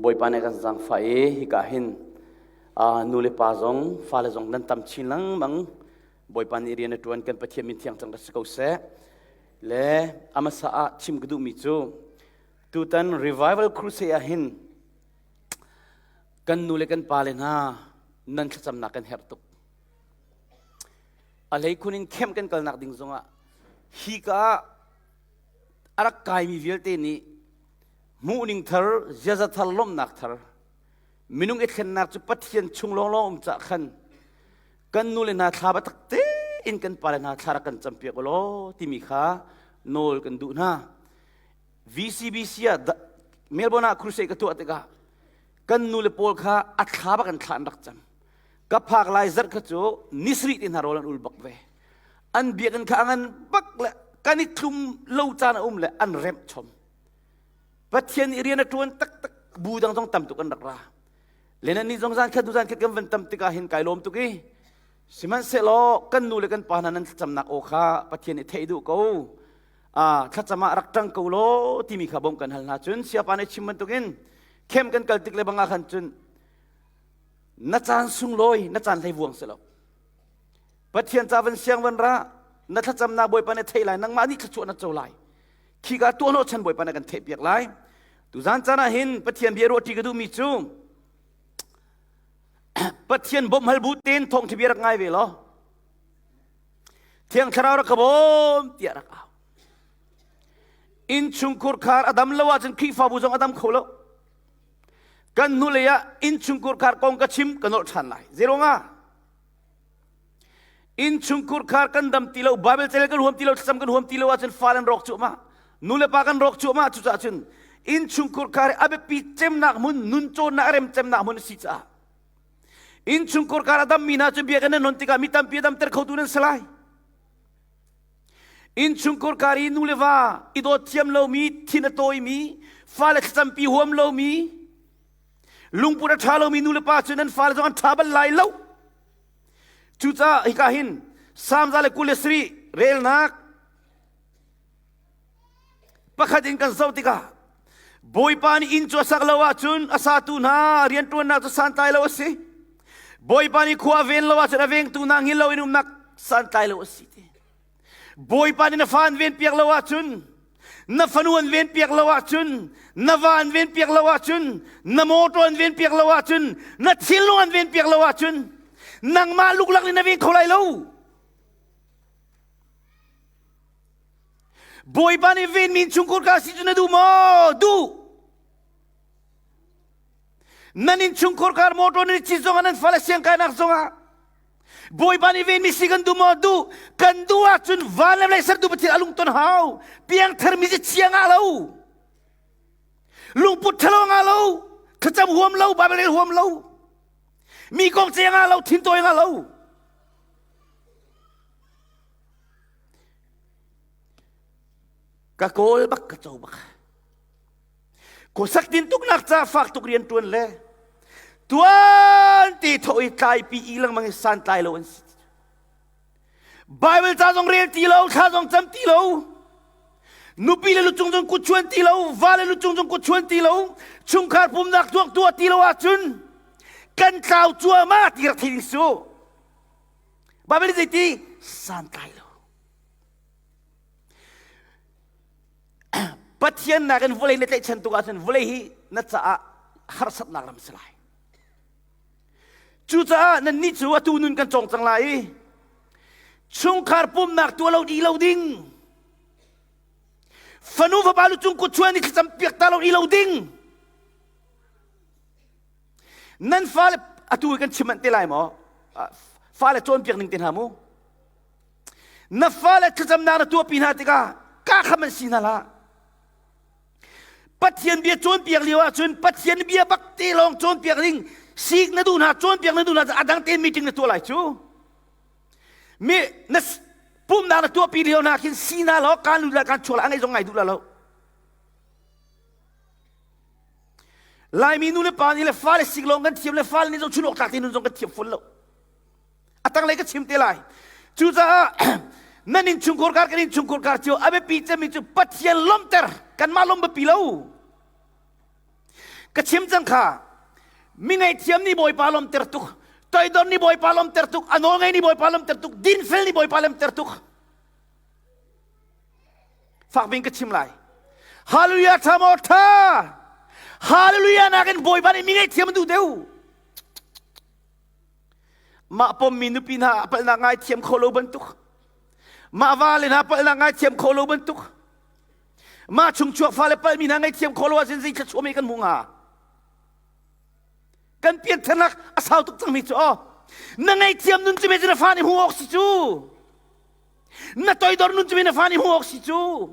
Bawipa nih kan zaangfah i hika hin nu le pa zong fale zong nan tam chin lengmang. Bawipa nih rian a ṭuan kan Pathian min thiang cang ka si ko seh. Le amasa ah chim ka duhmi cu tutan revival crusade ah hin kan nu le kan pa le hna nan thlacamnak kan herh tuk. A hleikhun in camp kan kalnak ding zongah hi ka ah a rak kaimi vialte nih hmuhning thar, ziaza thar, lawmhnak thar, minung i thlennak cu Pathian chung lawnglawng um cah khan kan nu le hna thla biatak tein kan pale hna thla rak kan campiak u law timi kha nawl kan duh hna. VCBC ah Melbourne ah crusade ka tuah tikah kan nu le pawl kha a thla bak an thla an rak cam. Ka phak lai zarh kha cu nisri ti hna rawl an ul bak ve. An biakinn kha a ngan bak le kan i tlum lo caan a um le an remh chom. Pathian nih rian a ṭuan taktak bu dang zong tam tuk an rak ra. Le nan nih zong zan khat zan khat kan van tam tikah hin kai lawm tuk i sihmanhsehlaw kan nu le kan pa hna nan thlacamnak aw kha Pathian nih theih duh ko. Ah thlacam ah rak ṭang ko law timi kha bawmh kan hal hna cun siapa nih chim bantukin camp kan kal tik le bang ah khan cun na caan sunglawi na caan hlei vuang si lo. Pathian ca van siang van ra na thlacamnak Bawipa nih theih lai nangmah nih thluachuah na co lai. Khika tuahhnawh chan Bawipa na kan theihpiak lai. Tuzan caan ah hin Pathian bia ruahṭi ka duhmi cu Pathian bawmh hal bu tein thawngṭha bia rak ngai ve law Thiang Thlarau rak ka bawm tiah rak au. Innchungkhur khar a dam lo ahcun Khrihfabu zong a dam kho lo. Kan hnulei ah innchungkhur khar kong ka chim ka nolh ṭhan lai. Zeiruangah? Innchungkhur khar kan dam ti lo, Bible cel kan huam ti lo, thlacam kan huam ti lo ahcun fale an rawk cuahmah. Nu le pa kan rawk cuahmah cucaah cun innchungkhur khar a biapi cemnak hmun, nun cawnnak a rem cemnak hmun a si caah innchungkhur khar a dammi hna cu biakinn nan hon tikah mi tampi a damter khotu nan si lai. Innchungkhur khar i nu le va i dawt thiam lomi, thin a tawimi, fale thlacampi huam lomi, lungput a ṭha lomi nu le pa cu nan fale zong an ṭha bal lai lo. Cucaah hika hin Salm 127 relnak pakhat in kan zoh tikah Bawipa nih inn cu a sak lo ahcun a satu hna rianṭuannak cu santlai lo a si. Bawipa nih khua a ven lo ahcun a vengtu hna hngil loin umnak santlai lo a si ti. Bawipa nih na fa an ven piak lo ahcun na fanu an ven piak lo ahcun na va an ven piak lo ahcun na mawṭaw an ven piak lo ahcun na thinlung an ven piak lo ahcun nangmah luklak in na ven kho lai lo. Bawipa nih venmi innchungkhur ka si cu na duh maw? Duh. Nan innchungkhur kar mawṭaw nan i cit zongah nan fale siangkainak zongah Bawipa nih venmi si kan duh maw? Duh. Kan duh ahcun van le vawlei sertu Pathian a lungton hau. Piangthar mi chia ngah lo. Lungput ṭhalo ngah lo. Thlacam huam lo, Bible rel huam lo. Mi kong ce ngah lo, thintawi ngah lo. Ka kawl bak ka co bak. Khuasak tintuknak ca fak tuk rian ṭuan le tuan ti tho i tlaipi i lengmang i santlai lo an si. Bible ca zong rel ti lo, thla zong cam ti lo, nupi le lucung zong kut chuan ti lo, va le lucung zong kut chuan ti lo, chungkhar pumnak tuak tuah ti lo ahcun kan tlau cuahmah ti rak thei ding su. Bible zeiti santlai lo. Pathian nakin vawlei na tlaihchan tuk ahcun vawlei hi na caah harsatnak ram si lai. Cucaah nannih cu atu nun kan cawng cang lai i chungkhar pumnak tuah lo dih lo ding fanu fapa lu cung kut chuan i thlacam piak ta lo dih lo ding nan fale atu kan chim te lai maw fale cawnpiak ning te hna mu Na fale thlacamnak na tuahpi hna tikah ka kham an si hna hlah. Pathian bia cawnpiak lio ahcun Pathian bia bak te lawng cawnpiak ding sik na duh hna cawnpiak na duh hna a dang tein meeting na tuah lai cu. Mi na pumnak na tuahpi lio hna khin si hna law kan lut la kan chuak la a ngai zong ngai duh la lo. Laimi nu le pa nih le fale sik lawng kan thiam le fale nih zong chun awk tlak te nun zong kan thiam fun lo. A tanglei ka chim te lai. Cucaah nan innchungkhur kar kan innchungkhur kar cio a biapi cemmi cu Pathian lawmhter kanmah lawmh biapi lo. Ka chim cang kha. Mi ngaihthiam nih Bawipa lawmter tuk. Toidor nih Bawipa lawmter tuk. A nawl ngei nih Bawipa lawmter tuk. Dinfel nih Bawipa lawmter tuk. Fak bing ka chim lai. Hallelujah tha maw tha. Hallelujah nakin Bawipa nih mi ngaihthiam duh deuh. Mah pommi nupi hna palhnak ngaithiam kho lo bantuk. Mah vale hna palhnak ngaithiam kho lo bantuk. Mah chungchuak fale palhmi hna ngaihthiam kho lo ahcun zei thluachuah mei kan hmu hnga? Kan piantharnak a sau tuk cangmi cu aw. Na ngaihthiam nun cu me cu na fa nih hmu awk si cu. Na toidor nun cu me na fa nih hmu awk si cu.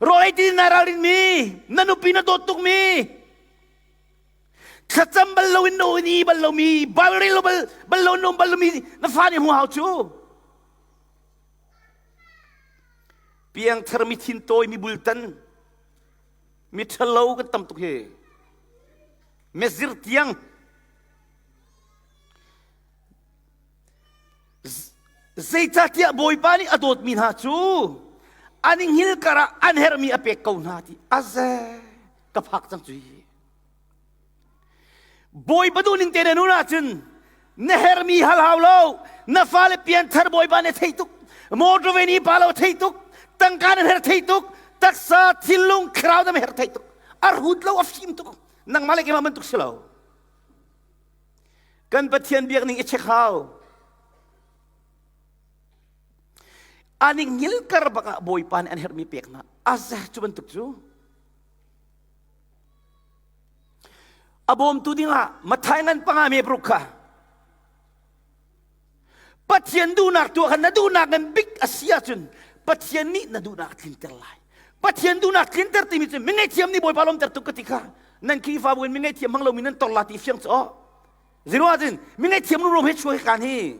Rawl ei ti na ralrin mi, na nupi na dawt tuk mi, thlacam bal lo in na ni bal lomi, Bible rel lo bal, bal lo in bal lomi na fa nih hmu hau cu. Piangthar mi thintawi mi bultan mi ṭhalo kan tam tuk hi. Mezir tiang zeicahtiah Bawipa nih a dawtmi hna cu an i hngil karah an herhmi a pek ko hna ti aze ka phak cang cu hi. Bawipa duhning te na nun ahcun na hermi hal hau lo na fale pianthar Bawipa nih thei tuk motor ve ni pa lo thei tuk tangka nan her thei tuk taksa thinlung thlarau nan her thei tuk a rut lo a fim tuk nangmah le keimah bantuk si lo kan Pathian biak ning i check hau ani ngil kar bak ah Bawipa nih an herhmi pek hna azeh cu bantuk cu A bawmtu dingah Mathai ngan panga me paruk kha Pathian duhnak tuah kha na duhnak ngan bik a si ahcun Pathian nih na duhnak tlinter lai. Pathian duhnak tlinter timi cu mi ngaihthiam nih Bawipa lawmter tuk ka ti kha nan Khrihfabu in mi ngaihthiam hmang lomi nan tor la ti fiang cu aw. Zero ahcun mi ngaihthiam rumro he chuak kan hi.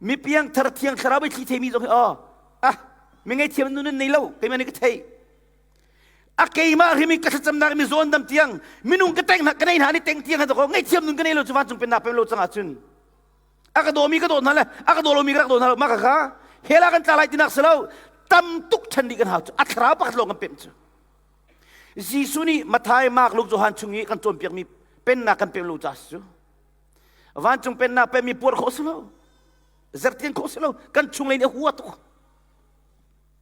Mi piang thar thiang thlarau bai thli theimi zong hi aw. Ah mi ngaihthiam nun nan nei lo keimah nih ka thei. A keimah hrim i ka thlacamnak mi zawn dam tiang minung ka teng hna ka nei hna ni teng tiang ko ngaihthiam nun ka nei lo cu vancung pennak pem lo cang ahcun a ka dawmi ka dawt hna le a ka daw lomi ka rak daw hna lo mah ka kha hell ah kan tla lai tinak si lo tam tuk ṭhen dih kan hau cu a thlarau pakhat lawng kan pemh cu Jesuh nih Matthai, Mark, Luke, Johan chung i kan cawnpiakmi pennak kan pem lo ca si cu vancung pennak pemmi puar khawh si lo zertian khawh si lo kan chung lei nih a hua tuk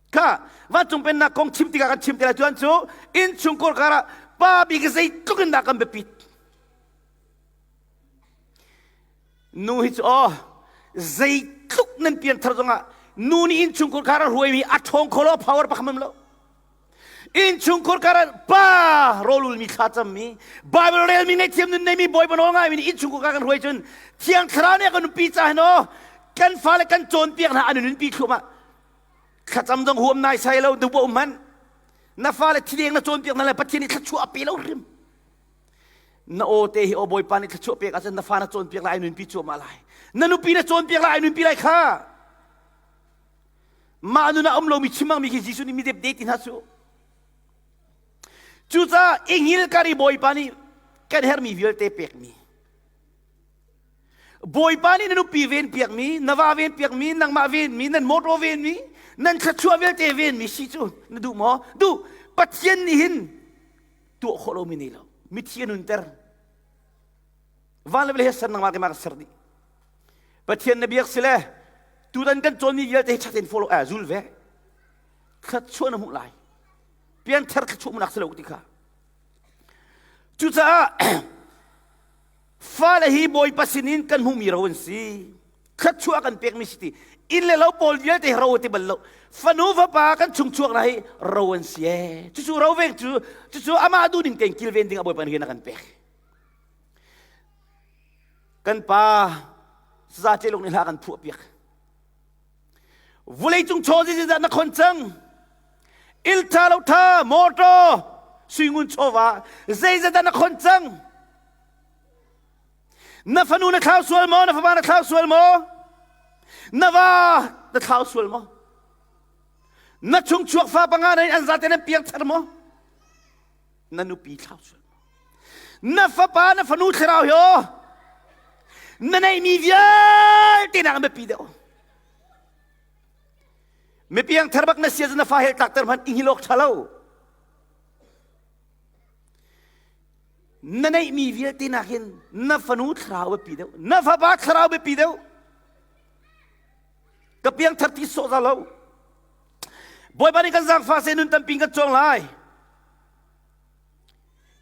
Kha vancung pennak kong chim tikah kan chim te lai tuan cu innchungkhar karah pa bik zeitluk in dah kan biapit. Nu hi cu aw zeitluk nan pianthar zongah nu nih innchungkhar karah hruaimi a ṭhawng kho lo power pakhat lo. Innchungkhar karah pa rawlulmi thlacammi Bible relmi ngaihthiam nun neimi Bawipa nawl ngaimi nih innchungkhar kar kan hruai cun Thiang Thlarau nih a kan nunpi ca hin aw kan fale kan cawnpiak hna an nunpi thluahmah Thlacam zong huam nai sai lo duh um hmanh. Na fale thideng na cawnpiak hna le Pathian nih thluachuah a pe lo hrim. Na aw te hi aw Bawipa nih thluachuah pek ahcun na fa na cawnpiak lai ai nunpi cuahmah lai. Na nupi na cawnpiak lai ai nunpi lai kha. Mah nun ah um lomi chimangmi khi Jesuh nih mi depde ti hna su. Cucaah ingil kar i Bawipa nih kan herhmi vialte pekmi Bawipa nih na nupi ven piakmi, na va ven piakmi, nangmah venmi, nan motor venmi, nan thluachuah vialte venmi si cu na duh maw? Duh. Pathian nih hin tuah khawh lomi nei lo. Mithi a nunter. Van le vawlei he ser nangmah keimah kan ser dih. Pathian na biak si le tutan kan cawnmi vialte hi ṭha tein follow eh zul ve. Thluachuah na hmuh lai. Pianthar thluachuah hmuhnak si lo ti kha. Cucaah Fale hi Bawipa sinin kan hmuhmi ro an si. Thluachuah kan pekmi si ti. Inn le lo pawl vialte hi ro ti bal lo. Fanu fapa kan chungchuak na hi ro an si ee. Cucu ro veng cu cucu amah duhning tein kilven ding ah Bawipa nih rian a kan pek. Kan pa Saza Celuk nih hla kan phuah piak. Vuleicung chaw zeizah na khon cang? Il tha lo tha motor suingun chawva zeizah na khon cang? Na fanu na thlau sual maw? Na fapa na thlau sual maw? Na va na thlau sual maw? Na chungchuak fa panga na an zate nan piang thar maw? Na nupi thlau sual maw? Na fapa na fanu thlarau hi aw na neihmi vialte nak an biapi deuh. Mi piang thar bak na sia na fa hel tlak ter hmanh i hngilok ṭha lo. Na neihmi vialte nakin na fanu thlarau biapi deuh, na fapa thlarau biapi deuh. Ka piangthar ti sawh za lo. Bawipa nih kan zaangfah seh nun tampi kan cawng lai.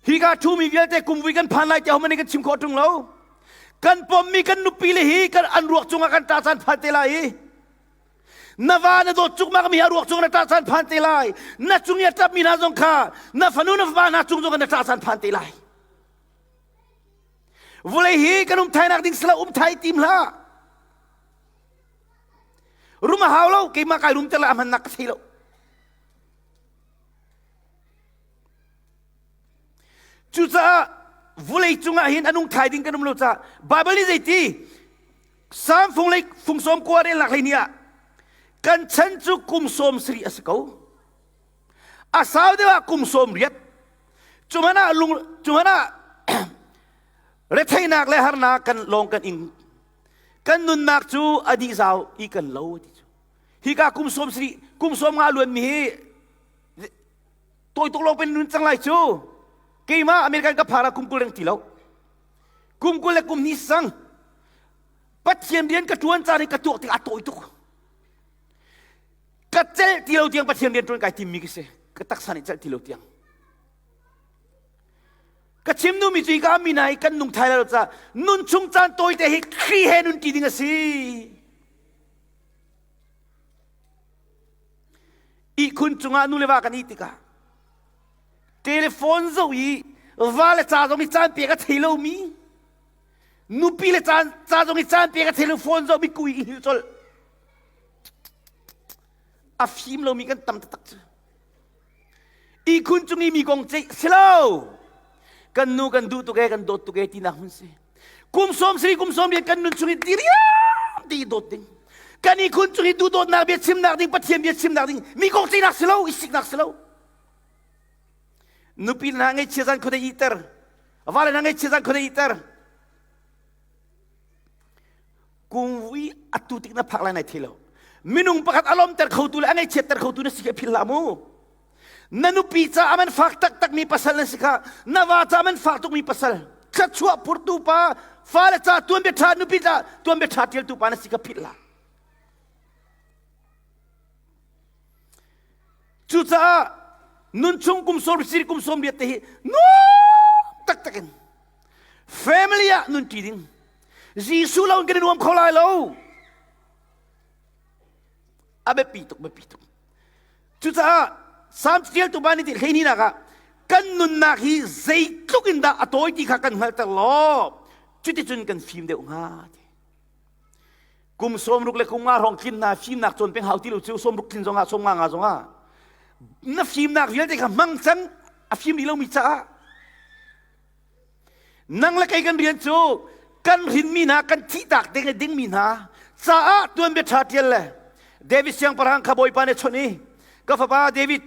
Hika ṭhumi vialte kumvui kan phan lai tiah hohmanh nih kan chim khawh ṭung lo. Kan pommi kan nupi le hi kan an ruak cungah kan ṭah caan phan te lai i na va na dawt cukmak mi a ruak cung na ṭah caan phan te lai. Na cung i a ṭapmi hna zong kha na fanu na fapa hna cung zong na ṭah caan phan te lai. Vulei hi kan um thainak ding sila um thai tim hlah. Rum a hau lo keimah kai rum ter la a hmannak ka thei lo. Cucaah vulei cungah hin a nung thai ding kan um lo caah Baibal nih zeiti Salm fung lei fung sawm kua relnak hlei ni ah kan chan cu kum sawm sarih a si ko. A sau deuh ah kum sawm riat. Cu hmanh ah lung cu hmanh ah retheihnak le harnak kan lawng kan ing. Kan nunnak cu a dih zau i kan lo ti cu. Hika kum sawm sarih kum sawm nga luan mi hi Tawi tuk lawng pen nun cang lai cu. Keimah American ka phara kum 20 reng ti lo. Kum 20 le kum hnih sang. Pathian rian ka tuan caan hi ka tuak tik a tawi tuk. Ka celh ti lo tiang Pathian rian tuan kai tim mi ka si. Ka taksa nih celh ti lo tiang. Ka chim nu mi cu ka mi nai kan nung thai lo ca nun chung caan tawi te hi Khrih he nun ti ding a si. Ihkhun cungah nu le va kan ih tikah telephone zoh i va le ca zong i caan pek a thei lomi nupi le caan ca zong i caan pek a thei lo phone zoh mi kui i hngilh colh a fim lomi kan tam taktak cu ihkhun cung i mi kong ceih si lo kan nu kan duh tuk e kan dawt tuk e tinak hmun si kum sawm sari kum sawm riat kan nun chung i diriam ti dawt ding kan ihkhun cung i duhdawtnak bia chimnak ding pathian bia chimnak ding mi kong ceihnak si lo i siknak si lo nupi hna ngaihchia zan khuadei iter vale hna ngaihchia zan khuadei iter kungvui atu tik na phak lai nai thei lo minung pakhat a lawmter khotu le a ngaihchiatter khotu na si khi philh hlah mu Na nupi caah man fak taktakmi pasal na si kha na va caah man fak tukmi pasal thluachuah phurtu pa fale ca tuanbia ṭha nupi ca tuanbia ṭha ṭialtu pa na si kha philh hlah. Cucaah nunchung kum sawm sir kum sawm riat te hi nuam taktak in family ah nun ṭi ding Jesuh lo in kan i nuam kho lai lo. A biapi tuk biapi tuk. Cucaah Salm ṭialtu pa nih ti hleihnih ah kan nunnak hi zeitluk in dah a tawi ti kha kan hngalhter law cuticun kan fim deuh hnga ti. Kum 60 le kum nga hrawng tlin na fimnak cawn peng hau ti lo cu 60 tlin zongah 50 nga zongah na fimnak vialte kha hmang cang a fim rih lomi caah Nang le kei kan rian cu kan hrinmi hna kan thihtak ding le dingmi hna caah tuanbia ṭha ṭial le David siangpahrang kha Bawipa nih a chawnh i ka fapa David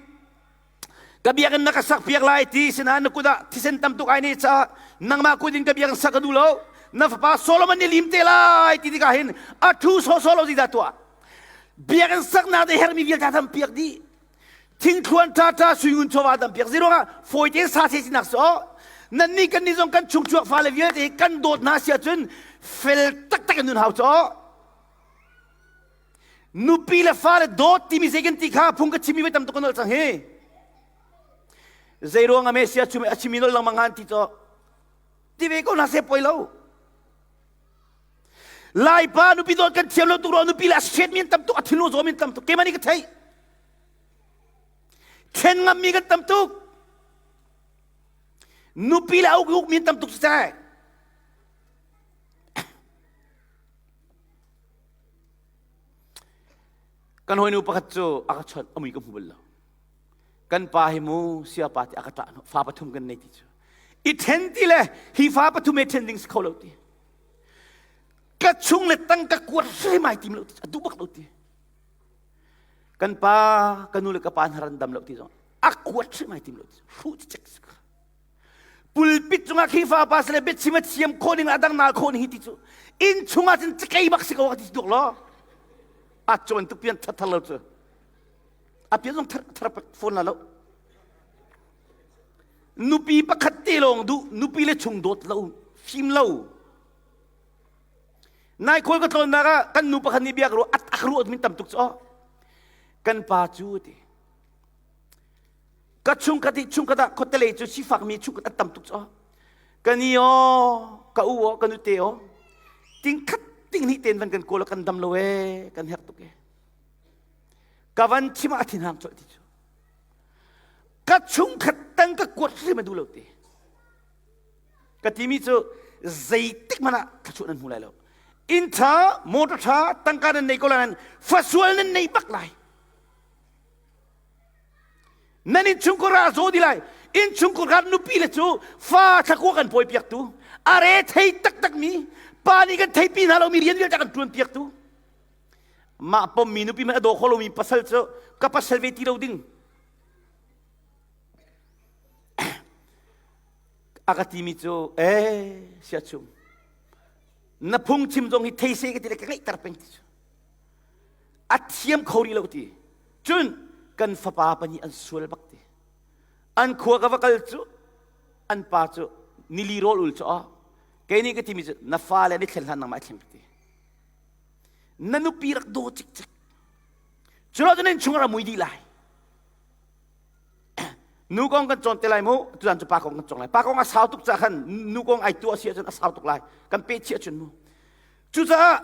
ka biakinn na ka sak piak lai ti sinain na kut ah thisen tam tuk ai ne caah nangmah kut in ka biakinn sak ka duh lo na fapa Solomon nih lim te lai ti tikah hin a thu sawsawh lo zeidah tuah biakinn saknak te hermi vialte tam piak dih thingthluan ṭhaṭha suingun chawva tam piak ziruangah fawi tein sa se sinak so nannih kan nih zong kan chungchuak fale vialte hi kan dawt hna si ahcun fel taktak in nun hau caw nupi le fale dawt timi zei kan ti kha phung ka chimmi voi tam tuk ka nolh cang hi zei ruang a Messia chim a chimmi nolh lengmang han ti caw ti ve ko hna se poi lo Laipa nupi dawt kan thiam lo tuk ro nupi le a set mi an tam tuk a thinlung zawm in tam tuk keimah nih ka theih Ṭhen ngammi kan tam tuk. Nupi le a uk ukmi an tam tuk siseh. Kan hawinu pakhat cu a ka chawnh a mui ka hmu bal lo. Kan pa hi mu sia pa ti a ka ṭah fa pathum kan nei ti cu. I ṭhen ti le hi fa pathum he ṭhen ding si kho lo ti. Ka chung le tang ka kuat hrim ai tim lo ti a duh bak lo ti. Kan pa ka nu le ka pa hna ran dam lo ti zong a kuat hrim ai tim lo ti hruh cicek si kha. Pulpit cungah Khrihfa pa sile biachim a thiam khawh ning a dang nal khawh ning hi ti cu inn chungah cun cakei bak si ko ti duak lo. A cawn tuk pian thar thar lo cu. A pian zong thar thar phone la lo. Nupi pakhat te lawng duh, nupi le chung dawt lo, fim lo. Nai khawl ka tlawnnak ah kan nu pakhat nih bia ka ruah, a ruah min tam tuk cu. Kan pa cu ti. Ka chungkhat i chungkhat ah khuatelei cu sifakmi chungkhat an tam tuk cu. Ka ni aw, ka u aw, ka nute aw. Ting khat ting hnih ten van kan kawl kan dam lo ee, kan herh tuk ee. Ka van chim ah a thin hang colh ti cu. Ka chungkhat tang ka kuat hrim a duh lo ti. Ka timi cu zeitik hmanh ah thluachuah nan hmu lai lo. Inn ṭha, motor ṭha, tangka nan nei ko lai nan fasual nan nei bak lai. Nan innchungkhar ah a zaw di lai. Innchungkhar kha nupi le cu fa thlakua kan pawi piaktu, a re thei taktakmi, pa nih kan theipi hna lomi rian vialte kan ṭuan piaktu. Mah pommi nupi hmanh a daw kho lomi pasal cu ka pasal ve ti lo ding. A ka timi cu, ee, siachung, na phungchim zong hi thei se ka ti le ka ngeihter peng ti cu. A thiam kho rih lo ti. Cun kan fapa pahnih an sual bak ti. An khua ka va kal cu an pa cu nili rawl ul cu aw. Kei nih ka timi cu na fale an i thlen hlan nangmah i thleng ka ti. Na nupi rak daw cikcek. Cu lo cun innchung rak mui dih lai. Nu kong kan cawn te lai mu, tuzan cu pa kong kan cawng lai. Pa kong a sau tuk caah khan nu kong ai tuah si ahcun a sau tuk lai. Kan peh chih ahcun mu. Cucaah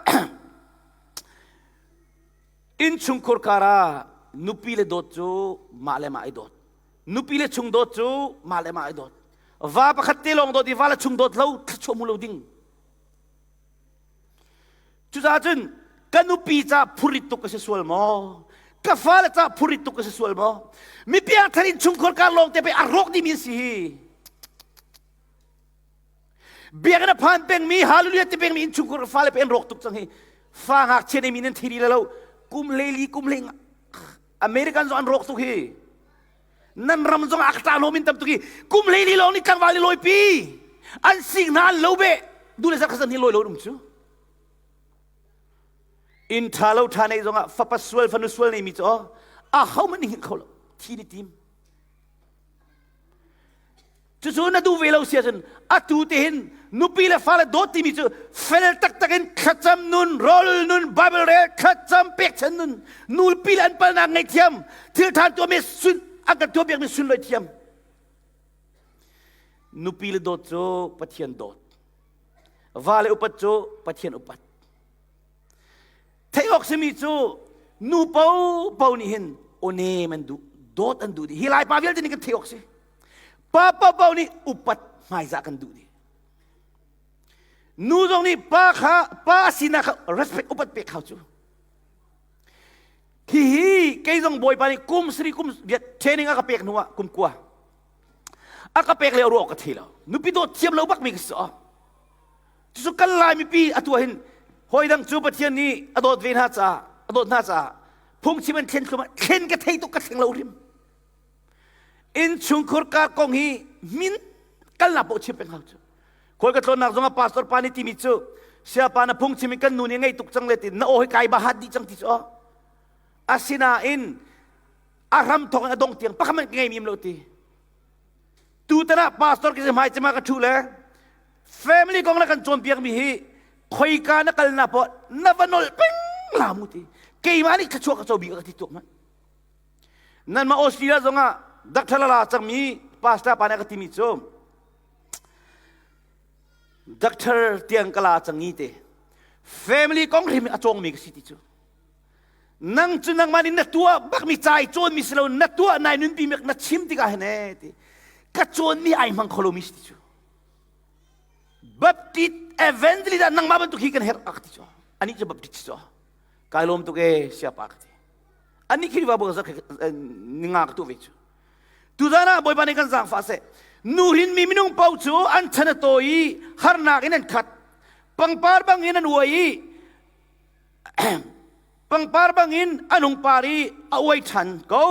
innchungkhur kar ah nupi le dawt cu mah le mah i dawt. Nupi le chung dawt cu mah le mah i dawt. Va pakhat te lawng dawt i va le chung dawt lo thluachuah mu lo ding. Cucaah cun ka nupi ca phurit tuk ka si sual maw? Ka fale ca phurit tuk ka si sual maw? Mi piangthar in chungkhur kar lawng te pei a rawk dimi an si hi. Biakinn a phan pengmi hallelujah ti pengmi innchungkhur fale pe an rawk tuk cang hi. Fa ngakchia nei mi nan thi le lo. Kum hlei li kum hlei American zong an rawk tuk hi. Nan ram zong a ka hlawm in tam tuk hi. Kum hlei li lawng nih tlangval i lawipi. An sing hna an lo be. Du le zarh kha hi lawi lo um cu. Inn ṭha lo ṭha nei zongah fapa sual fanu sual nei mi cu a ho man hngilh kho lo. Thi ni tim. Cucu na duh ve lo si ahcun atu te hin nupi le fale dawt timi cu fel taktak in thlacam nun, rawl nun, Bible rel, thlacam pekchan nun, nupi le an palnak ngaihthiam, thil ṭha tuahmi sun an kan tuahpiakmi sunlawi thiam. Nupi le dawt cu Pathian dawt. Va le upat cu Pathian upat. Theih awk simi cu nu paohpaoh nih hin awnem an duh, dawt an duh dih. Hi Laipa vialte nih kan theih awk si. Pa paohpaoh nih upat hmaizah kan duh dih. Nu zong nih pa kha pa sinak kha respect upat pek hau cu. Hihi kei zong Bawipa nih kum sari kum training a ka pek hnu ah kum kua a ka pek le ruah ka thei lo. Nupi dawt thiam lo bak mi ka si. Cucu kan Lai mipi atu hin hawi dang cu Pathian nih a dawt ve hna caah a dawt hna caah phungchim an thlen thlum ah thlen ka thei tuk ka thleng lo hrim. Innchungkhur kar kong hi min kalnak paoh chim peng hau cu. Khawi ka tlawnnak zong ah pastor pa nih timi cu siapa na phungchim i kan nu nih ngei tuk cang le ti na aw hi kai ba hat dih cang ti cu asinain a hram thawk in a dong tiang pakhat hmanh ka ngei mi lo ti. Tutan ah pastor ka si hmai cema ka ṭhu le family kong na kan cawnpiak mi hi khoika na kalnak poah na va nolh peng la mu ti keimah nih thluachuah ka co bik ka ti tuk man nanmah Australia zongah Dr. Lala cangmi pastor pa nih ka timi cu Dr. tiang ka la cangi te family kong hrim a cawngmi ka si ti cu nang cu nangmah nih na tuah bakmi ca i cawnmi si lo na tuah nai nunpi mek na chim tikah hin ee ti ka cawnmi ai hmang kho lomi si ti cu Baptist evangelist ah nangmah bantuk hi kan herh a ka ti cu anih cu Baptist cu kai lawm tuk ee siapa ka ti anih khi va bu ninga ka tu ve cu tuzan ah bawipa nih kan zaangfah seh nu hin mi minung paoh cu an chan a tawi i harnak in an khat pangpar bangin an uai i pangpar bangin a nung par i a uai ṭhan ko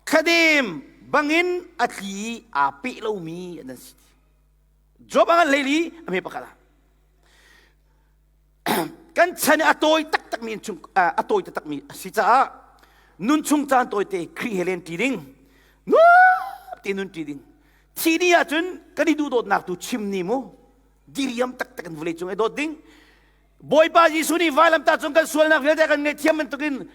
thladem bangin a tli aa peh lomi an si Job a ngan leili a hme pakhat ah kan chan i a tawi taktakmi chung a tawi taktakmi a si caah nun chung caan tawite Khrih he len ṭi ding nuam te nun ṭi ding. Thi ni ahcun kan i duhdawtnak tu chim ni mu. Diriam taktak in vawlei cung i dawt ding. Bawipa Jesuh nih vailamtah cung kan sualnak vialte kan ngaihthiam bantukin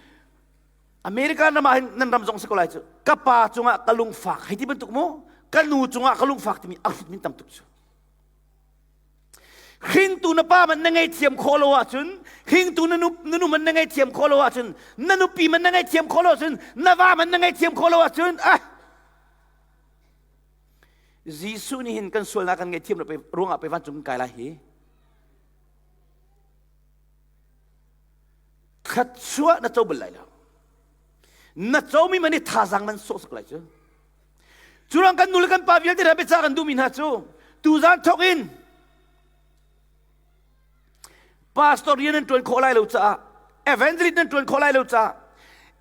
America ram ah hin nan ram zong si ko lai cu. Ka pa cungah ka lungfak hei ti bantuk mu. Ka nu cungah ka lungfak timi a hrut min tam tuk cu. Hringtu na pa man na ngaihthiam khawh lo ahcun, hringtu na nu, na nu man na ngaihthiam khawh lo ahcun, na nupi man na ngaihthiam khawh lo ahcun, na va man na ngaihthiam khawh lo ahcun, ah Jesuh nih hin kan sualnak kan ngaihthiam lo ruangah pe vancung kan kai lai hi. Thluachuah na co bal lai lo. Na comi man i thazaang man sawh sak lai cu. Curang kan nu le kan pa vialte hna biacah kan duhmi hna cu tuzan thawk in pastor rian nan ṭuan khawh lai lo caah evangelist nan ṭuan khawh lai lo caah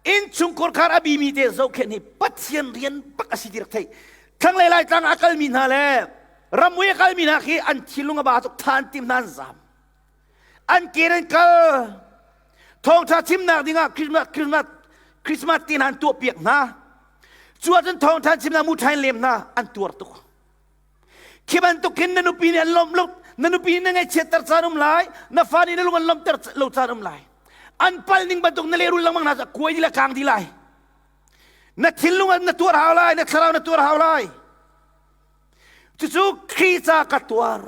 innchungkhar khar a bimi te zohkhenh hi Pathian rian bak a si ti rak theih thlanglei laitlang a kalmi hna le ramui a kalmi hna khi an thinlung a ba tuk than tim hna an zam an ke an kal thawngṭha chimnak dingah Christmas Christmas Christmas te hna an tuahpiak hna cu ahcun thawngṭha chimnak mu ṭhain lem hna an tuar tuk khi bantuk khin na nupi nih an lawmh lo na nupi nih na ngaihchiatter caan um lai na fa nih na lung an lawmhter lo caan um lai an pal ning bantuk na lehrul lengmang hna kuai di le kang di lai na thinlung na tuar hau lai na thlarau na tuar hau lai Cucu Khrih ca ka tuar,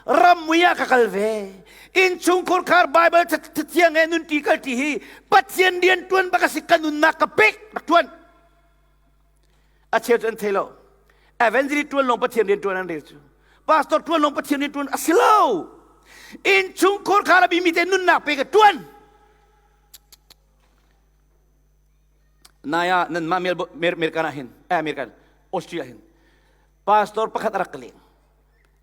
ramui ah ka kal ve. Innchungkhur khar Bible thiang he nunṭi kalṭi hi Pathian rian ṭuan bak a si ka nunnak ka pek rak ṭuan. A cheu cu an thei lo. Evangelist ṭuan lawng Pathian rian ṭuan an rel cu. Pastor ṭuan lawng Pathian rian ṭuan a si lo. Innchungkhur khar a bimi te nunnak pe ka ṭuan. Nai ah nanmah American ah hin, eh American, Austria hin pastor pakhat a rak ka leng.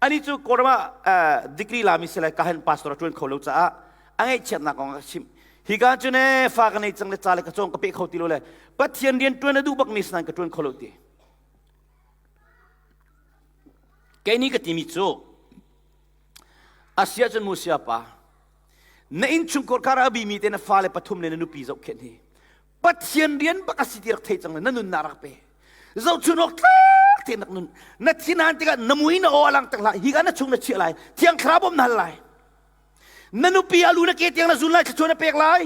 Ani cu Kawlram ah degree lami si lai ka hen pastor a ṭuan kho lo caah a ngaihchiatnak kong a ka chimh. Hi ka cu ne fa ka nei cang le ca le ka cawng ka pe kho ti lo le Pathian rian ṭuan a duh bak mi sinain ka ṭuan kho lo ti. Kei nih ka timi cu asia cun mu sia pa na innchungkhar kar a bimi te na fale pathum le na nupi zohkhenh hi Pathian rian bak a si ti rak thei cang le na nunnak rak pe zohchun awk tlak te nak nun na thinhan tikah na mui na aw alang tak hlah hi ka na chung na chiah lai thiang thlarau bawm na hal lai na nupi alu na ke tiang na zun lai thluachuah na pek lai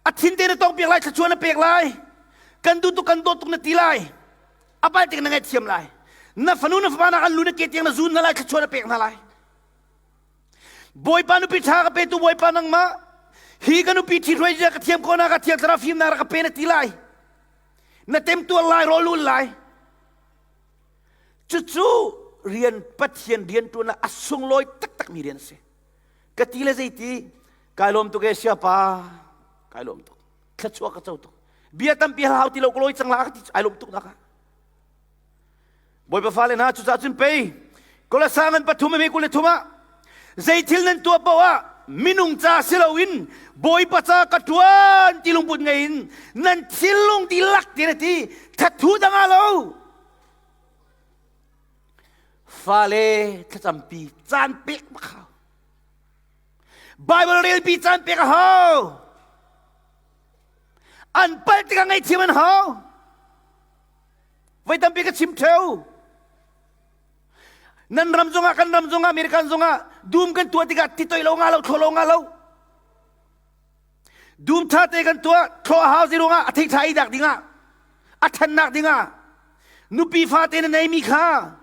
a thin te na tong piak lai thluachuah na pek lai kan duh tuk kan dawt tuk na ti lai a pal tik na ngaihthiam lai na fanu na fapa na an lu na ke tiang na zun na lai thluachuah na pek hna lai Bawipa nupi ṭha ka petu Bawipa nangmah hi ka nupi ṭhihruai zia ka thiam ko na ka thiang thlarau fimnak ka pe na ti lai na temtuar lai rawl ul lai cucu rian Pathian rian ṭuan ah a sunglawi taktak mi rian a si ka ti le zeiti kai lawm tuk e siapa kai lawm tuk thluachuah ka co tuk bia tampi hau ti lo ka lawi cang la ka ti ai lawm tuk nak ah Bawipa fale hna cucaah cun pei Kolasa ngan pathum a 23 ah zei thil nan tuah paoh ah minung ca si loin Bawipa ca ka ṭuan ti lungput ngei in nan thinlung dihlak ti na ti thathu dang ah lo fale thlacampi caan pek bak hau Bible relpi caan pek a hau an palh tikah ngaihthiam an hau Voi tampi ka chim theo. Nan ram zongah kan ram zongah American zongah dum kan tuah tikah ti toi lo nga lo thlo lo nga lo. Dum tha te kan tuah thlo hau zi ruangah a thei tha i dak dingah a thannak dingah nupi fa te na nei mi kha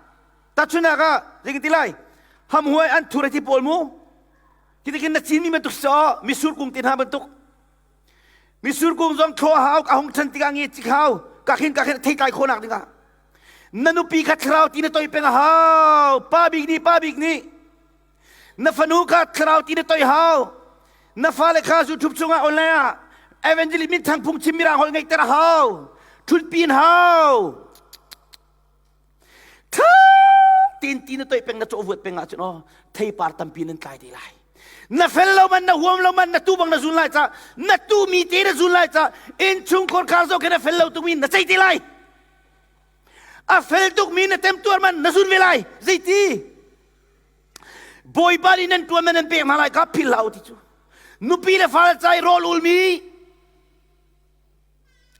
tachunak ah zeitin ti lai hamhuai an thur ti pawl mu kitikin na cin mi bantuk so misur kung te hna bantuk Misur kung zong thlaw hau a hung ṭhan tikah nge cik hau ka khin ka khin thei tlai khawhnak dingah na nupi kha thlarau ti na toi peng a hau pa bik nih pa bik nih na fanu kha thlarau ti na toi hau na fale kha YouTube chungah online ah evangelist min thang phung chim mirang holh ngeihter a hau ṭhutpi in hau Tha tin ti na toih peng na cawh vuat peng ahcun aw theipar tampi nan tlai te lai. Na fel lo man na huam lo man na tu bang na zun lai ca na tu mi te na zun lai ca innchungkhar khar zo ke na fel lo tuk mi na cei te lai. A fel tuk mi na temtuar man na zun ve lai. Zeiti? Bawipa nih nan tuan man nan pek hna lai ka phil hlah u ti cu. Nupi le fale cai rawl ul mi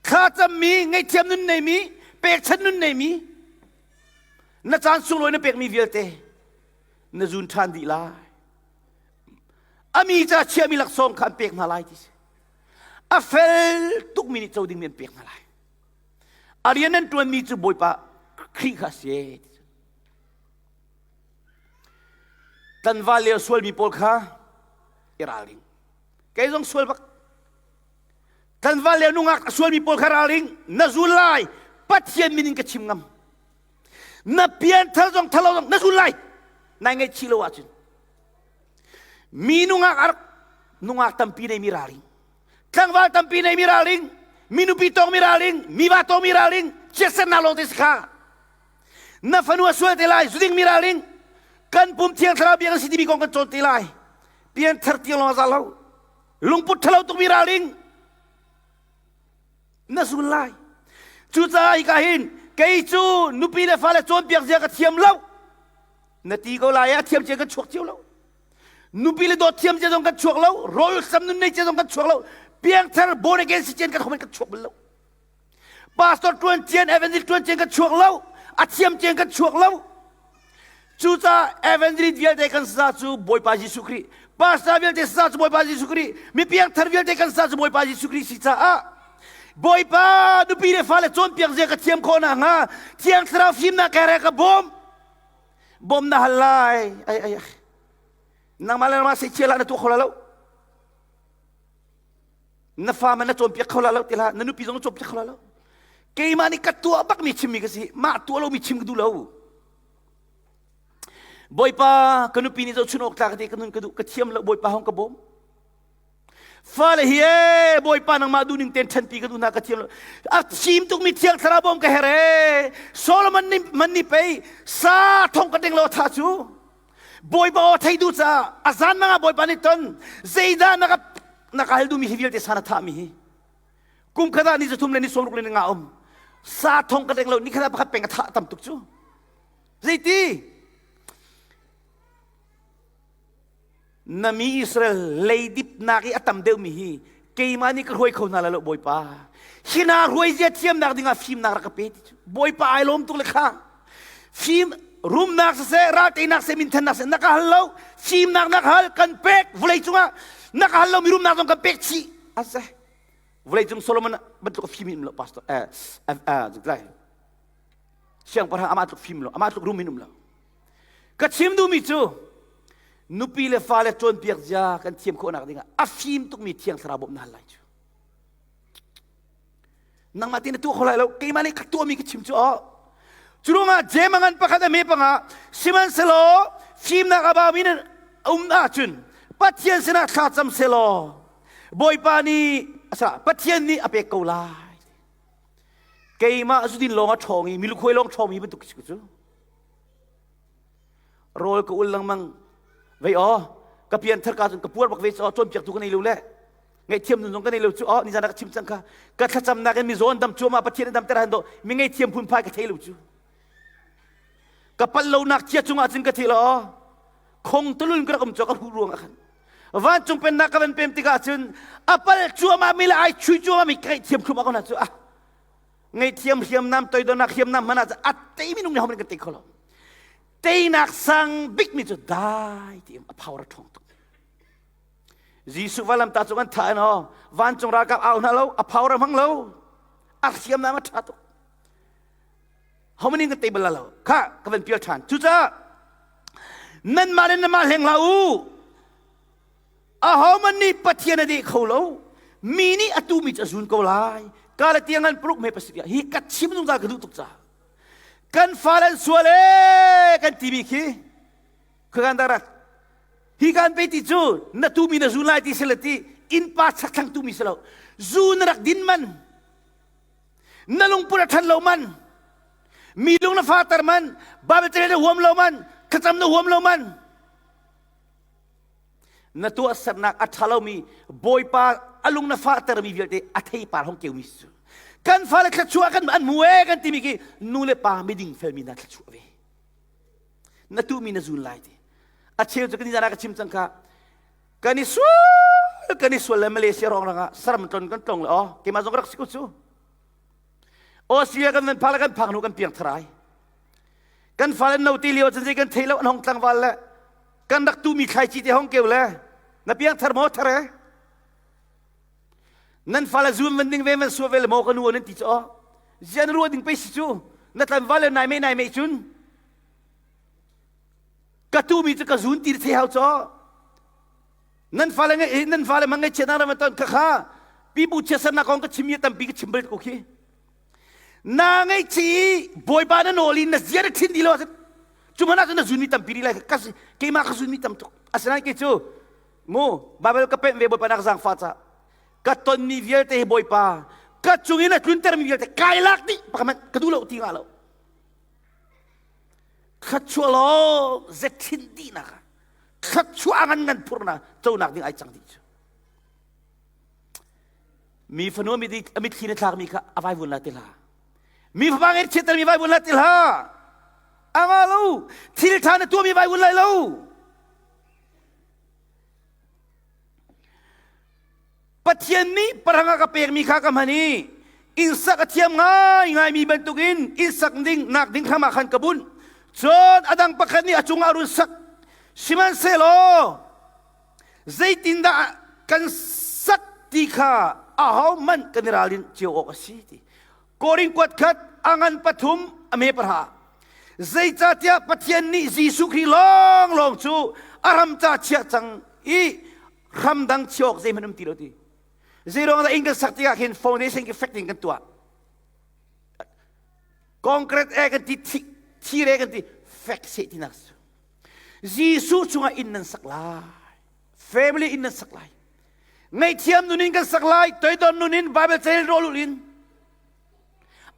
Thlacammi, ngaihthiam nun neimi, pekchanh nun neimi. Na caan sunglawi na pekmi vialte na zun ṭhan dih lai. A mi ca chiahmi laksawng kha an pek hna lai ti si. A fel tukmi nih co dingmi an pek hna lai. A rian nan ṭuanmi cu Bawipa Khrih kha a si. Tlanval le sualmi pawl kha i ralring. Kei zong sual bak. Tlanval le nungak a sualmi pawl kha ralring. Na zul lai. Pathian min in ka chim ngam. Na pianthar zong thalo zong na zul lai. Nai ngaihchih lo ahcun. Mi nungak a rak nungak tampi nei mi ralring. Tlangval tampi nei mi ralring. Mi nupi tong mi ralring. Mi va tong mi ralring. Chiatsernak lawng te si kha. Na fanu a sual te lai. Zuding mi ralring. Kan pum thiang thlarau biak an si timi kong kan cawn te lai. Pianthar tiang lawng a za lo. Lungput ṭhalo tukmi ralring. Na zul lai. Cucaah hika hin kei cu nupi le fale cawnpiak zia ka thiam lo. Na ti ko lai a thiam cia kan chuak cio lo. Nupi le dawt thiam cia zong kan chuak lo. Rawl sam nun nei cia zong kan chuak lo. Piangthar born again si cian kan homen kan chuak bal lo. Pastor tuan cian, evangelist tuan cian kan chuak lo. A thiam cian kan chuak lo. Cucaah evangelist vialte kan sa cu Bawipa Jesuh Khrih, pastor vialte sa cu Bawipa Jesuh Khrih, mi piangthar vialte kan sa cu Bawipa Jesuh Khrih si caah Bawipa nupi le fale cawnpiak zia ka thiam khawh nakhnga Thiang Thlarau fimnak ka ka bawm. Bawm na hal lai. Ai ai ai. Nangmah le nangmah seichia lah na tuah kho la lo. Na fa man na cawnpiak kho la lo ti hlah. Na nupi zong na cawnpiak kho la lo. Keimah nih ka tuah bakmi chimmi ka si. Mah tuah lomi chim ka duh lo. Bawipa ka nupi nih zohchun awk tlak te ka nun ka duh ka thiam lo Bawipa hong ka bawm. Fale hi ee Bawipa nangmah duhning ten ṭhanpi ka duh hna ka thiam lo. A thim tukmi thiang thlarau bawm ka her ee. Solomon nih man nih pei sa thong ka ding lo tha cu. Bawipa aw thei duh caah a zan mang ah Bawipa nih ton zeidah na ka na ka hal duhmi hi vialte sa na thahmi hi. Kum khat ah ni zathum le ni sawmruk le ni nga um. Sa thong ka deng lo ni khat ah pakhat peng a thah tam tuk cu. Zeiti? Na mi Israel leidipnak i a tam deuhmi hi keimah nih ka hruai kho hna lai lo Bawipa. Hi hna hruai zia thiamnak dingah fimnak rak ka pe ti cu. Bawipa ai lawm tuk le kha. Fim rumnak siseh, ralteinak seh, minthannak seh, na ka hal lo. Fimnak na ka hal, kan pek vawlei cungah. Na ka hal lo mi rumnak zong kan pek chih. Ase. Vawlei cung Solomon bantuk a fim in um lo pastor eh eh siangpahrang amah tluk fim lo amah tluk rum in um lo ka chim duhmi cu nupi le fale cawnpiak zia kan thiam khawhnak dingah a fim tukmi thiang thlarau bawmh na hal lai cu nangmah tin na tuah kho lai lo keimah nih ka tuahmi ka chim cu aw cu ruangah jem a ngan pakhat a me panga sihmanhsehlaw fimnak a baumi nan um ahcun Pathian sinah thla cam selaw Bawipa nih asa Pathian nih a pek ko lai Keimah zudin lawng a ṭhawng i milukhuai lawng ṭhawngmi bantuk si cu. Rawl ka ul lengmang. Vei aw, ka pianthar ka cun ka puar bak ve cu aw cawnpiaktu ka nei lo le ngaihthiam nun zong ka nei lo cu aw nizan ah ka chim cang kha ka thlacamnak in mizaw an dam cuahmah Pathian an damter han do mi ngaihthiam phunphai ka thei lo cu ka palh lonak chia cungah cun ka thi lo aw khong tulun ka rak um cu ka huh ruang ah khan vancung pennak ka van pem tikah cun a pal cuahmah mi le ai chui cuahmah mi ka ngaihthiam thlum ko hna cu ah ngaihthiam hriamnam toidornak hriamnam hmanh ah a tei minung nih hohmanh kan tei kho lo teinak sang bik mi cu dai ti a power a ṭhawng tuk Jesuh valamta cu kan thah in aw vancung ralkap au hna lo a power a hmang lo a hriamnam a ṭha tuk How many kan tei bal lo? Kha ka van pial ṭhan. Cucaah nanmah le nanmah hleng hlah u. Ahohmanh nih Pathian a deh kho lo. Mi nih a tumi cu a zun ko lai. Ka le tiang an paruk me pasik hi ka chim zungzal ka duh tuk caah. Kan fale an sual ee kan timi khi khuakan darat hi kan pe ti cu na tumi na zun lai ti sila ti innpa chakthlang tumi si lo zu na rak din man na lungput a ṭhan lo man mi lung na fater man Bible ca na huam lo man thlacam na huam lo man na tuahsernak a ṭha lomi Bawipa a lung na fahtermi vialte a theipar hong keumi cu kan fale thluachuah kan an hmu ee kan timi khi nu le pa miding felmi hna thluachuah ve na tuhmi na zun lai ti a cheu cu kan ka chim cang kha kan i sual kan i sual le Malaysia rong rangah saram tlon kan tlong le aw keimah zong rak si ko cu Australia kan van phak le kan phak hnu kan piang tharai. Kan fale no ti lio cun zei kan thei lo an hong tlangval le kan rak tumi thlaici te hong keu le na piang thar maw thar e nan fale zuun van ding ve van sua ve le maw ka nu nan ti cu zian ruah ding pe si cu na tlanval le nai me nai me cun ka tumi cu ka zuun ti thei hau caw nan fale ngai nan fale mang ngai chiat na ram ton kha kha pipu chiatsernak kong ka chim i tampi ka chim bal ko khi na ngai chi bawipa na nawl in na zia na thin di lo cu hmanh ahcun na zun mi tampi rih lai ka keimah ka zun mi tam tuk asinain kei cu mu Bible ka pemh ve bawipa nak zaangfa ca ka tonmi vialte hi bawipa ka cung in a tluntermi vialte kai lak dih pakhat ka duh lo ti nga lo thluachuah law zethin dihnak ah thluachuah ngan ngan phurna conak ding ai cang dih cu mi fanu a mitthli na thlakmi kha a vai vun la ti hlah mi fapa ngei chiatter mi vai vun la ti hlah a nga lo thil ṭha na tuahmi vai vun lai lo Pathian nih parang a ka pekmi kha ka hman i innsak a thiam ngaingaimi bantukin innsak ding nak ding hram ah khan ka bunh. Cun a dang pakhat nih a cungah a run sak. Sihmanhsehlaw zeitindah kan sak ti kha ahohmanh kan i ralrin cio awk a si ti. Korin kuat khat a ngan pathum a me pahra. Zeicahtiah Pathian nih Jesuh Khrih lawnglawng cu a ram ca chiah cang i hramdang chiah awk zeihmanh um ti lo ti. Zeiruang dah inn kan sak tikah khin foundation ki fek ding kan tuah. Concrete e kan ti thir e kan ti fek seh tinak su. Jesuh chungah inn nan sak lai. Family inn nan sak lai. Ngaihthiam nun in kan sak lai, toidor nun in Bible cel rawl in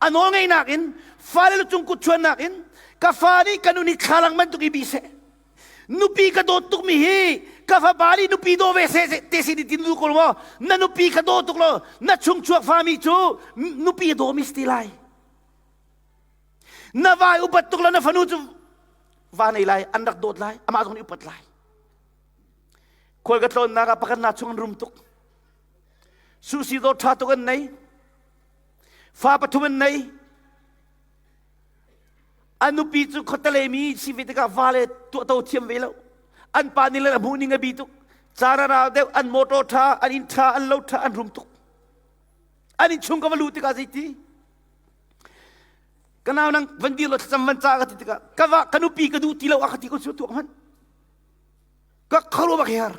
a nawl ngeihnak in fale lu cung kut chuannak in ka fa nih ka nu nih thlalang bantuk i bi seh nupi ka dawt tukmi hi ka fapa nih nupi daw ve seh te si tin du ko maw na nupi ka daw tuk lo na chung chuak fami cu nupi daw mi si ti lai na vai upat tuk lo na fanu cu va nei lai an rak dawt lai amah zong nih upat lai khual ka tlawnnak ah pakhat na chung an rum tuk susi dawt ṭha tuk an nei Fa pathum an nei. A nupi cu khuatelei mi si ve tikah vale tuahto thiam ve lo. An pa nih le a hmuh ning a bi tuk. Caan a rau deuh, an motor ṭha, an inn ṭha, an lo ṭha, an rum tuk. An inn chung ka va luh tikah zeiti? Ka nau nang van dir lo thlacam van ca ka ti tikah ka va ka nupi ka duh ti lo a ka ti ko cu tuak hmanh. Ka kharu bak her.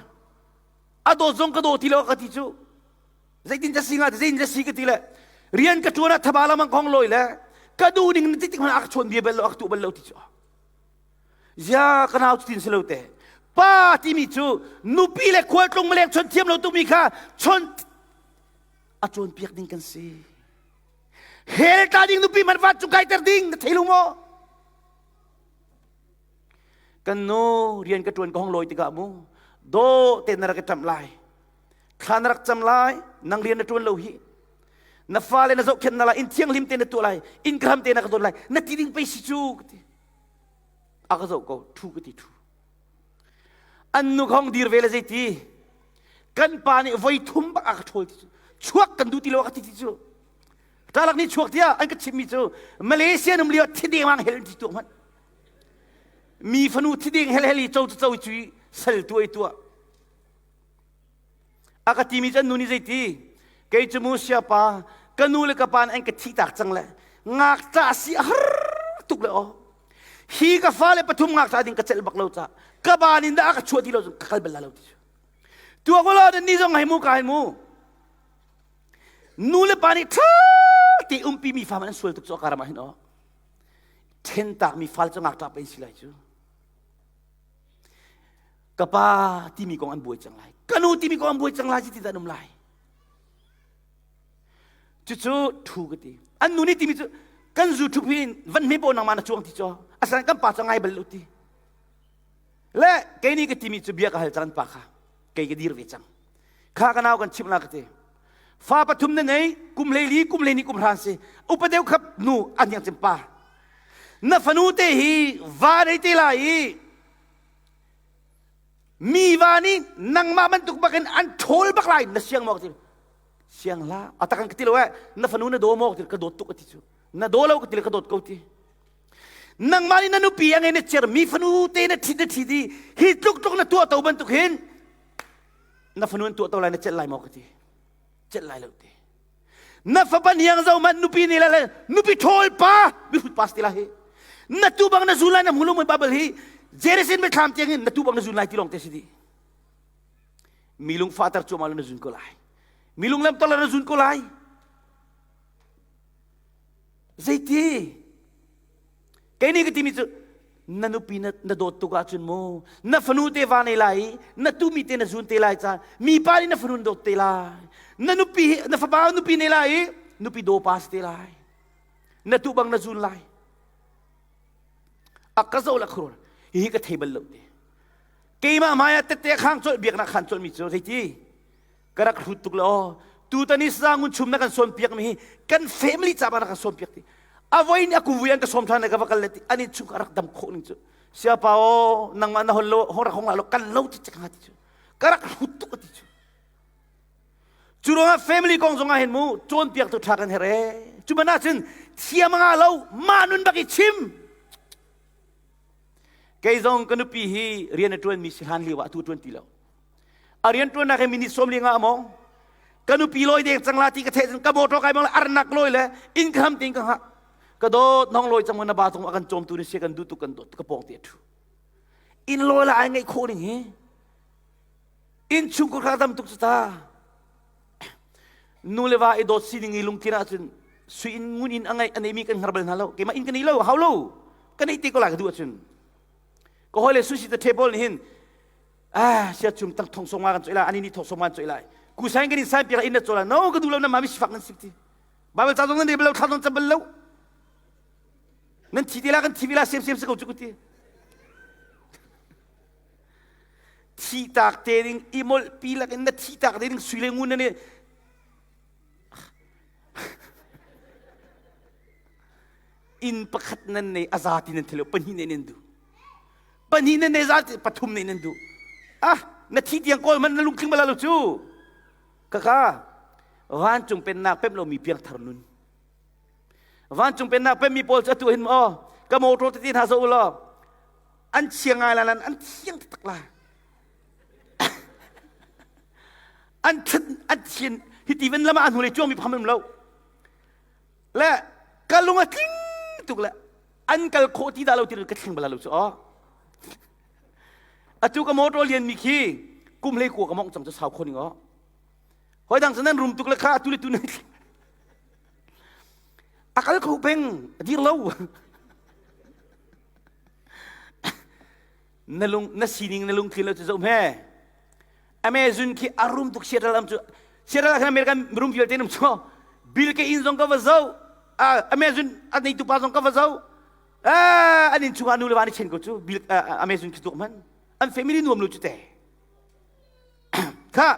A dawt zong ka daw ti lo a ka ti cu. Zeitin ka si nga zeitin ka si ka ti le rian ka ṭuan ah thaba lamang kong lawi le ka duh ning tik tik hmanh a ka chawn bia bal lo a ka tuah bal lo ti cu zia ka nau cutin si lo te pa timi cu nupi le khualtlung maleng chon thiam lo tukmi kha chon a cawnpiak ding kan si hell tla ding nupi man vat cu kaiter ding na thei lu maw kan nu rian ka ṭuan ka hong lawi tikah mu do te na rak ka ṭamh lai Thla na rak cam lai, nang rian na ṭuan lo hi. Na fale na zohkhenh na lai, inn thianghlim te na tuah lai, inn ka hram te na ka dawt lai, na ti ding pei si cu ka ti. A ka zoh ko, ṭhu ka ti ṭhu. An nu ka hong dir ve le zeiti? Kan pa nih voi thum bak a ka ṭhawl ti cu. Chuak kan duh ti lo a ka ti ti cu. Ṭalak nih chuak tiah an ka chimmi cu Malaysia um lio thideng hel ti tuah hmanh. Mi fanu thideng hel hel i co cu co cu i sal tuah i tuah. A ka timi cu an nu nih zeiti? Kei cu mu siapa ka nu le ka pa nih an ka thihtak cang le ngakṭah si a har tuk le aw. Hi ka fale pathum ngakṭah ding ka celh bak lo ca ka ban in dah a ka chuah ti lo cun ka kal bal la lo ti cu. Tuak ulaw nan ni zong hei mu ka hei mu. Nu le pa nih ṭha te umpi mi fa an sual tuk cu a karam ah hin aw. Ṭhentak mi fal cu ngakṭah pei si lai cu. Ka pa timi kong an buai cang lai. Ka nu timi kong an buai cang lai ti dah an um lai. Cucu thu ka ti. An nu nih timi cu kan zu thup hi van hme paw nangmah na chuang ti cu. Asinain kan pa cu ngai bal lo ti. Le kei nih ka timi cu bia ka hal cang an pa kha. Kei ka dir ve cang. Kha ka nau kan chimh la ka ti. Fa pathum na nei, kum hlei li, kum hlei ni, kum hran si. Upa deuh khap nu an yang cim pa. Na fanu te hi va nei te lai i Mi va nih nangmah bantuk bakin an ṭhawl bak lai na siang maw ka ti siang hlah a tak an ka ti lo eh na fanu na daw maw ka ti ka dawt tuk a ti cu na daw lo ka ti le ka dawt ko ti. Nangmah nih na nupi a ngei na cer mi fanu te na ṭhit na ṭhit i hi tluk tluk na tuah to bantuk hin na fanu an tuah to lai na celh lai maw ka ti. Celh lai lo ti. Na fapa niang zo man nupi ni le nupi ṭhawl pa mihrut pa si ti lai hi. Na tu bang na zun lai na hmu lo mui Bible hi Jerusalem thlam tiang in na tu bang na zun lai ti lawng te si di. Mi lung fater cuahmah lo na zun ko lai. Mi lung lam na zun ko lai. Zeiti? Kei nih ka timi cu na nupi na, na dawt tuk ahcun mu na fanu te va nei lai i na tumi te na zun te lai ca mi pa nih na fanu na dawt te lai na nupi na fapa nupi nei lai i nupi daw pa si te lai na tu bang na zun lai a ka zo la khur hi ka thei bal lo te keimah hmai ah tette khang colh biaknak khan colh mi cu zeiti ka rak hrut tuk le aw tutan i sangun chum na kan sawn piak mi hi kan family ca na kan sawn piak ti avoi ni aku vui an ka sawm than ka va kal le ti ani chung ka rak dam khawh ning cu siapa o nangmah na hol lo hong rak hong la lo kan lo ti chak ti cu ka rak hrut tuk ti cu cu ruangah family kong zong ah hin mu cawnpiak tu tha kan here cu mana cun thiam nga lo ma nun bak i chim kei zong ka nupi hi rian a tuan mi si hlan lio ah tu tuan ti lo A rianṭuannak hi minute 15 a mong. Ka nupi lawi deng cang la ti ka theih ka motor kai bang le arnak lawi le inn ka ham ting ka hngah. Ka dawt nong lawi cang na ba tung a kan cawmtu ni sia kan duh tuk kan dawt ka pawng te a ṭhu. Inn lawi la ai ngaih khawh ning hi. Inn chungkhur kha dam tuk cu ta. Nu le va i dawt sining i lungthin ahcun sui in ngun in a ngeih a neimi kan hngar bal hna lo. Keimah inn ka nei lo, hau lo. Ka neih te ko lai ka duh ahcun. Ka hawi le sushi the table nih hin ah sia chum tang thong song kan choi lai ani ni thong song kan choi lai ku sain kan in sain pira in na chola no ka du lo na mami sifak nan sik ti bible ca zong nan bel lo thla zong cam bal lo nan thi ti la kan thi la sem sem se ko chu ku ti thi tak te ding imol pi lak in na thi tak te ding sui le ngun na ne in pakhat nan nei azati nan thilo pahnih ne nan du pahnih nan nei zat pathum ne nan duh ah na thi tiang kawl man na lungtling bala lo cu kaka vancung pennak pem lomi piangthar nun vancung pennak pemmi pawl cu atu hin maw ka motor tete hna zo law an chia ngai la lan an thiang taktak la an thin an thian hiti van lama an hnulei cuang mi pham lo le ka lung a tling tuk le an kal khawh ti dah lo ti ka thleng bala lo cu aw atu ka motor lian mi khi kum hlei kua ka mong cang cu sau kho ning aw hoi dang nan rum tuk le kha atu le tu nan a kal kho peng a dir lo na lung na sining na lungthin lo cu zoh hme Amazon khi a rum tuk Seattle am cu Seattle ah khan American rum vialte nam cu Bill ke inn zong ka va zoh Amazon a neitu pa zong ka va zoh an inn chungah nu le va ni chen ko cu Bill Amazon khi tuk man an family nuam lo cu te kha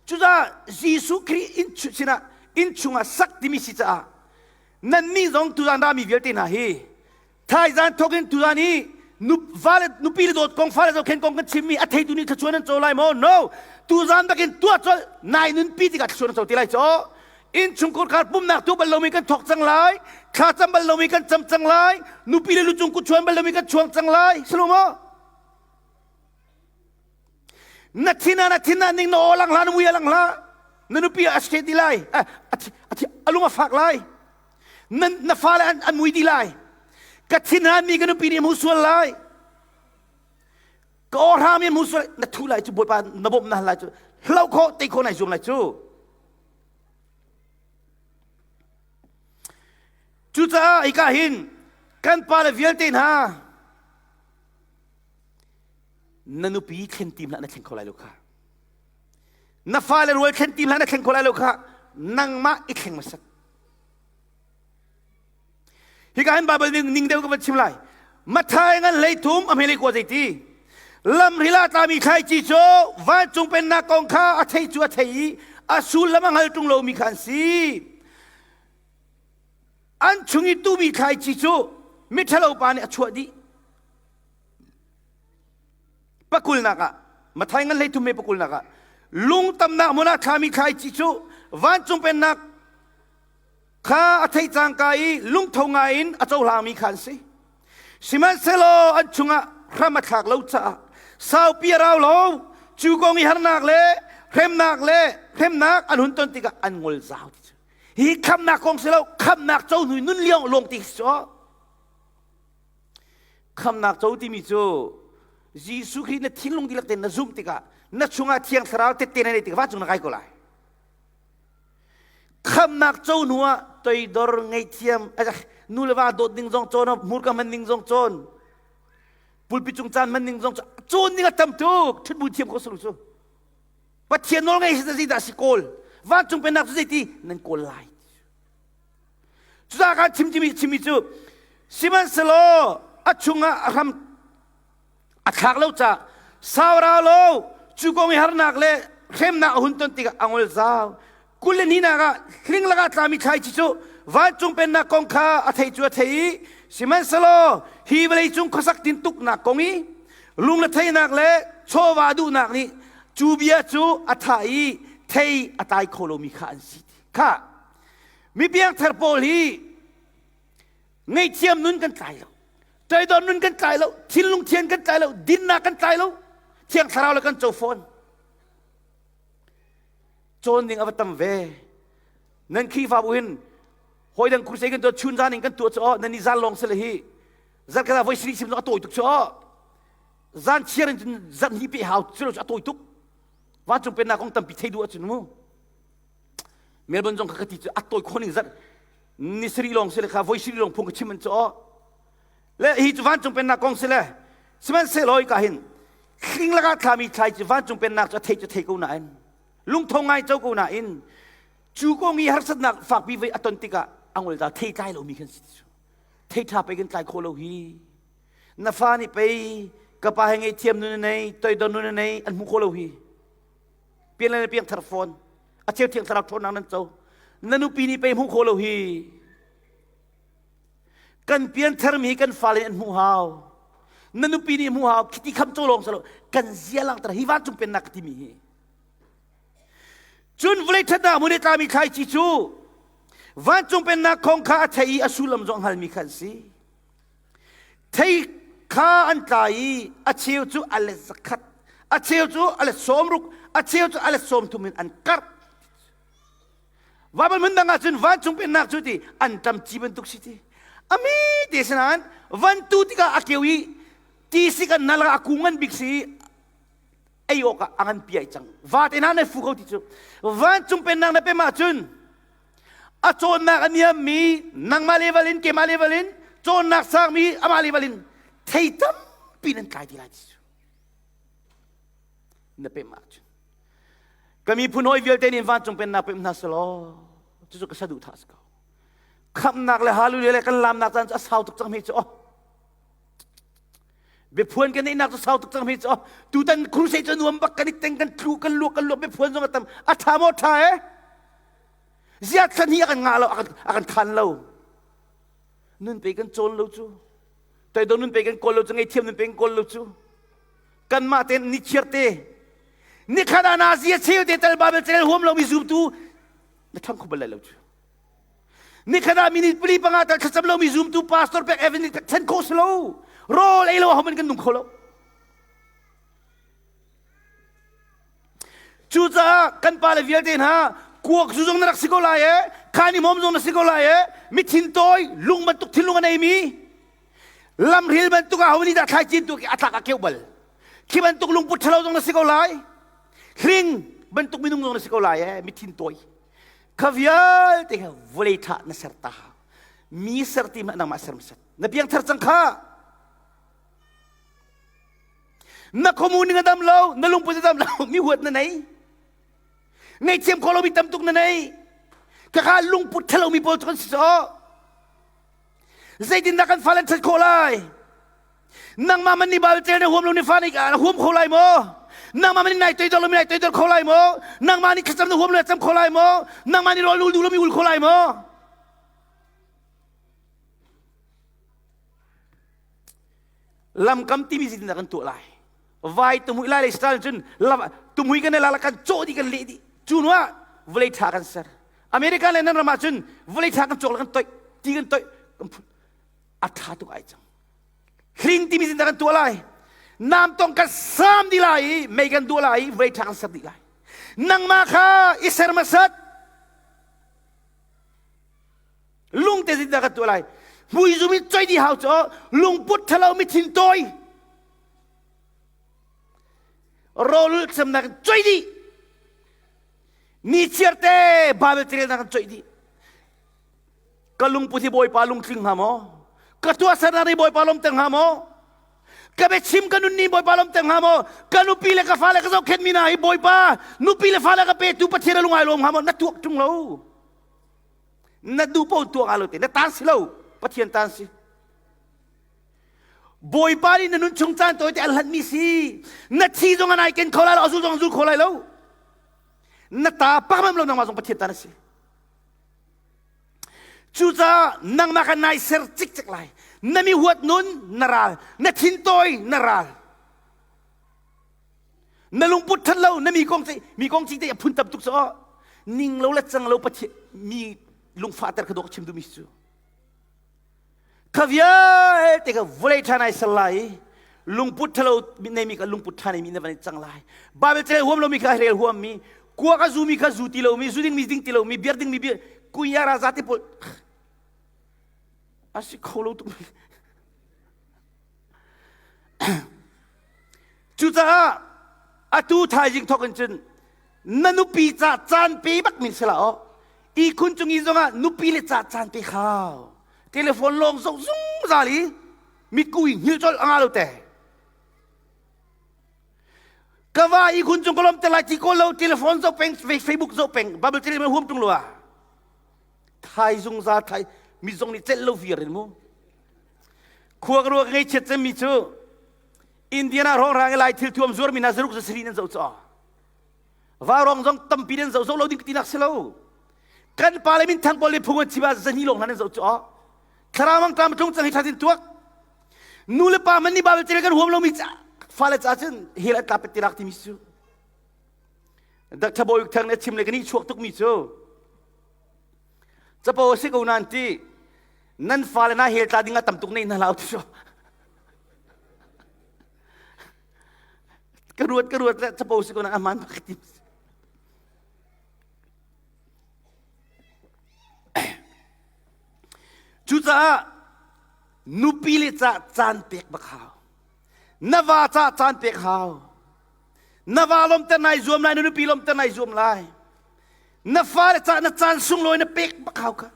cucaah Jesuh Khrih inn sinah inn chungah sak timi si caah nannih zong tuzan rami vialte hna hi Thaizan thawk in tuzan hi vale nupi le dawt kong fale zohkhen kong kan chimmi a theitu nih thluachuah nan co lai maw? No. Tuzan bakin tuah colh nai nunpi tikah thluachuah nan co ti lai caw. Innchungkhar khar pumnak tu bal lomi kan thawk cang lai. Thla cam bal lomi kan cam cang lai. Nupi le lucung kut chuan bal lomi kan chuang cang lai. Silo maw? Na thin na thin ning na aw lang hla na mui lang hla. Na nupi a ske ti lai. A lung a fak lai. Na, na fale an, an mui dih lai. Ka thinhan mi ka nupi nih a hmu sual lai. Ka awhra mi a hmu sual na thu lai cu Bawipa na bawmh na hal lai cu hlo khawh tei khawh nai zuam lai cu. Cucaah hika hin kan pale vialte hna na nupi thlen tim hlah na thleng kho lai lo kha. Na fale rual thlen tim hlah na thleng kho lai lo kha. Nangmah i thleng hmasat. Hika hin Bible ning ning deuh ka van chim lai. Mathai ngan hlei thum a hmelei kua zeiti. Lamril ah tlami thlaici cu vancung pennak kong kha a thei cu a thei i a sullam a hngal ṭung lomi kha an si. An chung i tumi thlaici cu miṭhalo pa nih a chuah dih. Pakulnak ah Mathai ngan hlei thum me pakulnak ah lungtamnak hmun ah thlami thlaici cu vancung pennak kha a theih cangka i lungtho ngai in a cohlangmi kha an si. Sihmanhsehlaw an chungah hram a thlak lo caah saupi a rau lo. Cu kong i harnak le hremnak le hremnak an hun ton tikah an ngol zau ti cu. Hi khamnak kong si lo, khamnak co hnu nun liang lawng ti cu. Khamnak co timi cu Jesuh Khrih na thinlung dihlak tein na zumh tikah na chungah Thiang Thlarau tette na neih tikah vancung na kai ko lai. Khamnak co hnu ah toidor ngaihthiam nu le va dawt ning zong cawn hmurka hman ning zong cawn pulpit cung caan hman ning zong cawn ning a tam tuk ṭhutbu thiam kho sulu cu Pathian nawl ngei si dah si kawl vancung pennak cu zeiti nan kawl lai Cucaah kan chim chimi chimmi cu sihmanhsehlaw a chungah a hram a thlak lo caah saurau lo cu kong i harnak le hremnak a hun ton tikah a ngol zau. 20 le hnihnak ah hling lakah tlami thlaici cu vancung pennak kong kha a thei cu a thei i sihmanhsehlaw hi vawleicung khuasak tintuknak kong i lungretheihnak le chawva duhnak nih cu bia cu a thah i thei a tlai kho lomi kha an si. Kha Mi piangthar pawl hi ngaihthiam nun kan tlai lo, toidor nun kan tlai lo, thinlung thian kan tlai lo, dinnak kan tlai lo, thiang thlarau le kan co fawn. Cawn ding a va tam ve. Nan Khrihfabu hin hawi dang crusade kan tuah chun zan in kan tuah cu aw nan i zan lawng sile hi zarh khat ah voi sarih sim a tawi tuk cu aw zan chiar in cun zarh hnih pe hau cu a tawi tuk vancung pennak kong tampi thei duh ahcun mu Melbourne zong kha ka ti cu a tawi khawh ning zat ni sarih lawng si le kha voi sarih lawng phung ka chim an cu aw le hi cu vancung pennak kong si le sihmanhsehlaw ka hin hling lakah thlami thlai cu vancung pennak cu a thei cu thei ko nain lungtho ngai co ko nain cu kong i harsatnak fakpi voi a ton tikah a ngol ta thei tlai lomi khan si cu thei ṭha pei kan tlai kho lo hi na fa nih pei ka pa he ngei thiam nun nei toidor nun nei an hmu kho lo hi pian le piang thar fawn a cheu thiang thlarau ṭhawnnak nan co na nupi nih pei hmuh khawh lo hi kan pian tharmi kan fale an hmuh hau na nupi nih hmuh hau khiti kham co lawng salo kan zia langhter hi vancung pennak ka timi hi cun vawlei ṭhatnak hmun i tlami thlaici cu vancung pennak kong kha a thei i a sullam zong hngalmi kha an si Thei kha an tla i a cheu cu a let zakhat, a cheu cu a let 60, a cheu cu a let 30 in an karh. Baibal hmun dang ah cun vancung pennak cu ti an ṭam ci bantuk si ti. Ami te sinain van tu tikah a keu i ti sik an nal a kung ngan bik si ei awk ah a ngan piai cang. Vate hna na fu ko ti cu. Vancung pennak na pem ahcun a cawnnak a niammi nangmah level in keimah level in cawnnak sangmi amah level in thei tampi nan tlai ti lai ti cu na pemh ahcun ka miphun hawi vialte nih vancung pennak pemh hna selaw cucu ka saduhthah a si ko khamhnak le hallelujah le kan lamnak caan cu a sau tuk cang hme cu oh biaphuan kan neihnak cu sau tuk cang hme cu oh tutan crusade cu nuam bak kan i teng kan tlu kan luak kan luak biaphuan zong a tam a ṭha maw ṭha eh Ziah thlan hi a kan ngah lo, a kan khan lo. Nun pe kan cawn lo cu. Toidor nun pe kan kawl lo cu, ngaihthiam nun pe kan kawl lo cu. Kanmah tein ni chiar te. Ni khat ah na zia cheu te tal Bible channel huam lomi zumtu na ṭhang kho bal lai lo cu. Ni khat ah minute pali panga tal thlacam lomi zumtu pastor pek evangelist pek chan kho si lo. Rawl ei lo ahohmanh kan nung kho lo. Cucaah kan pale vialte hna kuak zu zong na rak si ko lai e, khani mom zong na si ko lai e, mithin tawi lung bantuk thinlung a neimi lamhril bantuk ah ho nih dah thlai cin tu a tlak a keuh bal. Khi bantuk lungput ṭhalo zong na si ko lai. Hling bantuk minung zong na si ko lai e, mithin tawi. Kha vialte kha vawlei ṭha na ser ta. Mi ser ti hmanh nangmah ser hmasat. Na piangthar cang kha. Na khuamu ning a dam lo, na lungput a dam lo, mi huat na nei. Ngaihthiam kho lomi tam tuk na nei. Khakha lungput ṭhalo mi pawl cu kan si caw. Zeitindah kan fale an ṭhat khawh lai? Nangmah man nih Bible tel na huam lo ni fa nih na huam kho lai maw? Nangmah man nih nai toidor lo mi nai toidor kho lai maw? Nangmah nih thlacam na huam lo cam kho lai maw? Nangmah nih rawl ul duh lo mi ul kho lai maw? Lamkam timi zeitindah kan tuah lai? Vai tumui lai le style cun tumui kan la kan cawh dih kan leh dih. Cu hnu ah vawlei ṭha kan ser. America le nan ram ah cun vawlei ṭha kan cawk le kan toih, ti kan toih, kan phun. A ṭha tuk ai cang. Hling timi zindah kan tuah lai? Namtong kan sam dih lai i mei kan duah lai i vei ṭha kan ser dih lai. Nangmah kha i ser hmasat. Lungte zindah kan tuah lai? Hmui zum in choi dih hau cu lungput ṭhalo mithin tawi. Rawlulh semnak in choi dih. Ni chiarte Bible carelnak in choi dih. Ka lungput hi Bawipa lungtling hnga maw? Ka tuahsernak nih Bawipa lawmter hnga maw? Ka biachim ka nun nih Bawipa lawmter hnga maw? Ka nupi le ka fale ka zohkhenhmi hna hi Bawipa nupi le fale ka petu Pathian a lungai lawm hnga maw? Na tuak ṭung lo. Na duh paoh tuak aa lo te. Na tan si lo. Pathian tan si. Bawipa nih na nun chung caan tawi te an hlanhmi si. Na thi zong an ai ken kho lai lo, a zul zong an zul kho lai lo. Na ta pakmam lo nangmah zong Pathian tan a si. Cucaah nangmah kha nai ser cikcek lai. Na mi huat nun na ral, na thintawi na ral. Na lungput ṭhat lo, na mi kong ci mi kong ci te a phun tam tuk caw. Ning lo le cang lo Pathian mi lungfahter kha dawh chim duhmi cu. Kha vialte kha vawlei ṭha nai ser lai i lungput ṭhalo neimi kha lungput ṭha neimi na van i cang lai. Bible carel huam lomi kha rel huammi, kuak a zumi kha zu ti lomi, zu dingmi ding ti lomi, beer dingmi beer, kunyara za te pawl a si kho lo tuk. Cucaah atu thaizing thawk in cun na nupi ca caan pe bak min sila aw ihkhun cung i zongah nupi le ca caan pe khau telephone lawng zoh zungzal i mitku i hngilh colh anga lo te ka va ihkhun cung ka lom te lai ti ko lo telephone zoh peng Facebook zoh peng bubble tele huam tung lo ah thai zungzal thai mi zong nih celh lo viar in mu khua ka ruak ngei chiat cemmi cu Indiana hrawng i lai thil thuam zuar mi hna zaruk za sari nan zoh caw Vaurawng zong tampi nan zoh zoh lo ding tinak si lo. Kan pa le minthang pawl nih phung an chim ah zani lawng hna nan zoh cu aw. Thlarau mang tlam tlung cang hi thatin tuak. Nu le pa man nih Bible cel kan huam lomi ca fale ca cun hel an tla pet tilak timi cu. Dr. Bawi Thang nih a chim le kan i chuak tukmi cu capo a si ko nan ti nan fale na hel tla ding ah tam tuk nei hna hlah ti Ka ruat ka ruat le capo si ko na aman bak ti. Cucaah nupi le ca caan pek bak hau. Na va ca caan pek hau. Na va lomter nai zuam lai, na nupi lomter nai zuam lai. Na fale ca na caan sunglawi na pek bak hau kha.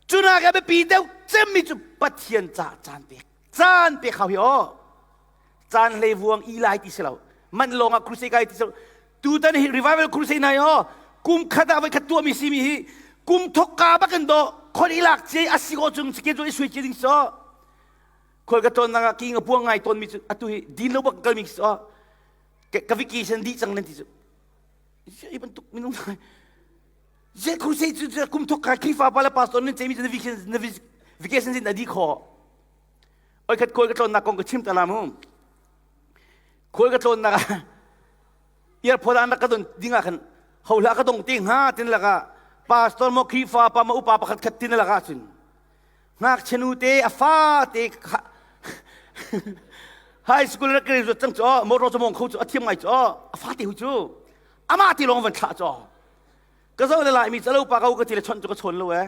Cunak a biapi deuh cemmi cu Pathian ca caan pek. Caan pek hau hi aw. Caan hlei vuang i lai ti si lo. Manh lawng ah crusade kai ti si lo. Tutan hi revival crusade nai aw. Kum khat ah voi khat tuahmi simi hi kum thok ka bakin do khon i lak ce a si ko chung schedule i sui ce ding so. Khol ka ton nanga ki nga puang ngai ton mi cu atu hi din lo bak kalmi so. Ka vacation di cang nan ti cu. I bantuk minung Zei crusade cu kum thok ka Khrihfa pa le pastor nan ceimi cu na vacation sin a di kho. Oi khat khawi ka tlawnnak kong ka chim ta la mu. Khawi ka tlawnnak ah airport ah an rak ka don ding ah khan ho hlah ka dong te hnga tin laka pastor mo Khrihfa pa ma upa pakhat khat tin laka cun ngakchia nu te a fa te high school rak graduate cang cu motor cu mong kho cu a thiam ngai cu a fa te hu cu amah ti lawng van thlah cu ka zoh le laimi calo pa ko ka ti le chawnh cu ka chawn lo eh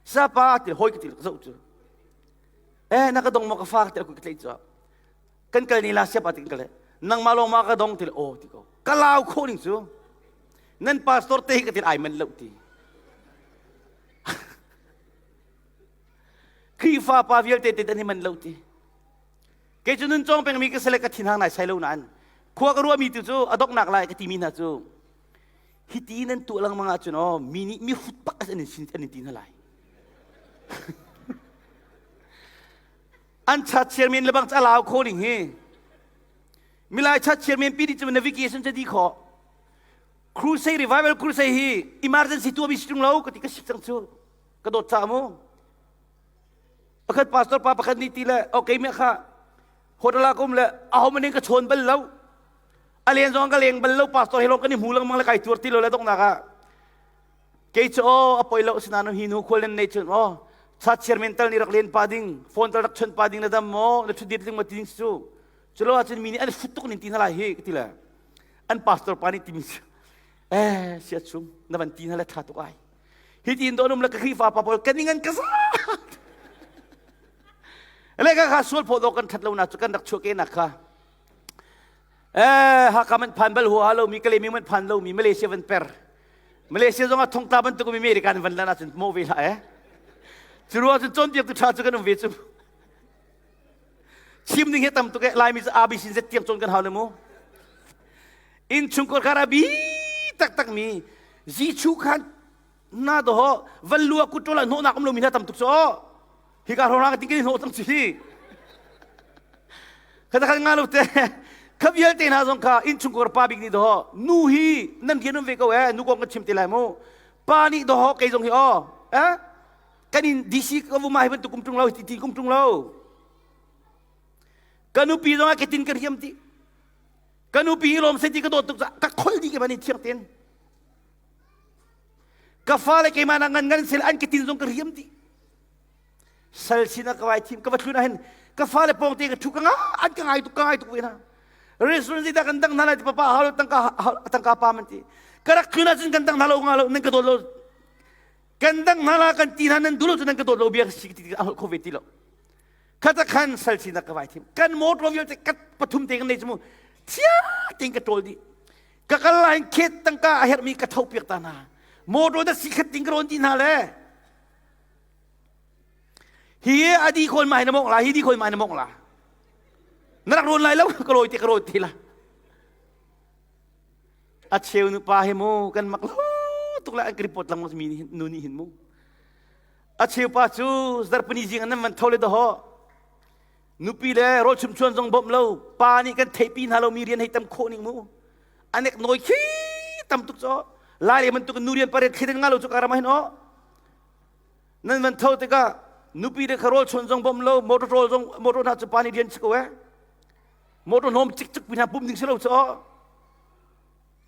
sapa ti hoi ka ti ka zoh cu eh na ka dong maw ka fa ti ka tlaih cu kan kal ni la siapa ti kan kal nangmah lawng ma ka dong ti le aw ti ko ka lau khawh ning cu nan pastor te hi ka ti ai man lo ti Khrihfa pa vialte te an i man lo ti kei cu nun cawng pengmi ka sele ka thin hang nai sai lo nain khua ka ruahmi tu cu a donghnak lai ka timi hna cu hiti nan tuah lengmang ahcun aw mi nih mi hrut bak an in sin an in ti hna lai an chat chairman le bang ca lau kho ding hi milai chat chairman pi di cu navigation ca di kho crusade revival crusade hi emergency tuah mi si tung lo ka ti ka sik cang cu ka dawt ca mu pakhat pastor pa pakhat nih ti le okay me kha hotel ah kum le aho maning ka chawn bal lo a len zong ka leng bal lo pastor he lawng kan i hmu lengmang le kai tuar ti lo le donghnak ah kei cu aw a poi lo sinain hi nu khual nan nei cun aw. Cha chairman tal nih rak len pa ding, phone tal rak chon pa ding na dam maw, na thut ding ma ti ding cu. Culo ahcun mi nih an fut tuk nin ti hna lai hi ka ti le. An pastor pa nih timi cu eh sia chung na van ti hna le tha tuk ai. Hi ti in do num le ka Khrihfa pa pawl kan ingan ka za. Le ka kha sual phaw do kan that lo na cu kan rak chuah ke nak kha. Eh Hakha man phan bal huaha lo mi Kalemi man phan lo mi Malaysia van per. Malaysia zong ah thongtla bantuk mi America an van lan ahcun mo ve hlah eh. Cu ruang cun cawnpiak tu ṭha cu kan um ve cu. Chim ding hi tam tuk eh Laimi cu ABC Z tiang cawn kan hau le mu. Inn chungkhar kar a bi taktak mi Zichu khan na do van lua kutṭol ah hnawhnak um lomi hna tam tuk cu aw. Hika hrawng ka ting hnawh cang ci. Kha khan nga lo te. Kha vialte hna zong kha innchungkhar pa bik nih do nu hi nan rian um ve ko eh nu kong kan chim te lai mu. Pa nih do kei zong hi aw eh kan in DC ka vuma hi bantuk kum tung lo ti ti kum tung lo. Ka nupi zong ah ke tin ka riam ti. Ka nupi hi lawm se ti ka dawt tuk ka khol di ke mani thiang ten. Ka fale keimah na ngan ngan sel an ke tin zong ka riam ti. Sal sin ah ka vai thim ka va thlun ah hin ka fale pawng te ka thu ka nga an ka ngai tuk ka ngai tuk ve na. Restaurant zi dah kan dang hna lai ti papa halo tangka tangka pa man ti. Ka rak thlun ah cun kan dang hna lo nga lo nan ka dawt lo. Kan dang hna la kan ti hna nan duh lo cu nan ka dawt lo bia si ti a holh kho ve ti lo. Khata khan sal sin ah ka vai thim. Kan motor vialte kat pathum te kan nei chu mu. Thia ting ka ṭawl dih. Ka kal lai khet tangka a herhmi ka tho piak ta hna. Motor da si khat ting ka rawn ti hna le. Hi a di khawn mai na mong la, hi di khawn mai na mong la. Na rak rawn lai lo, ka rawi te ka rawi te la. A cheu nu pa he mu kan mak lo tuk la an ka report lang mi nu nih hin mu. A cheu pa cu zarpani zing an nan van tho le daho. Nupi le rawl chumchuan zong bawmh lo, pa nih kan theihpi hna lomi rian hei tam khawh ning mu. Anek nawi khi tam tuk cho. Lai le bantuk nu rian pariat thlen nga lo cu karam hin o. Nan van tho tikah nupi le kha rawl chuan zong bawmh lo, motor rawl zong motor hna cu pa nih rian si ko eh. Motor hnawm cik cik pi hna pum ding si lo cu o.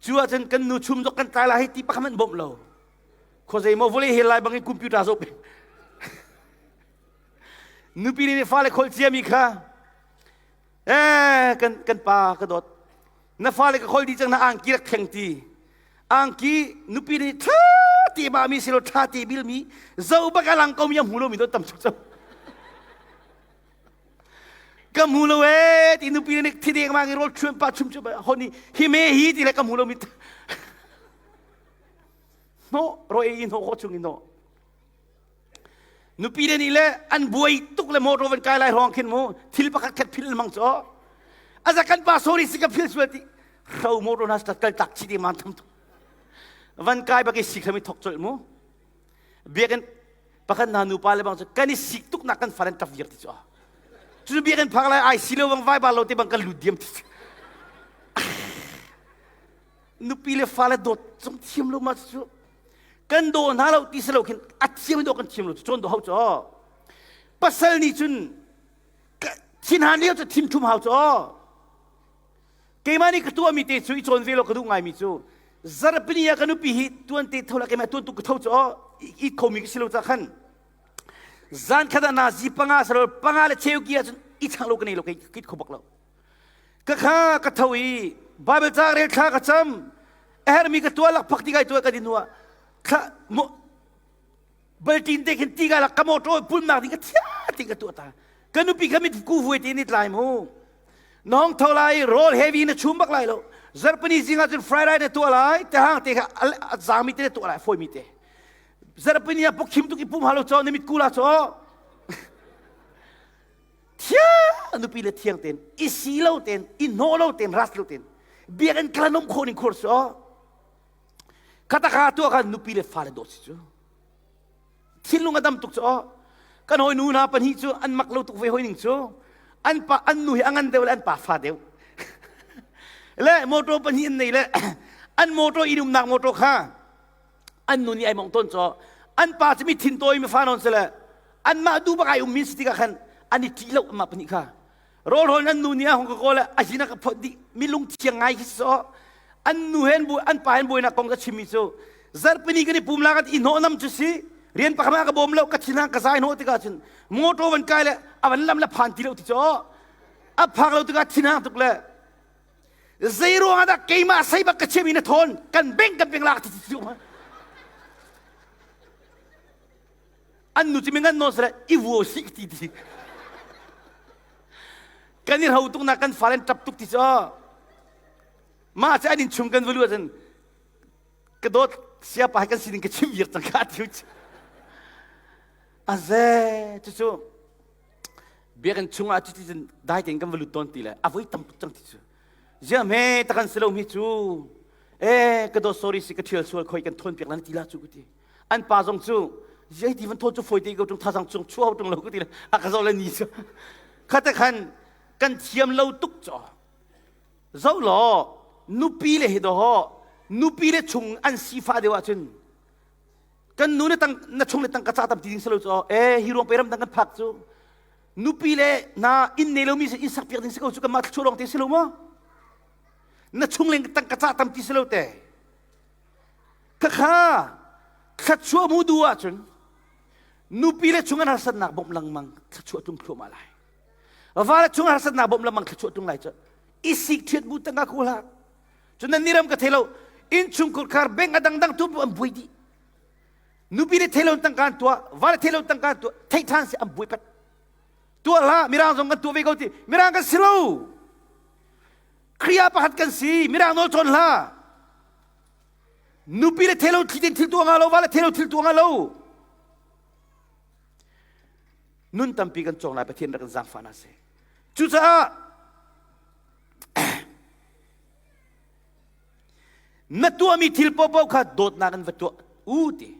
Cu ahcun kan nu chum zok kan tlai lai hei ti pakhat hmanh bawmh lo. Khuazei maw vawlei hel lai bangin computer zoh peng. Nupi nih fale kholh ciami kha eh kan kan pa ka dawt na fale ka khol dih cang na angki rak thleng ti angki nupi nih tha ti ma mi silo tha ti bil mi zo bak alang ko mi a hmu lo mi do tam tuk cang ka hmu lo e ti nupi nih thi deng ma ngi rol chuan pa chum chu hon hi me hi ti le ka hmu lo mi no ro e in ho ko chung in no Nupi le nih le an buai tuk le motor van kai lai hrawng khin mu thil pakhat khat phil mang cu aza kan pa sorry si ka phil sual ti hro motor na kal tak chi ti man tham tu van kai bak i sik thami thok chol mu biakinn pakhat na nu pa le bang cu kan i sik tuk nak kan far an tap viar ti cu cu biakinn phak lai ai si lo bang vai ba lo te bang kan lut diam ti nupi le fale dawt zong thiam lo ma cu kan daw hna lo ti si lo khin a thiam dawh kan thiam lo cu cawn dawh hau cu pasal nih cun thinhan lio cu thin ṭhum hau cu keimah nih ka tuahmi te cu i cawn ve lo ka duh ngaimi cu zarhpini ah ka nupi hi tuan te tho la keimah tuan tuk ka tho cu i khomi ka si lo ca khan zan khat ah nazi panga salo panga le cheu ki ahcun i chang lo ka nei lo kei kit kho bak lo Ka kha ka tho i Bible ca rel thla ka cam. A herhmi ka tuah lakphak ti kai tuah ka din hnuah thla baltin te khin ti ka lak ka motor pulnak ding ka thia ti ka tuah ta. Ka nupi kha mit ku vuai te ni tlai mu. Nong tho lai roll heavy na chum bak lai lo. Zarpani zing ah cun fried rice na tuah lai te hang te kha a zangmi te na tuah lai foi mi te. Zarpani ah pok khim tuk i pum halo cho na mit ku la cho. Thiang nupi le thiang tein i si lo tein i hnawh lo tein ras lo tein biakinn kala nom khawh ning khur su khataka tuah khan nupi le fale dawt si cu thinlung a dam tuk cu kan hawi nu hna pahnih cu an mak lo tuk ve hoi ning cu an pa an nu hi a ngan deuh le an pa fa deuh le motor pahnih an nei le an motor in umnak motor kha an nu nih ai mong tawn caw an pa cu mi thin tawi mi fa nawn si le anmah duh bak ai ummi si tikah khan an i ṭih lo amah pahnih kha rawlrawl an nu nih a hung ka kawl a hin a ka phawt dih mi lung thiang ngai khi si an nu hen bu an pa hen buainak kong ka chimmi cu zarhpini kan i pum la kan i hnawh nam cu si. Rian pakhat ah ka bawm lo, ka thin ka zai hnawh tikah cun motor van kai le a van lam le phan ti lo ti cu a phak lo tikah thin hang tuk le zei ruang ah dah keimah sei bak ka chiami na thawn kan beng kan beng lak ti ti an nu cu mi ngan nawn sele i vuo si ti ti kan i ro tuk na kan fale tap tuk ti cu mah cu an in chung kan vulu ahcun ka dawt siapa kan sining ka chim viar cang ka ti aze cucu biakinn chungah cuti cun dai tein kan va lut tawn ti le a voi tam tuk cang ti cu ziah hme takan si lo mi cu e ka dawt sorry si ka thial sual khoi kan thawn piak lan ti la cu ka ti an pa zong cu ziah ti van thawn cu foi te ko tung thazang chung chuau tung lo ka ti le a ka zo le ni cu khate khan kan thiam lo tuk cho Zoh law nupi le hi dawh nupi le chung an sifah deuh ahcun kan nu na tang na chung le tangka ca tam ti ding si lo cu e hi ruang pe ram dang kan phak cu nupi le na inn nei lomi inn sak piak ding si ko cu kanmah thluachuah lawng te si lo maw na chung le tangka ca tam ti si lo te khakha thluachuah mu du ahcun nupi le chung an harsatnak bawmh lengmang thluachuah tlung thluahmah lai va le chung harsatnak bawmh lengmang thluachuah tung lai cu i sik thiat bu tangka ku hlah cun nan niram ka thei lo innchung khar bank a dangdang tu an buai dih nupi le thei lo tangka an tuah va le thei lo tangka an tuah thei than si an buai pat tuah hlah mirang zong kan tuah ve ko ti mirang kan si lo Kriya pakhat kan si mirang nawl cawn hlah nupi le thei lo thli thil tuah nga lo va le thei lo thil tuah nga lo Nun tampi kan cawng lai Pathian rak kan zaangfah hna seh. Cucaah na tuahmi thil paohpaoh kha dawtnak in va tuah u ti.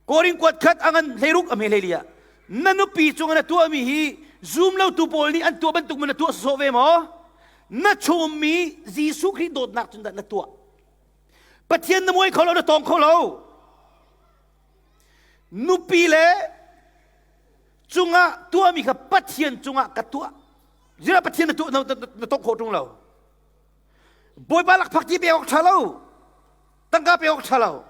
Korin kuat khat angan hleiruk a hme hleili ah na nupi cung na tuahmi hi zum lotu pawl nih an tuah bantuk ma na tuah sawsawh ve maw? Na chungmi Jesuh Khrih dawtnak cun dah na tuah. Pathian na muai kho lo na tawng kho lo. Nupi le cungah tuahmi kha Pathian cungah ka tuah. Zira Pathian na tuah na tawng khawh ṭung lo. Bawipa lakphak ti pek awk ṭha lo. Tangka pek awk ṭha lo.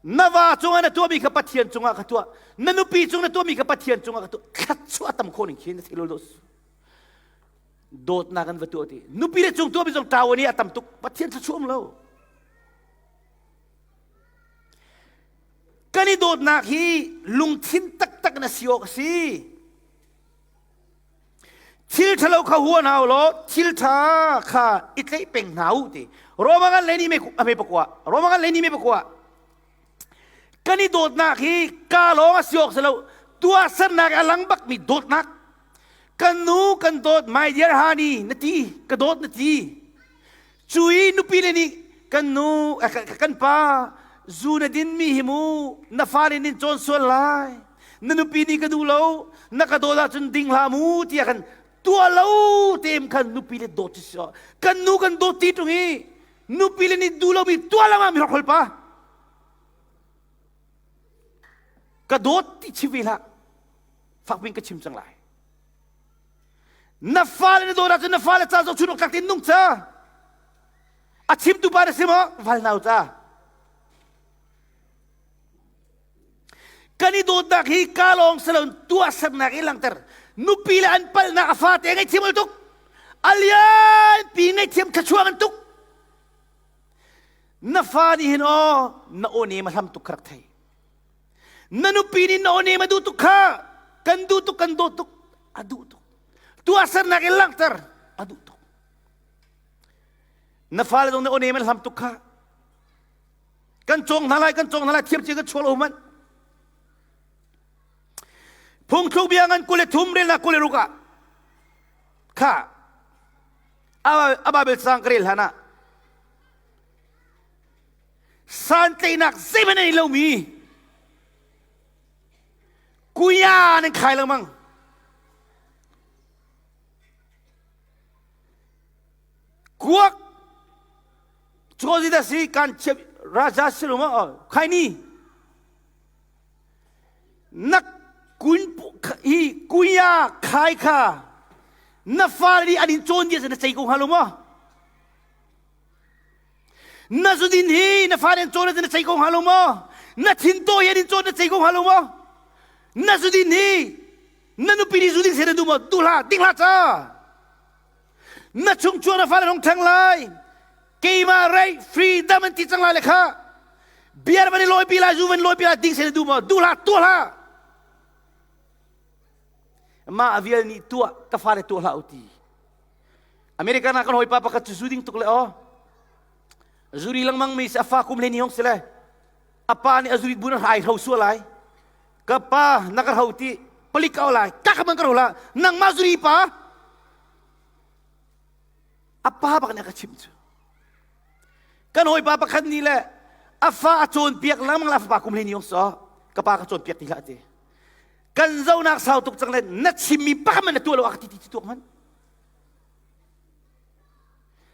Na va cungah na tuahmi kha Pathian cungah ka tuah. Na nupi cung na tuahmi kha Pathian cungah ka tuah. Thluachuah tam khawh ning khi na thei lo Dawtnak an va tuah ti. Nupi le cung tuahmi zong ṭawan i a tam tuk. Pathian thluachuah um lo. Kan i dawtnak hi lungthin taktak na si awk a si. Thil ṭhalo kha hua hna u law thil ṭha kha i tlaih peng hna u ti. Roma kan leni me a me pakua. Roma kan leni me pakua. Kan i dawtnak hi ka lawng a si awk si lo. Tuahsernak a lang bakmi dawtnak. Kan nu kan dawt my dear honey na ti ka dawt na ti. Cu i nupi le nih kan nu kan pa zu na dinmi hi mu na fale nin cawn sual lai na nupi nih ka duh lo na ka dawt ahcun ding hlah mu tiah kan tuah lo tem khan nupi le dawt si kan nu kan dawt ti ṭung i nupi le nih duh lomi tuah lama mi hrokhrol pa ka dawt ti chim ve hlah fakpin ka chim cang lai Na fale na dawt ahcun na fale ca zohchun awk tlak tein nung ca. A chimtu pa na si maw? Val nau ca. Kan i dawtnak hi ka lawng si loin tuahsernak i langhter. Nupi le an palhnak a fate ngaihthiam ol tuk. A lianpi ngaihthiam thluachuah an tuk. Na fa nih hin aw na aw nem a hlam tuk kha rak thei. Na nupi nih na aw a duh tuk kha kan duh tuk kan dawt tuk a duh tuk tuahsernak in langhter a duh tuk na fale zong na aw an hlam tuk kha kan cawng hna lai kan cawng hna lai thiam cia kan chuak lo hmanh phungthluk bia ngan 23 relnak 26 ah kha a Bible cang ka rel hlan ah Santlaihnak zeihmanh an i lomi kuya nan khai lengmang. Kuak Chozita si kan chiap raja si lo ma khai ni na kun hi kuya khai kha na fale nih an in cawn dia na cei ko hnga lo maw? Na zudin hi na fa nen cawn na cei ko hnga lo maw? Na thin tawi in cawn na cei ko hnga lo maw? Na zudin hi na nupi nih zudin se na duh maw? Duh hlah, ding hlah ca. Na chung chuak na fale hong theng lai. Keimah right freedom an ti cang lai le kha. Beer van i lawi pi lai, zu van lawi pi lai, ding se na duh maw? Duh hlah, tuah hlah. Mah vial nih tuah, ka fale tuah hlah u ti. American ah kan hawipa pakhat cu zu ding tuk le aw. Zuri lengmang mi si a fa kum le ni hong si le a pa nih a zurit bu na ai hro sual lai. Ka pa na ka hro ti palik ka lai ka ka man ka ro la nangmah zuri pa a pa bak nih a ka chimh cu. Kan hawipa pakhat nih le a fa a cawnpiak lengmang la fapa kum le ni hong so ka pa ka cawnpiak ti hlah ti. Kan zonak sau tuk cang le na chimmi pakhat man na tuah lo a ka ti ti tuak man.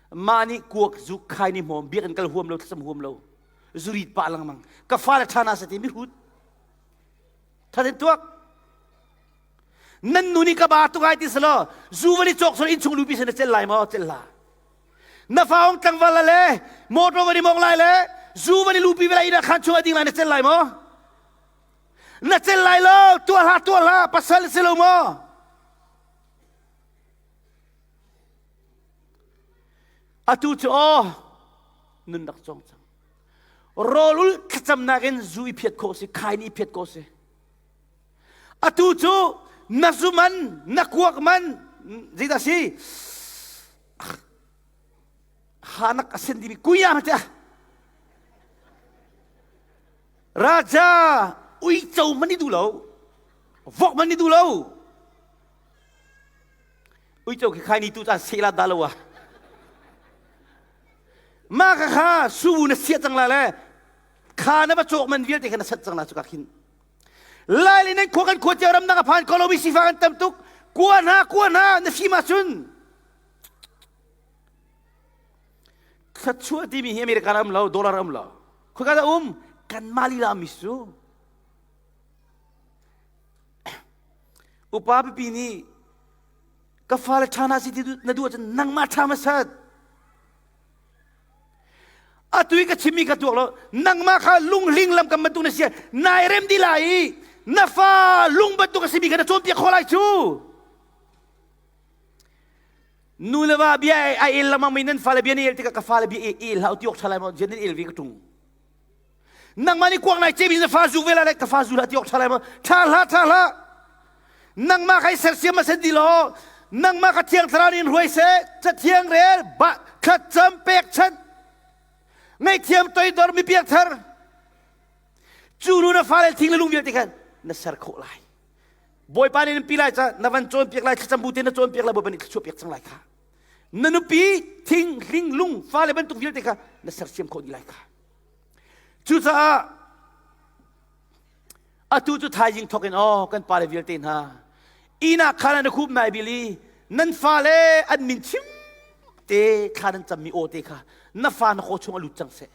Mah nih kuak zu khai ni hmawm biakinn kal huam lo thlacam huam lo zurit pah lengmang ka fale ṭha na sati mihrut thatin tuak nan nu nih ka ba tuk ai ti selaw zu vali cawk selaw innchung lupi se na cel lai maw cel la na fa hong tlangval la le motor vani mong lai le zu vani lupi vela ina khan chung ading lai na cel lai maw na cel lai lo tuah hlah tuah hlah pasal si lo maw Atu cu aw nun rak cawng cang. Rawlul thlacamnak in zu i phiat khawh si, khain i phiat khawh si. Atu cu na zu man, na kuak man, zeidah si? Hanak a sen dimi kuya ma tiah. Raja uico man i duh lo. Vok man i duh lo. Uico khi khai ni tu caan seh la dah lo ah. Mah kha kha subu na siah cang la le kha na va cawk man vialte kha na sat cang la cuka khin. Lai le nan khua kan khua cio ramdang a phan ko lomi sifa kan tam tuk. Kua hna kua hna na fim ahcun thluachuah timi hi America ram lo dollar ram lo. Khua ka um kan mah lila mi su. Upa pipi nih ka fale ṭha hna si ti na duh ahcun nangmah ṭha hmasat. Atu i ka chimmi kha tuak law nangmah kha lunghling lamkam bantuk na si nai rem dih lai i na fa lung bantuk a simi kha na cawnpiak khawh lai cu. Nu le va bia ai el lengmang mi nan fale bia na el tikah ka fale bia i el hlah u ti awk ṭha lai maw? Jian nan el ve ka ṭung. Nangmah nih kuak nai cemi na fa zu ve lai ka fa zu hlah ti awk ṭha lai maw? Ṭha hlah, ṭha hlah. Nangmah kha i sersiam a sen ti law, nangmah kha thiang thlarau nih in hruai seh, cathiang rel, ba, thlacam pekchanh, ngaihthiam toidor mi piangthar. Cu nu na fale thing le lung vialte khan na ser khawh lai. Bawipa nih nan pi lai ca na van cawnpiak lai thlacam bu te na cawnpiak lai Bawipa nih thluachuah piak cang lai kha. Na nupi thing hling lung fale bantuk vialte kha na sersiam khawh dih lai kha. Cucaah atu cu thaizing thawk in aw kan pale vialte hna inn ah khan na khup nai bil i nan fale an min chim te thla nan cammi aw te kha na fa na khaw chung a lut cang seh.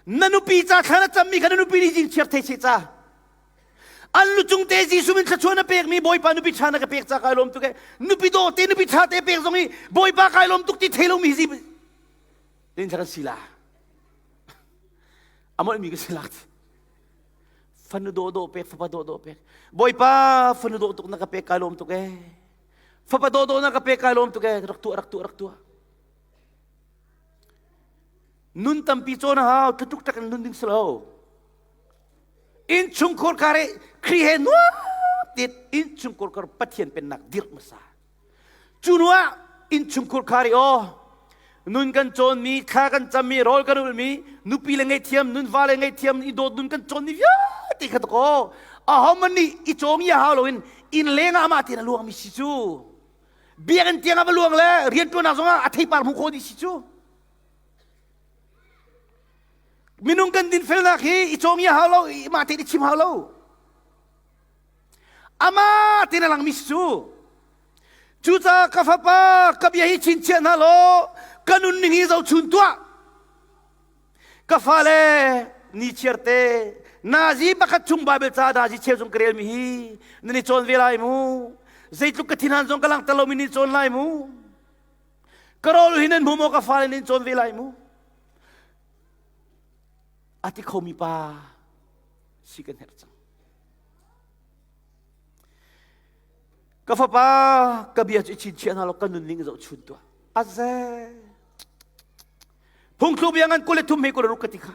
Na nupi ca thla na cammi kha na nupi nih zing chiar thei seh ca. An lucung te Jesuh min thluachuah na pekmi Bawipa nupi ṭha na ka pek ca kai lawm tuk e. Nupi dawh te nupi ṭha te pek zong i Bawipa kai lawm tuk ti thei lomi hi tin kan si la. A molhmi ka si lak. Fanu dawh dawh pek, fapa dawh dawh pek. Bawipa fanu dawh tuk na ka pek kai lawm tuk e. Fapa dawh dawh na ka pek kai lawm tuk e. Rak tuah, rak tuah, rak tuah. Nun tampi cawn a hau, thlatuk tak in nun ding si lo. Innchungkhar kar i Khrih he nuam tein innchungkhar kar Pathian pennak dirh hmasa. Cu hnu ah innchungkhar khar i aw nun kan cawnmi, thla kan cammi, rawl kan ulmi, nupi le ngaihthiam, nun va le ngaihthiam, i dawt nun kan cawnmi vialte kha takaw ahohmanh nih i cawng i hau loin inn leng ah amah tein a luangmi si cu. Biakinn tiang ah va luang le rianṭuannak zongah a theipar hmuh khawh dih si cu. Minung kan dinfelnak hi i cawng i hau lo, mah tein i chim hau lo. Amah tein a langmi si cu. Cucaah ka fapa, ka bia hi chinchiah hna law, ka nunning hi zohchun tuah. Ka fale, ni chiarte, nazi pakhat chung Bible ca nazi cheu zong ka relmi hi nan i cawn ve lai mu. Zeitluk ka thinhan zong ka langhter lomi ni cawn lai mu. Ka rawl hi nan hmu maw ka fale nin cawn ve lai mu. A ti khomi pa si kan herh cang. Ka fapa, ka bia cu i chinchiah hna law ka nunning zohchun tuah. Aze. Phungthluk bia ngan 23 he 26 ka ti kha.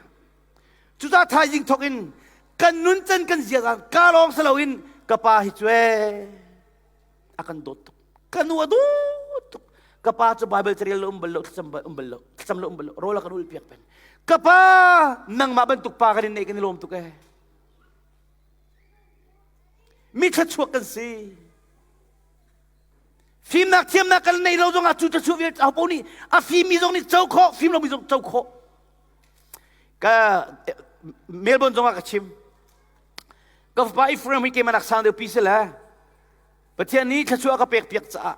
Cucaah thaizing thawk in kan nun can kan zia ka lawng si loin ka pa hi cu ee a kan dawt tuk. Ka nu a dawt tuk. Ka pa cu Bible carel lo um bal lo, thlacam um bal lo, thlacam lo um bal lo, rawl a kan ul piak peng. Ka pa nangmah bantuk pa kan in neih kan i lawm tuk ee. Mi thluachuak kan si. Fimnak thiamnak kan nei lo zongah cu thluachuah vialte aho paoh nih a fimmi zong nih co khawh, fim lomi zong co khawh. Ka Melbourne zongah ka chim. Ka fapa Ephraim hi keimah nak sang deuh pi si le Pathian nih thluachuah ka pek piak caah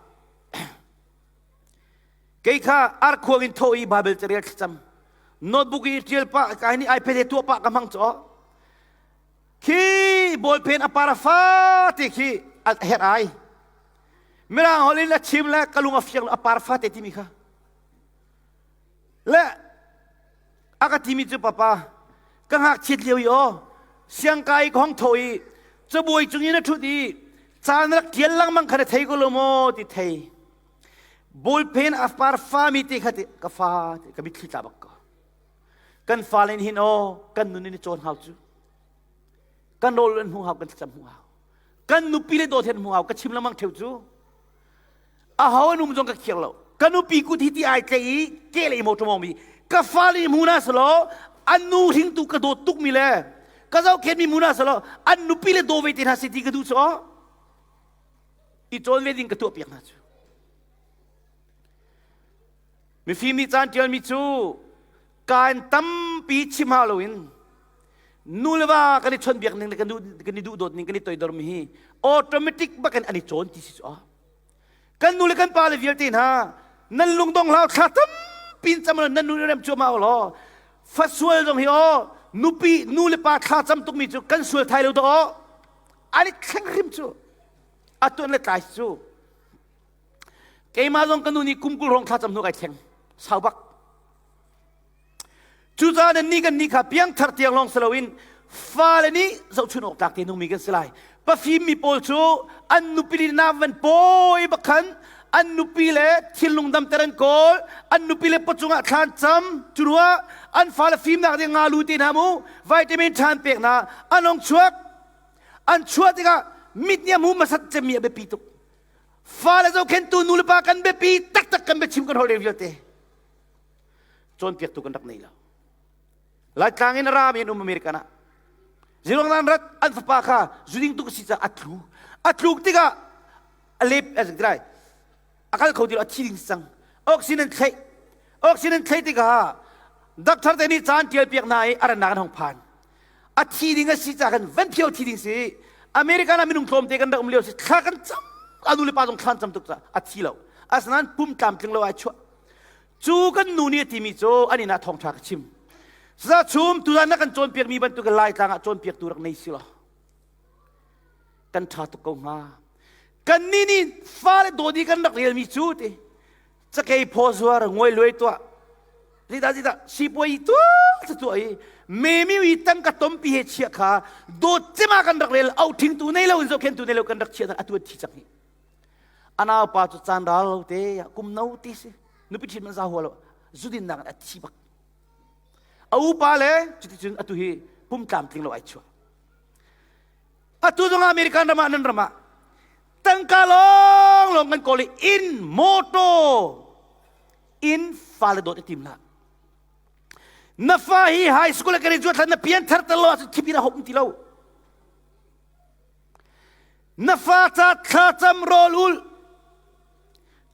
kei kha arkhuang in tho i Bible carel thlacam notebook i ṭial pah kai nih iPad he tuah pah ka hmang caw khi ballpen a para fate khi a herh ai mirang holh in a chim le ka lung a fiang a par fate timi kha le a ka timi cu papa ka ngakchiat lio i aw siangkai ka hong tho i cabuai cung in a ṭhut i caan rak ṭial lengmang kha na thei ko lo maw ti thei ballpen a par fa mi te kha ti ka fa ka mitthli tla bak ko Kan fale nih hin aw kan nun in i cawn hau cu. Kan rawl an hmu hau, kan thlacam hmu hau. Kan nupi le dawt hen hmu hau, ka chim lengmang theu cu. A ho an um zong ka khiar lo. Ka nupi kut hi ti ai tlei i ke le mo ṭamong mi. Ka fale nih hmu na selaw an nu hringtu ka dawt tuk mi le ka zohkhen mi hmu na selaw an nupi le daw ve te hna si ti ka duh cu aw. I cawn ve ding ka tuah piak hna cu. Mifim nih caan ṭialmi cu kaan tampi chim hau loin nu le va kan i chawnhbiak ning le kan i duhdawt ning kan i toidormi hi automatic bakin an i cawn ti si cu kan nu le kan pa le vialte hna nan lungdong hlau thla tampi in cam nan nu rem cuahmah u law fasual zong hi aw nupi nu le pa thla cam tukmi cu kan sual thai lo to aw an i thleng hrim cu a tuan le tlai cu Keimah zong ka nu nih kum 20 hrawng thlacam hnu kai thleng. Sau bak. Cucaah nan nih kan nih kha piangthar tiang lawng si loin fale nih zohchun awk tlak te nungmi kan si lai. Pafim mi pawl cu an nupi le na van pawi bak khan an nupi le thinlung damter an kawl, an nupi le pawcung ah thlan cam, cu ruah an fale fimnak ding nga lu te hna mu, vitamin ṭhan pek hna, an hong chuak. An chuah tikah mit nih a hmu hmasat cemmi a biapi tuk. Fale zohkhenhtu nulepa kan biapi taktak kan biachim kan holh vialte cawnpiaktu kan rak nei lo. Laitlang in a rami an um American ah. Zirong nan rat an fapa kha zuding tuk si caah a tlu. A tluk tikah a lep a lai. A kal kho ti lo a thi ding cang. Oxygen an thlaih. Oxygen an thlaih tikah doctor te nih caan tial piak hna i a rannak an hong phan. A thi ding a si ca kan van phio thi ding si. American ah minung tlawmte kan rak um lio si thla kan cam a nu le pa zong thlan cam tuk ca a thi lo. Asinain pum tlamtling lo ai chuah. Cu kan nu nih a timi cu an inn ah thawngṭha ka chim. Za chum tuzan na kan cawnpiakmi bantuk Laitlang ah cawnpiaktu rak nei si law kan ṭha tuk ko hnga. Kannih nih fale dawt i kan rak relmi cu ti cakei phaw zuar nguai luai tuah zita zita sipuai tuah ca tuah i memi i tangka tompi he chiah kha dawt cema kan rak rel au thingtu nei lo in zohkhentu nei lo kan rak chiah atu thi cang hi anau pa cu caan ral lo te kum no ti si nupi ṭhit man za hua lo zudin nak a thi bak a upa le cuticun atu hi pum tlamtling lo ai chuah Atu zong American ram ah nan ram ah tangka lawng lawng kan kawl i inn motor inn fale dawt i tim hlah. Na fa hi high school a graduate hlan na pian thar tel lo ahcun thipin a hop ti lo. Na fa ca thlacam rawl ul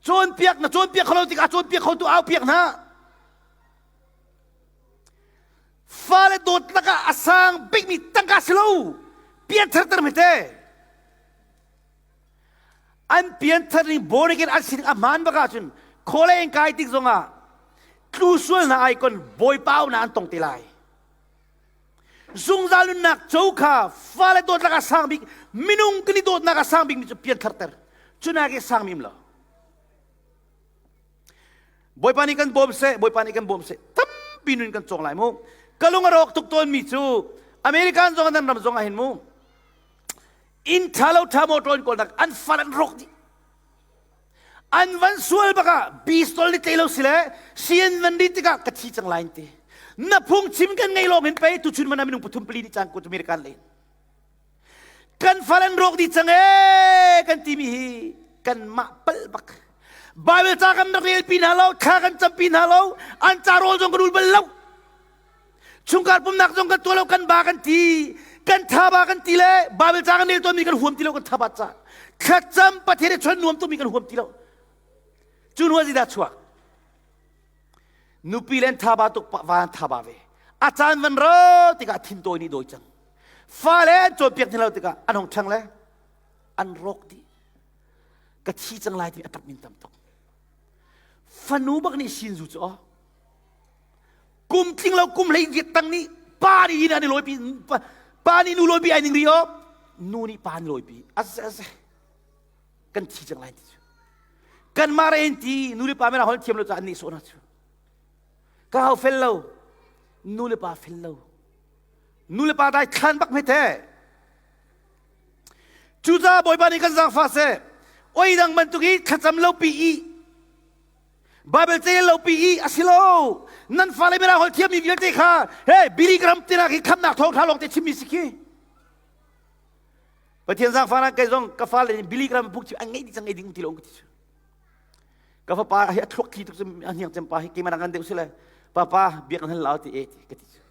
cawnpiak na cawnpiak kho lo tikah cawnpiak kho tu au piak hna. Fale dawt lakah a sang bikmi tangka si lo pianthar ter te an pianthar ning born again an sining a hmaan bak ahcun khawle in kai tik zongah tlu sual hna ai kon bawipa na an tong te lai zungzal nunnak co kha fale dawt lakah sang bik minung kan i dawtnak a sang bikmi cu pianthar ter cunak i sang mim lo Bawipa nih kan bawm seh, Bawipa nih kan bawm seh. Tampi nun kan cawng lai mu. Ka lung a rawk tuk tawnmi cu American zong nan ram zong ah hin mu inn ṭha lo ṭha motor in kawlnak an far an rawk dih. An van sual bak ah pistol ni tlei lo si le sian van ri tikah ka thi cang lai ti. Na phung chim kan ngei lawng hin pei tuchun mana minung pathum pali nih cang ko American lei. Kan fal an rawk dih cang ee kan timi hi kanmah palh bak. Bible ca kan rak rel pi hna lo, thla kan cam pi hna lo, an ca rawl zong kan ul bal lo. Chungkhar pumnak zong kan tuah lo, kan ba kan ti, kan tha ba kan ti le Bible ca kan rel tawnmi kan huam ti lo, kan tha ba ca. Thlacam Pathian i chon nuam tukmi kan huam ti lo. Cu hnu ah zeidah chuak? Nupi le an tha ba tuk, va an tha ba ve. A caan van ro tikah thintawi nih dawi cang. Fale an cawnpiak hna lo tikah an hong ṭhang le an rawk dih. Ka thi cang lai timi a ṭap min tam tuk. Fanu bak nih sinzu cu aw. Kum tling lo kum hlei riat tang nih pa nih inn an i lawipi pa nih nu lawipi ai ning ri aw. Nu nih pa an lawipi. Ase ase. Kan thi cang lai ti cu. Kanmah re in ti nu le pa mena hol thiam lo ca an nih sawh na cu. Ka hau fel lo. Nu le pa fel lo. Nu le pa dai thlan bak hmete. Cucaah Bawipa nih kan zaangfah seh. Oi dang bantuk i thlacam lo pi i Bible cel lo pi i a si lo. Nan fale mirang holh thiammi vialte kha hey Billy Graham tinak hi khamnak thawngṭha lawng te chimmi si khi. Pathian zaangfahnak kei zong ka fale nih Billy Graham phung chim an ngeih dih cang ngei ding ti lo ka ti cu. Ka fapa hi a thluak thli tuk cu a hniang cem pa hi keimah ngan deuh si le papa biak nan lau ti e ti ka ti cu.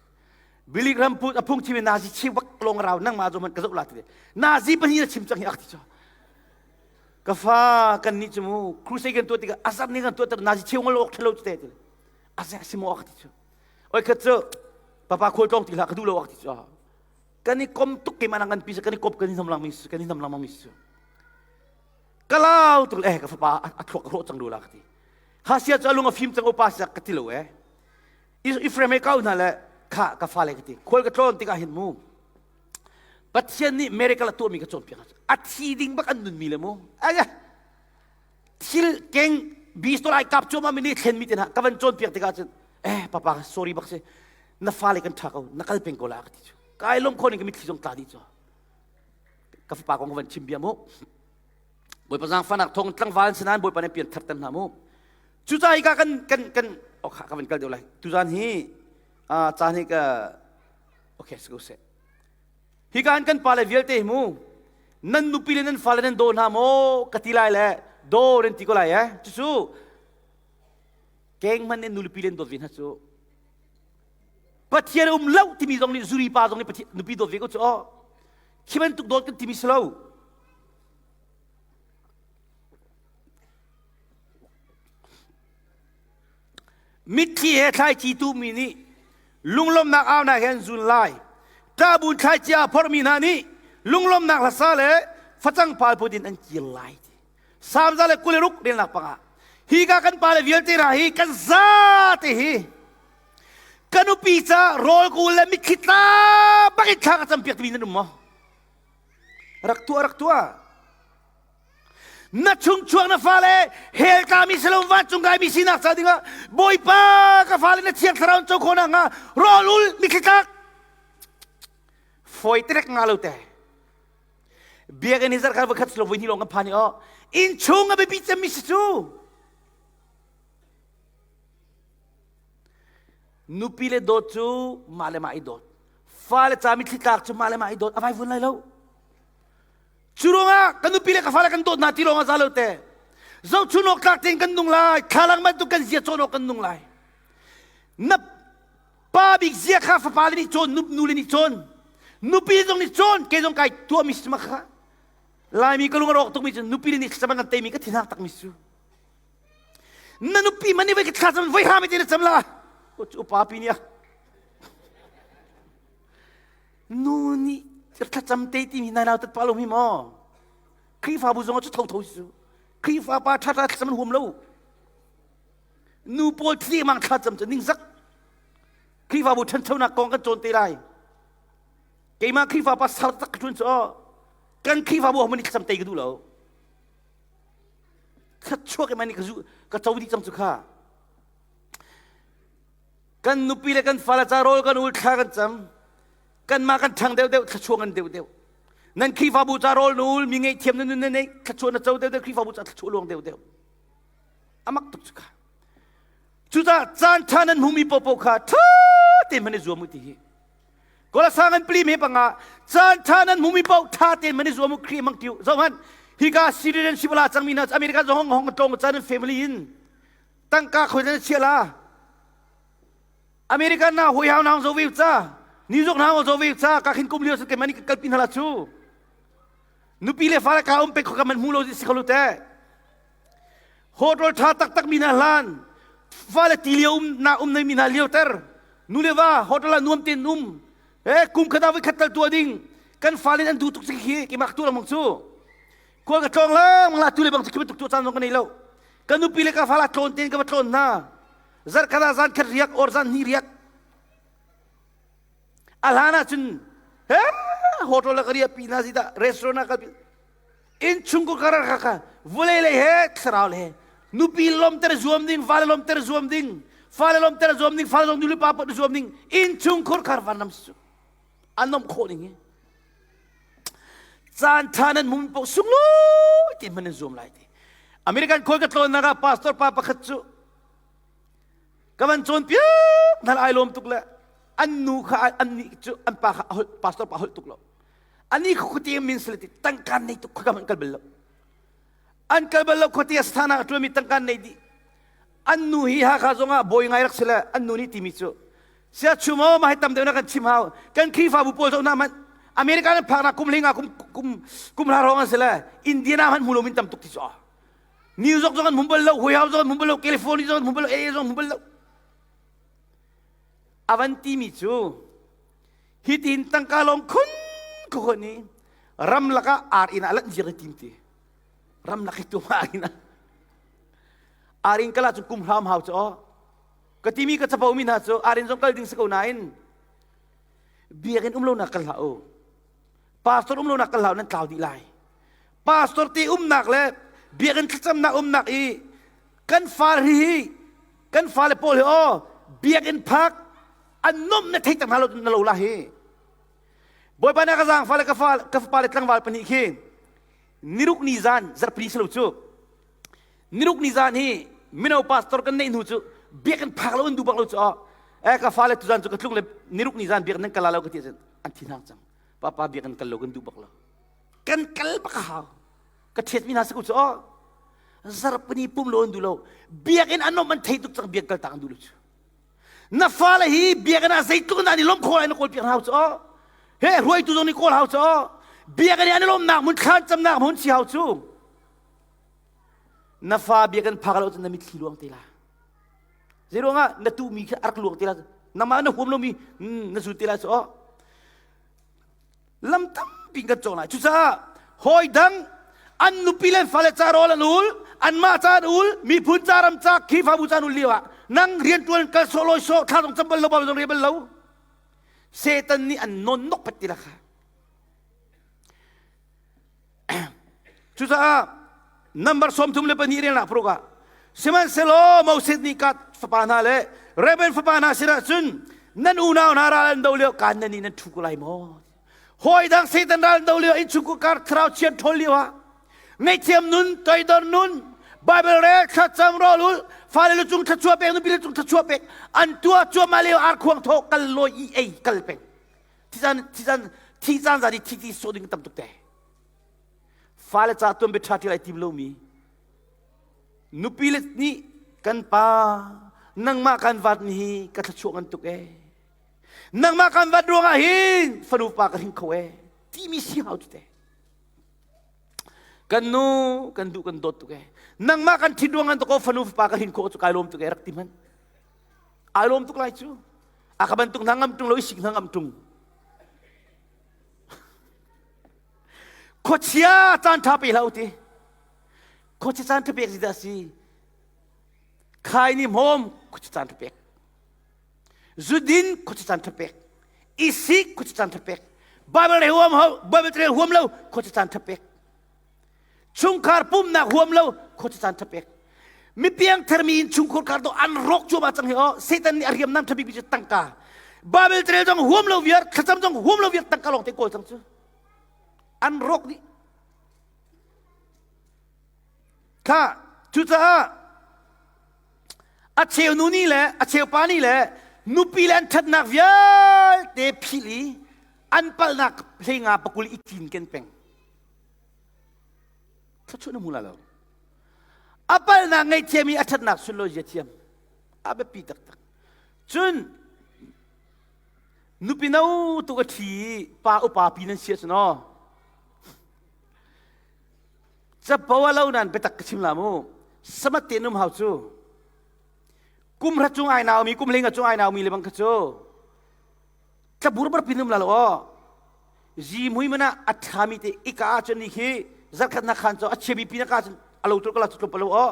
Billy Graham a phung chim in Nazi chim bak long rau nangmah zo man ka zoh la ti Nazi pahnih na chim cang hi ak ti cu. Ka fa kan nih cu mu crusade kan tuah tikah azar nih kan tuah ter Nazi cheu ngol ok thalo cu te ti. Azak si mo ak ti cu. Oi khat cu papa khual tlong ti hlah ka duh lo ak ti cu. Kan i kom tuk keimah nang kan pi kan i kop kan i nam lang mi kan i nam lang mi su. Kalau tuk eh ka fapa a thluak rawh cang lu la ka ti. Hasia cu a lung a fim cang upa sak ka ti lo eh. Ephraim he kau hna le kha ka fale ka ti khual ka tlawn tikah hin mu Pathian nih miracle a tuahmi ka cawnpiak a thi ding bak an nunmi le mu aya thil keng bistol ai kap cuahmah mi nih thlenmi te hna ka van cawnpiak tikah cun eh papa sorry bak si na fale kan ṭha ko na kal peng ko la ka ti cu kai lom kho ning ka mitthli zong tla dih cu ka fapa kong ka van chim bia mu Bawipa zaangfahnak thawng tlangval sinain Bawipa nih pian thar tem hna mu Cucaah hika kan kan kan oh kha ka van kal deuh lai. Tuzan hi uh, caan hi ka okay si ko seh. Hika an kan pale vialte hi mu nan nupi le nan fale nan daw hna maw ka ti lai le daw nan ti ko lai eh cucu keng hman in nupi le dawt ve hna cu Pathian um lo timi zong nih zuri pa zong nih Pathian nupi dawt ve ko cu oh khi bantuk dawt kan timi si lo Mitthli he thlaici tuhmi nih lunglawmhnak aunak he an zun lai. Ṭahbun thlaici aa phorhmi hna nih lunglawmhnak hlasa le facang pal put in an kir lai. Salm 126 relnak pangah hi ka kan pale vialte hna hi kan zate hi ka nupi ca rawl kul le mitthli tla bak in thla ka campiak timi nan um maw? Rak tuah rak tuah. Na chungchuak na fale hell tlami si lo vancung kaimi sinak ca dingah Bawipa ka fale na thiang thlarau in co khawh nakhnga rawl ul mitthli tlak fawi terek nga lo te biakinn hi zarkhat voikhat silo voi hnih lawng kan phan i aw inn chung a biapi cemmi si cu nupi le dawt cu mah le mah i dawt fale ca mitthli tlak cu mah le mah i dawt a vai vun lai lo Cu ruangah ka nupi le ka fale kan dawt hna ti lawng a za lo te. Zohchun awk tlak tein kan nung lai. Thlalang bantuk kan zia cawn awk kan nung lai. Na pa bik zia kha fapa le nih cawn, nu le nih cawn. Nupi zong nih cawn, kei zong kai tuahmi si kha. Laimi ka lung a rawk tukmi cu nupi le nih thlacam an kan teimi ka thinhak takmi cu. Na nupi man nih voi ka thlacam voi hram te na cam la. Upa pi nih a Nu nih thlacam te timi nai nau tat pa lo mi maw? Khrihfabu zong cu thotho si cu. Khrihfa pa ṭha ṭha thlacam an huam lo. Nu pawl thli mang thlacam cu ningzak. Khrihfabu ṭhanchonak kong kan cawn te lai. Keimah Khrihfa pa sar tak ka ṭuan cu kan Khrihfabu ho nih thlacam te ka duh lo. Thla chuak in mani ka zu ka co dih cang cu kha. Kan nupi le kan fale ca rawl kan ul thla kan cam. Kanmah kan ṭhang deuhdeuh thluachuah ngan deuhdeuh. Nan Khrihfabu ca rawl na ul mi ngaihthiam na nun na neih thluachuah na co deuhdeuh Khrihfabu ca thluachuah luang deuhdeuh. Amak tuk cu kha. Cucaah caan ṭha nan hmumi paohpaoh kha ṭha tein hman i zuam u ti hi. Kolasa ngan pli me panga caan ṭha nan hmumi paoh ṭha tein hman i zuam u Khrih mang tiu. Zohhmanh hika citizenship la cangmi hna America zong hong tlong caan an family in tangka khoi nan chia la. American na hoi hau na hong zo ve ca. New York na hong zo ve ca ka khin kum lio ke mani kalpi hna la chu. Nupi le fale ka um pe kho ka man hmu lo si kho lu te. Hotel ṭha taktak mi hna hlan fale ti lio um na um nei mi hna lio ter nu le va hotel ah nuam tein um eh kum khat ah voi khat tal tuah ding kan fale an duh tuk si khi ki mak tu lang cu kual ka tlong lang la tu le bang khi bantuk tu caan zong ka nei lo ka nupi le ka fala tlawn tein ka va tlawn hna zarh khat ah zan khat riak or zan hnih riak a hlan ah cun he hotel ah ka riah pi hna si dah restaurant ah ka innchungkhar kar kha vawlei lei he thlarau lei he nupi lomter zuam ding fale lomter zuam ding fale lomter zuam ding fale zong nu le pa pot zuam ding innchungkhar khar van nam su an nom khawh ding hi caan tha nan mum po sunglawi ti man zuam lai ti American khual ka tlawn ah pastor pa pakhat cu ka van cawn piak hna ai lawm tuk le an nu kha an nih cu an pa kha pastor pa holh tuk lo Ani khuate min sila ti tangka nei tuk khuakam an kal bal lo. An kal bal lo khuate asthana a ṭuanmi tangka nei dih. An nu hi Hakha zongah bawi ngai rak si le an nu nih timi cu sia chum aw mah hi tam deuh na kan chim hau kan Khrihfabu pawl zoh na man America nan phak na kum hlinga kum kum kum hla rong an si le Indiana han hmu lo min tam tuk ti cu New York zong an hmu bal lo Hawaii zong an hmu bal lo California zong an hmu bal lo LA zong an hmu bal lo avan timi cu Hitin tangka lawng khun khun i ramlak ah ar inn ah lanh ziar i tim ti. Ramlak hi tu ar inn ah. Ar inn kal ahcun kum hram hau cu aw. Ka timi ka capo mi hna cu ar inn zong kal ding si ko nain biakinn um lonak kal hlah u. Pastor um lonak kal hlah u nan tlau dih lai. Pastor te umnak le biakinn thlacamnak umnak i kan far hi kan fale pawl hi aw biakinn phak an nomh na thei tak hna lo na lo la hi bawipa na ka zaang fale ka fa ka fapa le tlangval pahnih khi niruk ni zan zarhpini si lo cu niruk ni zan hi mino pastor kan neih hnu cu biakinn phak lo an duh bak lo cu eh ka fale tuzan cu ka tlung le niruk ni zan biakinn nan kal la lo ka ti an thi hna cang papa biakinn kal lo kan duh bak lo kan kal bak a hau ka ṭhiat mi hna si ko cu zarhpini pum lo an duh lo biakinn an nom an thei tuk cang biak kal tak an duh lo cu Na fale hi biakinn ah zeitluk in dah an i lawmh khawh lai na kawl piak hna hau cu. He hruaitu zong nih kawl hau cu. Biakinn i an i lawmhnak hmun thlan camnak hmun si hau cu. Na fa biakinn phak lo cun na mitthli luang te la. Zeiruangah na tuhmi khi a rak luang te la. Nangmah na huam lomi na zun te la cu. Lam tampi kan cawng lai. Cucaah hawi dang an nupi le fale ca rawl an ul, anmah ca an ul, miphun ca ram ca Khrihfabu ca an ul lio ah nang riantuan kal sawh lawi sawh thla zong cam bal lo bal zong re bal lo. Satan nih an nawn nok pat ti la kha. Cucaah number 32 relnak paruk ah sihmanhsehlaw Moses nih Gad fapa hna le Reuben fapa hna sinah cun nan unau hna ral an do lio kaan nan nih nan ṭhu ko lai maw? Hawi dang Satan ral an do lio innchungkhar kar thlarau chian ṭhawl lio ah ngaihthiam nun toidor nun Bible rel thlacam rawl ul fale lu cung thluachuah pek nupi lu cung thluachuah pek an tuah cuahmah lio arkhuang thaw kal lawi i ei kal peng thi caan thi caan thi caan zan i thi ti sawh ding tam tuk te Fale ca tuan bia ṭha ṭial ai tim lomi nupi le nih kan pa nangmah kan vat ni hi ka thluachuah ngan tuk ee. Nangmah kan vat ruangah hin fanu pa ka hring kho ee timi si hau cu te. Kan nu kan duh kan dawt tuk ee. Nangmah kan ṭhit ruang an tuk fanu pa ka hrin khawh cu kai lawm tuk ee rak ti hmanh. Ai lawm tuk lai cu. A ka bantuk hna ngam ṭung lo i sik hna ngam ṭung. Khuachia caan ṭha pe hlah u ti. Khuachia caan ṭha pek si dah si. Khai ni hmawm khuachia caan ṭha pek. Zudin khuachia caan ṭha pek. Isik khuachia caan ṭha pek. Bible rel huam ho, Bible rel huam lo khuachia caan ṭha pek. Chungkhar pumnak huam lo khuachia caan ṭha pek. Mi piangthar mi innchungkhar kar to an rawk cuahmah cang hi aw. Satan nih a riamnam ṭha bikmi cu tangka. Babel carel zong huam lo viar, thlacam zong huam lo viar tangka lawng te kawl cang cu. An rawk dih. Kha cucaah a cheu nu nih le a cheu pa nih le nupi le an ṭhatnak vialte philh i an palhnak hleinga pakul i cinken peng. Thluachuah na hmu la lo. A palhnak ngaihthiam i a ṭhatnak sunlawi zia thiam. A biapi taktak. Cun nupi no tuk a ṭhi i pa upa pi nan si ahcun aw capo a lo nan biatak ka chim la mu samat te num hau cu kum hra cung ai naumi kum hlenga cung ai naumi le bang kha cu tlabur bar pin um la lo aw zi mui mana a ṭhami te ika ah cun ni khi zarkhat na khan cu a chiami pi na ka cun a lo tur ka la cu tlawm lo aw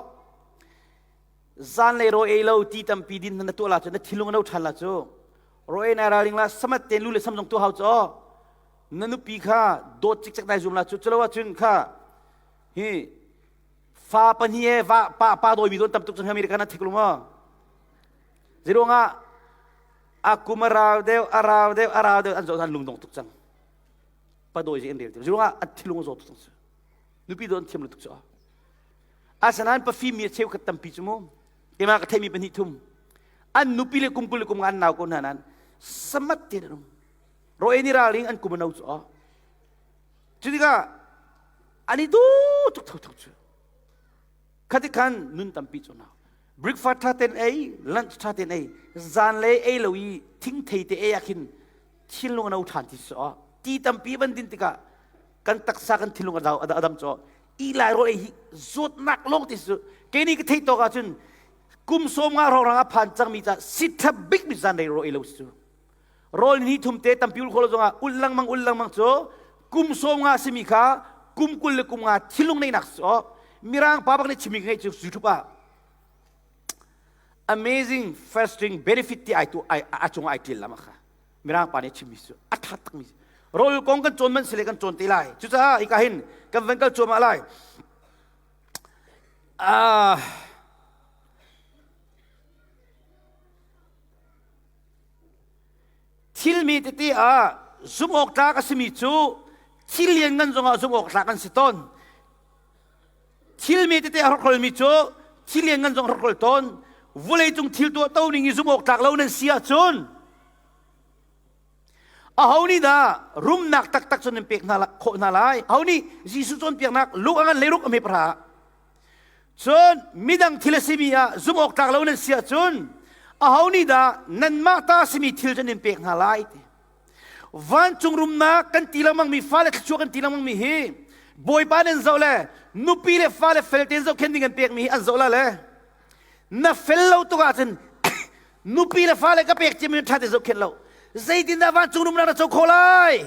zan lei ro ei lo ti tampi din na tuah la cu na thilung no ṭhan la cu ro ei na raling la samat te lu le sam zong tu hau cu aw na nupi kha dawt cikcek nai zum la cu culo ahcun kha hi fa pahnih e va pa pa dawi mi don tam tuk cun America na thik lu maw Zeiruangah a kum a rau deuh a rau deuh a rau deuh an zoh an lungdong tuk cang padawi an rel zeiruangah an thilung a zaw tuk cang cu nupi dawt an thiam lo tuk cu asinain pafim mi a cheukhat tampi cu mu keimah ka theimi pahnih thum an nupi le kum 20 le kum nga an nau ko hna nan samat te an um roe ni ralring an kum a no cu a cu tikah an i du tuk tho tuk cu Khati khan nun tampi cu nau. Breakfast tha ten ei, lunch tha ten ei, zan le ei lo i thingthei te ei ah khin thinlung a no ṭhan ti so. Ti tampi van din tikah kan taksa kan thinlung a dau a dam cho. I lai ro ei hi zawtnak lawng ti su. Kei ni ka theih tawk ahcun kum sawm nga rong rang a phan cangmi ca sitha bik mi zan rei ro ei lo su. Rawl ni thum te tampi ul kholo zongah ul lengmang ul lengmang cu kum 50 simi kha kum 20 le kum nga thilung neihnak so mirang pa bak nih chimi ngei cu YouTube ah amazing fasting benefit ti ai tu ai a cung ai ṭil lama kha mirang pa nih chimmi cu a ṭha takmi rawl kong kan cawn man sile kan cawn te lai cucaah hika hin kan van kal cuahmah lai ah Thilmi tete ah zumh awk tlak a simi cu thil lianngan zongah zumh awk tlak an si tawn. Thilmi tete a hrokhrolmi cu thil lianngan zong hrokhrol tawn. Vawleicung thil tuah to ning i zumh awk tlak lo nan si ahcun aho nih dah rumnak taktak cu nan pek hna khawh hna lai? Aho nih Jesuh cawnpiaknak Luke a ngan leiruk a hme pahra Cun midang thil a simi ah zumh awk tlak lo nan si ahcun aho nih dah nanmah ta simi thil cu nan pek hna lai ti. Vancung rumnak kan ti lengmangmi fale thluachuah kan ti lengmangmi hi Bawipa nan zoh le nupi le fale fel tein zohkhenh ding an pekmi hi an zoh la le na fel lo tuk ahcun nupi le fale ka pek ciami ṭha tein zohkhenh lo zeitindah vancung rumnak na co khawh lai?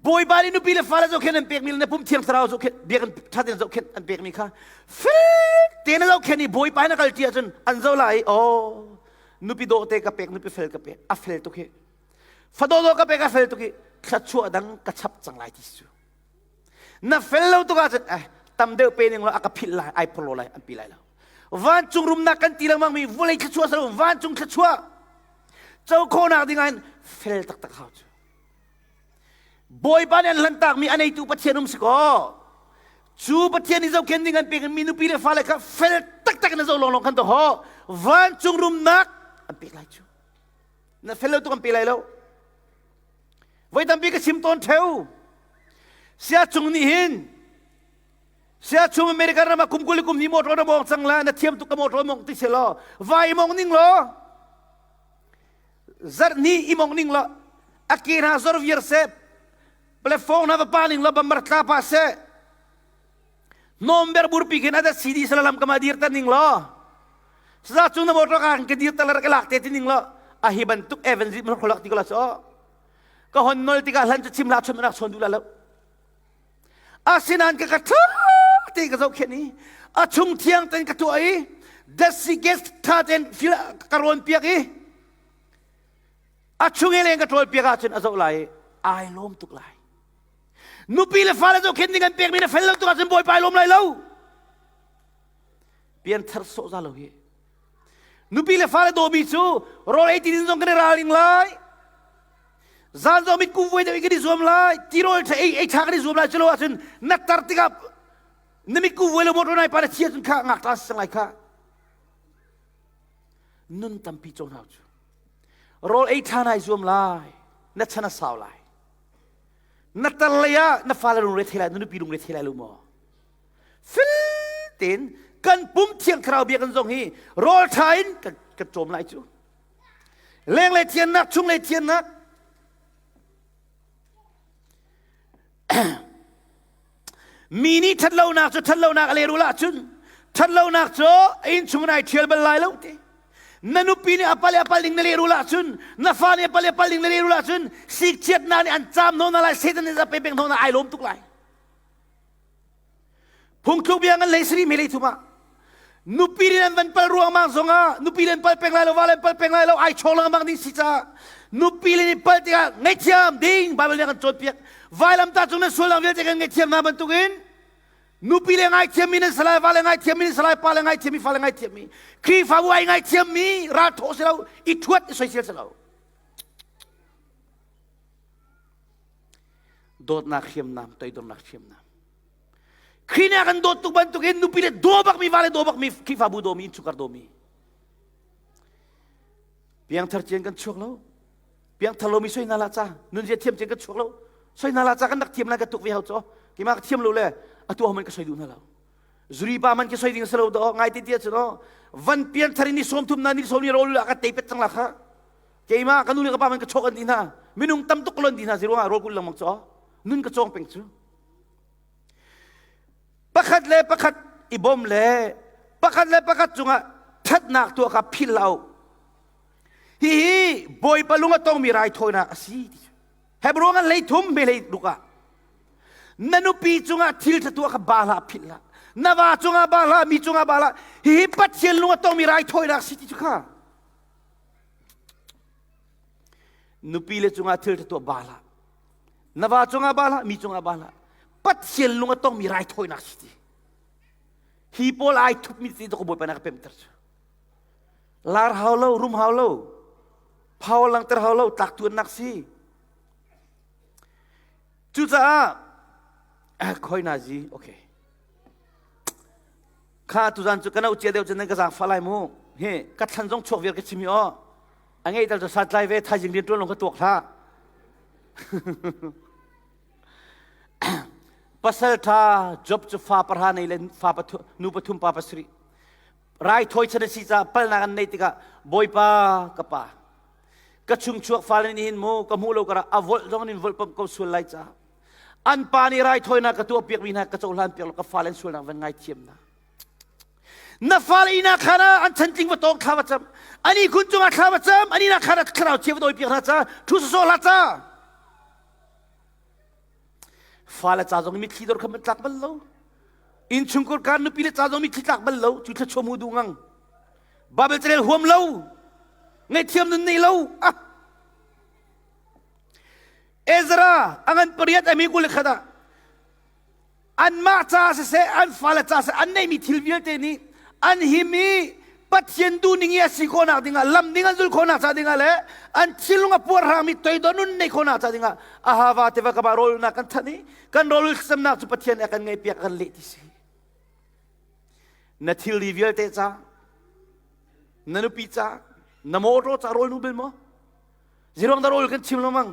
Bawipa nih nupi le fale zohkhenh an pekmi le na pum thiang thlarau zohkhenh biakinn ṭha tein zohkhenh an pekmi kha fel tein zohkhenh i Bawipa in a kal ṭi ahcun an zoh lai i aw nupi dawh te ka pek nupi fel ka pek a fel tuk hi fadawh dawh ka pek a fel tuk hi thluachuah dang ka chap cang lai ti cu na fel lo tuk ahcun eh tam deuh pe ning law a ka philh lai ai phorlo lai an pi lai lo vancung rumnak kan ti lengmang mi vawlei thluachuah salo vancung thluachuah co khawhnak ding ah hin fel taktak hau cu Bawipa nih an hlantakmi a neitu Pathian um si kaw cu Pathian nih zohkhenh ding an pek mi nupi le fale kha fel taktak in a zoh lawnglawng khan to ho vancung rumnak an pek lai cu na fel lo tuk an pe lai lo voi tampi ka chim tawn theu sia cung nih hin sia chung American ram ah kum 20 kum ni motor na mong cang la na thiam tuk ka motor mong ti se law vai mong ning law zarh hnih i mong ning law a ke hna zor viar seh platform hna va pa ning law bambar tla pa seh nomber burpi khin ada CD salalam kama dir ta ning law sa chung na motor ka ka dir ta lar ka lak te ti ning law a hi bantuk evangelism kholak ti ko la so ka hon nol tikah hlan cu chim la chun rak chon du la lo asinain ka ka ṭha te ka zohkhenh i a chung thiang ten ka tuah i dasi gas ṭha ten fil ka rawn piak i a chung i leng ka ṭawl piak ahcun a zoh lai i ai lawm tuk lai. Nupi le fale zohkhenh ding an pekmi na fel lo tuk ahcun Bawipa ai lawm lai lo. Pianthar sawh za lo hi. Nupi le fale dawmi cu rawl ei ti din zong kan i ralring lai. Zan zong mit ku vuai deuh i kan i zuam lai. Tirawl ṭha ei ei ṭha kan i zuam lai. Culo ahcun na tar tikah na mit ku vuai lo motor nai pa na chia cun kha ngakṭa si cang lai kha. Nun tampi cawn hau cu. Rawl ei ṭha nai zuam lai. Na chan a sau lai. Na tar lei ah na fale lungre thei lai, na nupi lungre thei lai lo maw? Fel tein kan pum thiang thlarau biakinn zong hi rawl ṭha in kan, kan cawm lai cu. Lenglei thiannak, chunglei thiannak. Mi nih ṭhatlonak cu ṭhatlonak a lehrul ahcun ṭhatlonak cu a innchung in ai ṭhial bal lai lo ti. Na nupi nih a pal i a pal ding na lehrul ahcun, na fa nih a pal i a pal ding na lehrul ahcun, sikchiatnak nih an caam hnawh hna lai, Satan nih a pe peng hnawh hna ai lawm tuk lai. Phungthluk bia ngan lei sari me lei thum ah nupi nih an van pal ruangmang zongah nupi le an pal peng lai lo va le an pal peng lai lo ai chawng lengmang ding si caah nupi le nih pal tikah ngaihthiam ding Bible nih a kan cawnpiak vailamtah cung nan sualnak vialte kan ngaihthiam hna bantukin nupi le ngaithiam mi nan salai va le ngaithiam mi nan salai pa le ngaithiam mi fa le ngaithiam mi Khrihfabu ai ngaithiam mi ral thawh si lo i thuat i soisel si lo dawtnak hriamnam toidornak hriamnam Khrih nih a kan dawt tuk bantukin nupi le daw bakmi va le daw bakmi Khrihfabu dawmi innchungkhar dawmi piangthar cian kan chuak lo piangthar lomi soi hna la ca nunzia thiam cian kan chuak lo soi hna la ca kan rak thiam lai ka tuk ve hau cho keimah ka thiam lo le atu ho man ka soi duh hna lo zuri pa man ka soi ding a si lo do ngai te tia cu no van piangthar in ni sawm thum na ni sawm ni rol la ka tei pet cang la kha keimah ka nu le ka pa man ka chok an di hna minung tam tuk lon di hna si ruangah rol kul lengmang cho nun ka cawng peng cu Pakhat le pakhat i bawm le pakhat le pakhat cungah ṭhatnak tuah kha philh hlah u. Hihi Bawipa lung a tongmi raithawinak a si. Hebrew ngan hlei thum me hlei ruk ah na nupi cungah thil ṭha tuah kha ba hlah philh hlah. Na va cungah ba hlah, mi cungah ba hlah. Hihi Pathian lung a tongmi raithawinak a si ti cu kha. Nupi le cungah thil ṭha tuah ba hlah. Na va cungah ba hlah, mi cungah ba hlah. Pathian lung a tongmi raithawinak si ti. Hi pawl ai thupmi ti ka Bawipa na ka pemter cu. Lar hau lo, rum hau lo, power langter hau lo, tlak tuannak si. Cucaah khoi na zi, okay. Kha tuzan cu ka no cia deuh cun nan ka zaangfah lai mu. Hi ka thlan zong chuak viar ka chim hi aw. A ngei tal cu santlai ve thaizing rian ṭuan lawng ka tuak hlah. Pasal ṭha Job cu fa pahra nei le fa pathum, nu pathum pa pasarih. Raithawi chan a si caah palnak an neih tikah Bawipa ka pa ka chungchuak fale nih hin mu ka hmuh lo karah a volh zong in volh pamh ko sual lai caah an pa nih raithawinak ka tuah piakmi hna ka cohlan piak lo ka fale an sualnak van ngaithiam na Na fale inn ah khan ah an chantling va tawng thla va cam. Ani khun cungah thla va cam. Ani nak khan ah thlarau chia va dawi piak hna ca. Thu sawsawh hlah ca. Fale ca zong mitthli dor kha man tlak bal lo. Innchungkhar kan nupi le ca zong mitthli tlak bal lo. Cu thla mu du ngang. Bible carel huam lo. Ngaihthiam nun nei lo. Ah. Ezra angan pariat ami kul le khat ah anmah ca siseh an fale ca siseh an neihmi thil vialte nih an him i Pathian duhning i a si khawhnak dingah lam ding an zulh khawhnak ca dingah le an thinlung a puarhrangmi toidor nun neih khawhnak ca dingah Ahava tiva ka ba rawlnak kan thanh i kan rawl thlacamnak cu Pathian a kan ngaihpiak kan leh ti si na thilri vialte ca na nupi ca na motor ca rawl nu bil maw Ziruang dah rawl kan chim lo mang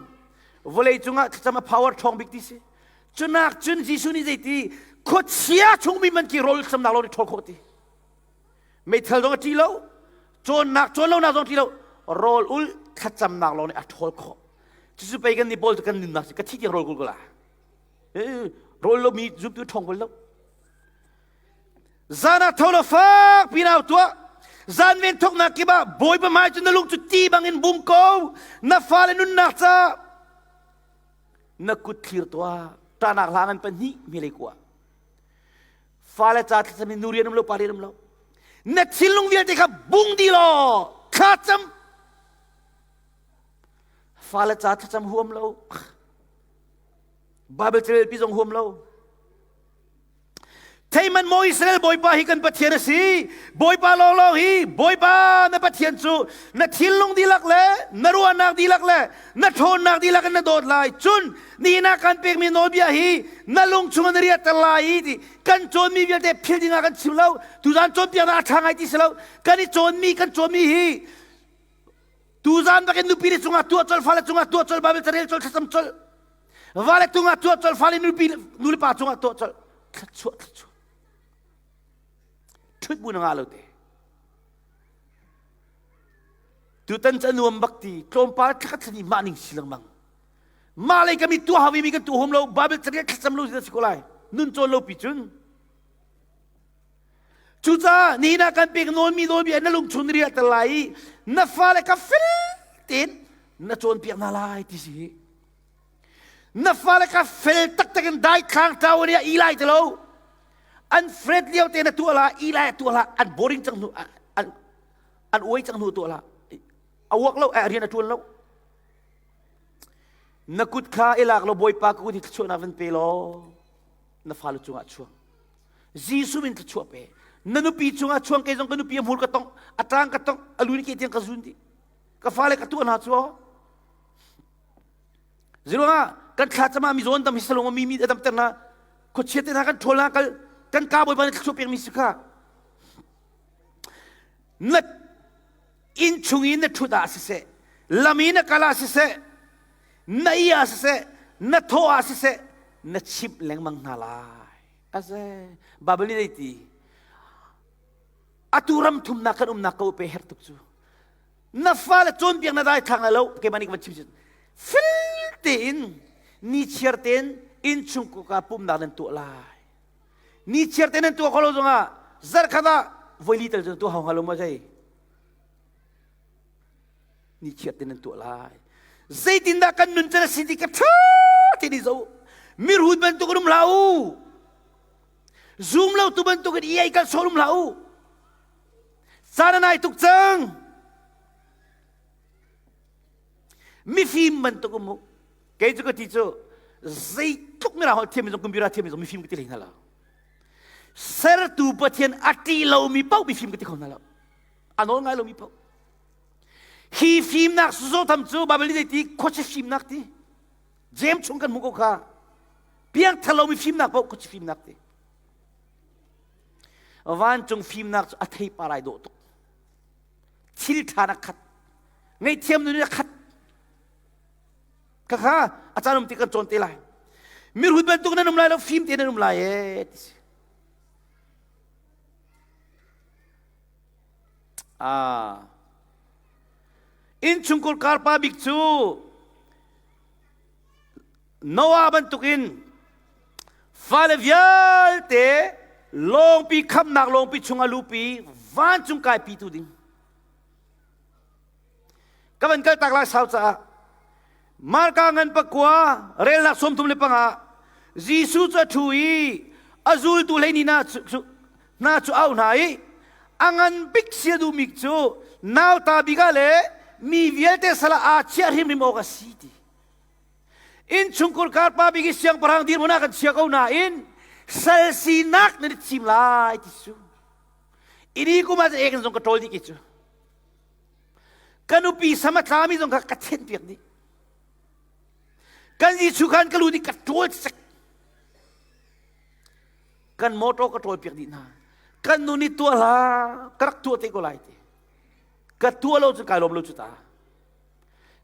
vawlei cungah thlacam a power ṭhawng bik ti si cunak cun Jesuh nih zeiti khuachia chungmi man ki rawl thlacamnak lo nih ṭhawl khawh ti meithal zong a ṭi lo cawnnak cawn lonak zong ṭi lo rawl ul thlacamnak lawng nih a ṭhawl khawh cucu pei kan nih pawl cu kan nunnak si ka thi tiang rawl kul ko la rawl lomi zumtu ṭhawng bal lo Zan ah tho law fak piin au tuah. Zan ven thawknak kip ah Bawipa hmai cu na lung cu ti bangin bung ko. Na fale nunnak ca na kut thlir tuah. Ṭahnak hla ngan pahnih milei kua. Fale ca thlacam in nu rian um lo pa rian um lo. Na thinlung vialte kha bung dih law thla cam. Fale ca thlacam huam lo. Bible carel pi zong huam lo. Theiman maw Israel Bawipa hi kan Pathian a si. Bawipa lawnglawng hi Bawipa na Pathian cu na thinlung dihlak le na ruahnak dihlak le na ṭhawnnak dihlak in na dawt lai. Cun nihin ah kan pekmi nawlbia hi na lung chungah na riahter lai i ti kan cawnmi vialte philh dingah kan chim lo. Tuzaan cawnpiaknak a ṭha ngai ti si lo. Kan i cawnmi kan cawnmi hi tuzaan bakin nupi le cungah tuah colh fale cungah tuah colh Bible carel colh thlacam colh vale cungah tuah colh fale nupi nu le pa cungah tuah colh thluachuah thluachuah ṭhut bu na ngah lo te tutan cu a nuam bak ti tlawmpal thlakhat thlani mah ning si lengmang mah lei kami tuah hawi mi kan tu hom lo Bible carel thlacam lo si ko lai nun cawn lo pi cun Cucaah nihin ah kan pek nawlmi nawlbia na lungchung na riahter lai i na fale kha fel tein na cawnpiak hna lai ti si hi. Na fale kha fel taktak in daithlang tlau in i lai ti lo. An fret lio te na tuah la, i lai tuah la, an boring cang hnu, an an uai cang hnu tuah la. A uak lo, a rian a ṭuan lo. Na kut kha i lak lo Bawipa ka kut hi thluachuahnak van pe law na fale cungah chuang. Jesuh min thluachuah pe. Na nupi cungah chuang kei zong ka nupi a hmur ka tong, a tang ka tong, a lu ni ke tiang ka zun dih. Ka fale ka tuah hna cu. Ziruangah kan thla cama mi zawn dam hi salung mi mi dam ter na khuachia te hna kan ṭhawl na kal kan ka bawipa nih thluachuah pek mi si kha. Na inn chung i na ṭhut ah siseh, lam i na kal ah siseh, na i ah siseh, na thaw ah siseh, na chimh lengmang hna lai. Aze Bible nih ti atu ram thumnak kan umnak ko pe her tuk cu. Na fale cawnpiak na dai thlang lai lo keimah nih ka van chim sin. Fel tein ni chiar tein innchung kuka pumnak nan tuah lai. Ni chiar tein nan tuah kho lo zongah zarkhat ah voi li tal cu tuah hau hnga lo maw zei? Ni chiar tein nan tuah lai. Zeitindah kan nun can a si ti ka ṭha tein i zoh. Mirhut bantuk in um hlah u. Zum lo tu bantuk in i ei kal sawn um hlah u. Caan a nai tuk cang. Mifim bantuk um u. Kei cu ka ti cu zeitluk mirang holh thiammi zong computer thiammi zong mifim ka ti hlei hna lo. Sertu Pathian a ṭih lomi paoh mifim ka ti kho hna lo. A nawl ngai lomi paoh. Hi fimnak zotham cu Bible nih ti khuachi fimnak ti. James chung kan hmuh ko kha. Piangthar lomi fimnak paoh khuachi fimnak ti. Vancung fimnak cu a theipar ai dawh tuk. Thil ṭha na khat. Ngaihthiam nun in a khat. Khakha a caan um ti kan cawn te lai. Mirhut bantuk nan um lai lo, fim te nan um lai ee ti si. Ah. Innchungkhar karpa bik cu Noah bantukin fale vialte lawngpi khamnak lawngpi chungah lupi vancung kaipi tu ding. Ka van kal tak lai sau caah Marka ngan pakua relnak 35 Jesuh cu a ṭhu i a zultu hlei hna cu hna cu au hna i a ngan bik si a duhmi cu nauta bik ah le mi vialte sal ah aa chiah hrimhrim awk a si ti. Innchungkhar karpa bik i siangpahrang dirhmun ah kan chia ko nain sal sinak nan i thim lai ti cu. Ini kum ah ek zong ka ṭawl dih ki cu. Ka nupi sam a tlami zong kha ka thenpiak dih. Kan Jesuh khan ka lu dih ka ṭawl sek. Kan motor ka ṭawl piak dih hna. Kan nu nih tuah hlah, ka rak tuah te ko lai ti. Ka tuah lo cu kai lawm lo cu ta.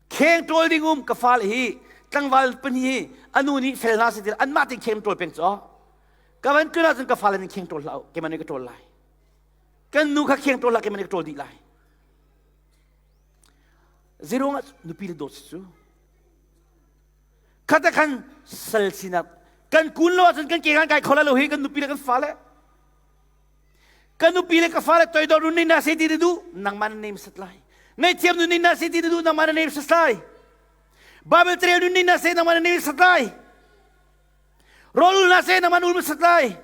Kheng ṭawl ding um ka fale hi tlangval pahnih hi a nu nih fel hna seh ti anmah tein kheng ṭawl peng cu. Ka van tlun ahcun ka fale nih kheng ṭawl hlah u, keimah nih ka ṭawl lai. Kan nu kha kheng ṭawl hlah, keimah nih ka ṭawl dih lai. Zeiruang ah nupi le dawt si cu? Khat khan sal sinak kan kun lo ahcun kan ke kan kai kho lai lo hi kan nupi le kan fale. Ka nupi le ka fale toidor nun na se ti na duh nangmah na nem sat lai. Ngaihthiam nun na se ti na duh nangmah na nem sat lai. Bible trail nun na se nangmah na nem sat lai. Rawl ul na se nangmah na ul sat lai.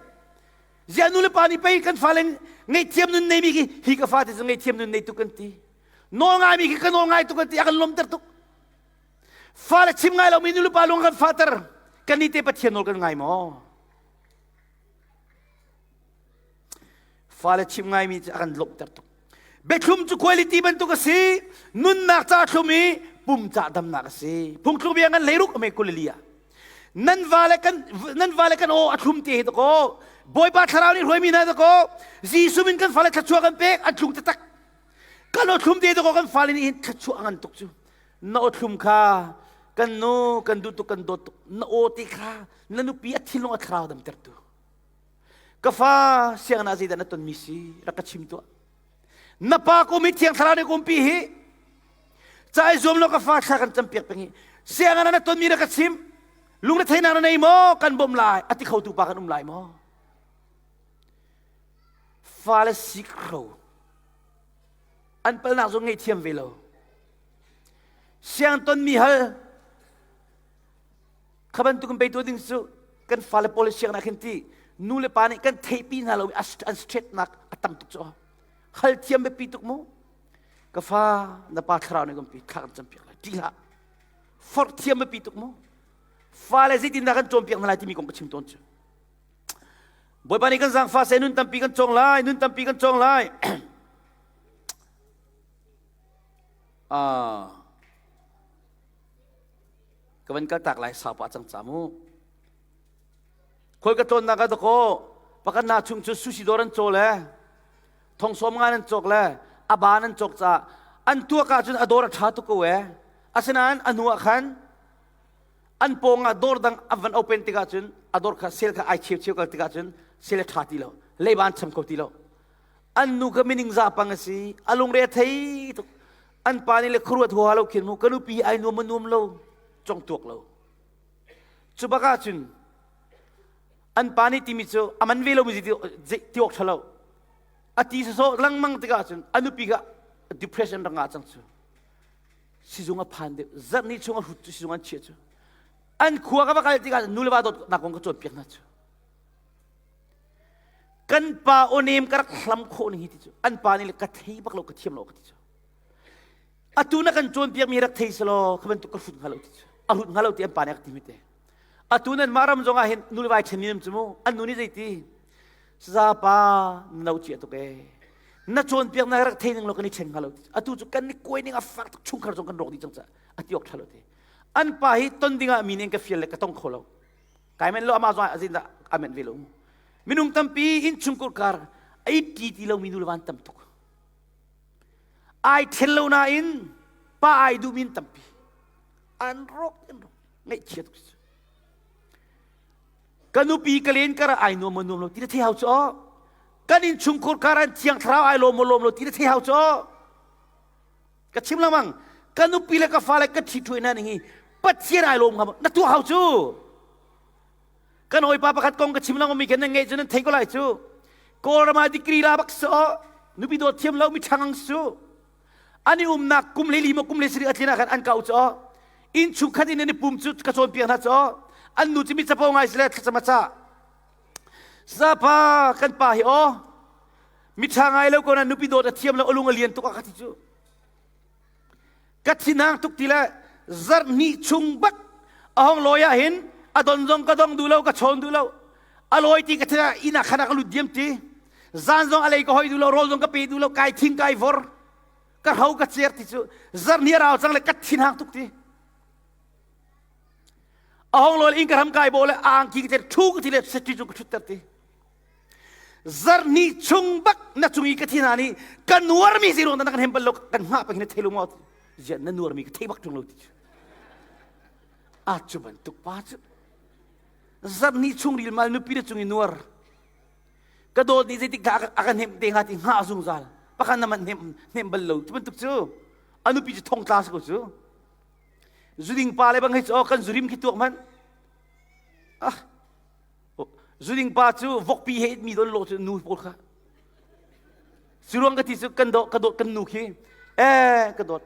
Ziah nu le pa nih pei kan fale ngaihthiam nun nei mi khi hi ka fate cu ngaihthiam nun nei tuk kan ti. Nawl ngai mi khi ka nawl ngai tuk kan ti a kan lawmter tuk. Fale chim ngai lomi nu le pa lung kan fater. Kan nih te Pathian nawl kan ngai maw? Fale chim ngaimi cu a kan lawmhter tuk. Biathlum cu quality bantuk a si. Nunnak ca thlum i pum ca damnak a si. Phungthluk bia ngan leiruk ame kulili ah. Nan vale kan nan vale kan aw a thlum te hi dakaw. Bawipa thlarau nih hruaimi hna dakaw. Jesuh min kan fale thluachuah kan pek an thlung taktak. Kan aw thlum te dakaw kan fale nih hin thluachuah ngan tuk cu. Na aw thlum kha kan nu kan duh tuk kan dawt tuk. Na aw te kha na nupi a thinlung a thlarau damtertu. Ka fa sianginn ah zeidah na tonmi si rak ka chim tuah. Na pa kum hi thiang thlarau nih kumpi hi ca i zuam lo ka fa thla kan campiak peng hi sianginn ah na tonmi rak ka chim lungretheihnak na nei maw kan bawmh lai a ti khotu pa kan um lai maw fale sikro an palnak zong ngaihthiam ve lo siang tonmi hal Kha bantuk in pei ding cu kan fale pawl sianginn ah khin ti nu le pa nih kan theihpi hna lo an stretnak a tam tuk cu hal thiam biapi tuk mu ka fa na pa thlarau nih kan pi thla kan campiak lai ṭih hlah forh thiam biapi tuk mu fale zeitindah kan cawnpiak hna lai timi kong ka chim tawn cu Bawipa nih kan zaangfah seh nun tampi kan cawng lai nun tampi kan cawng lai ah Ka van kaltak lai sau pah cang ca mu. Khual ka tlawnnak ah dakaw pakhat na chung cu sushi dawr an caw le thong sawm nga nan cawk le a ba nan cawk ca an tuak ahcun a dawr a ṭha tuk ko e. Asinain a hnu ah khan an pawng ah dawr dang an van open tikah cun a dawr kha sel kha ai cheu cheu kal tikah cun sel a ṭha ti lo leiba an cham kho ti lo an nu kha mining za pang a si a lungre a thei tuk An pa nih le khuaruat huaha lo khin mu ka nupi ai nuam ma nuam lo cong tuak lo. Cu bak ahcun an pa nih timi cu a man ve lomi ti awk ṭha lo. A ti sawsawh lengmang tikah cun a nupi kha depression rak ngah cang cu. Sizung a phan deuh. Zarh ni chung a hrut cu sizung an chiah cu. An khua ka va kal tikah nu le va dawtnak kong ka cawnpiak hna cu. Kan pa aw-nem ka rak hlam khawh ning hi ti cu an pa nih le ka thei bak lo ka thiam lo ka ti cu. Atu na kan cawnpiakmi rak thei selaw kha bantuk ka hrut hnga lo ti cu. A hrut hnga lo ti an pa nih a ka ti mi te. Atu nan mah ram zong ah hin nu le vai ṭhen mi cu mu an nu nih zeiti saza pa na no cia tuk ee na cawnpiak na rak thei ning lo kan i ṭhen hnga lo ti atu cu kan i kuai ning a fak tuk chungkhar zong kan rawk dih cang caah a ti awk ṭha lo ti an pa hi ton ding ah mi nih an ka fial le ka tong kho lo kai men lo amah zong ah zindah a men ve lo minung tampi innchungkhar kar ei ṭi ti lomi nu le van tam tuk Ai ṭhen lo nain pa ai duhmi an tampi. An rawk an rawk. Ngaihchia tuk si. Ka nupi ka len kar ai nuam maw nuam lo ti na thei hau cu aw. Kan innchungkhur kar an thiang thlarau ai lawm maw lawm lo ti na thei hau cu aw. Ka chim lengmang. Ka nupi le ka fale ka ṭhi ṭhuai hna ning hi Pathian ai lawm hnga maw? Na tuah hau cu. Kan hawipa pakhat kong ka chim lengmang mi khan nan ngeih cu nan thei ko lai cu. Kawlram ah degree la bak so nupi dawt thiam lo mi ṭhangang su. An i umnak kum le li maw kum le sarih a tlin ah khan an kau cu inn chungkhat in an i pum cu ka cawnpiak hna cu an nu cu mi capo ngai si le thlacam a cah. Sapa kan pa hi aw mi ṭha ngai lo ko na nupi dawt a thiam lo a lung a lian tuk a ka ti cu. Ka thinhang tuk ti le zarh hnih chung bak a hong lawi ah hin a don zong ka dong duh lo ka chawn duh lo a lawi ti ka thin ah inn ah khan ah ka lut diam ti zan zong a lei ka hoi duh lo rawl zong ka pe duh lo kai thing kai vor ka hro ka cer ti cu zarh hnih a rau cang le ka thinhang tuk ti a hong lawi inn ka ram kai bo le a angki ka cer thu ka ti le setri cu ka thutter ti Zarhni chung bak na cung i ka thi hna nih ka nuarmi zei ruang dah na kan hem bal lo kan hngah peng hin na thei lo maw ziah na nuarmi ka thei bak ṭung lo ti cu a cu bantuk pa cu zarhni chung rilmal nupi na cung i nuar ka dawt nih zeitik dah a kan hnemh te hnga ti hngah zungzal pakhat na man hnem hnem bal lo cu bantuk cu a nupi cu thongtla si ko cu zuding pa le bang hei cu oh kan zurim khi tuak hmanh ah Zuding pa cu vokpi he mi don lo cu nu pawl kha. Cu ruang ka ti cu kan dawt ka dawt kan nu khi eh ka dawt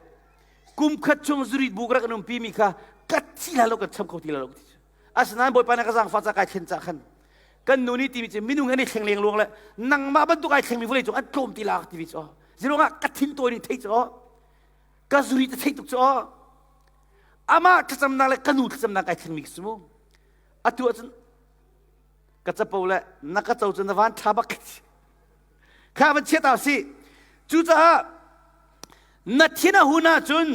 kum khat chung zurit bu ka rak um pi mi kha ka thi la lo kan cham kho ti la lo ti cu. Asinain Bawipa na ka zaangfah ca kai thlen ca khan kan nu nih timi cu minung an i thleng leng luang le nangmah bantuk ai thlengmi vawlei cung an tlawm ti la ti mi cu ziruangah ka thin tawi ning thei cu ka zuri te thei tuk cu amah thlacamnak le ka nu thlacamnak kai thlengmi cu mu. Atu ahcun ka capo le na ka co cu na van ṭha bak kha van chiat si. Cucaah na thin a hun ahcun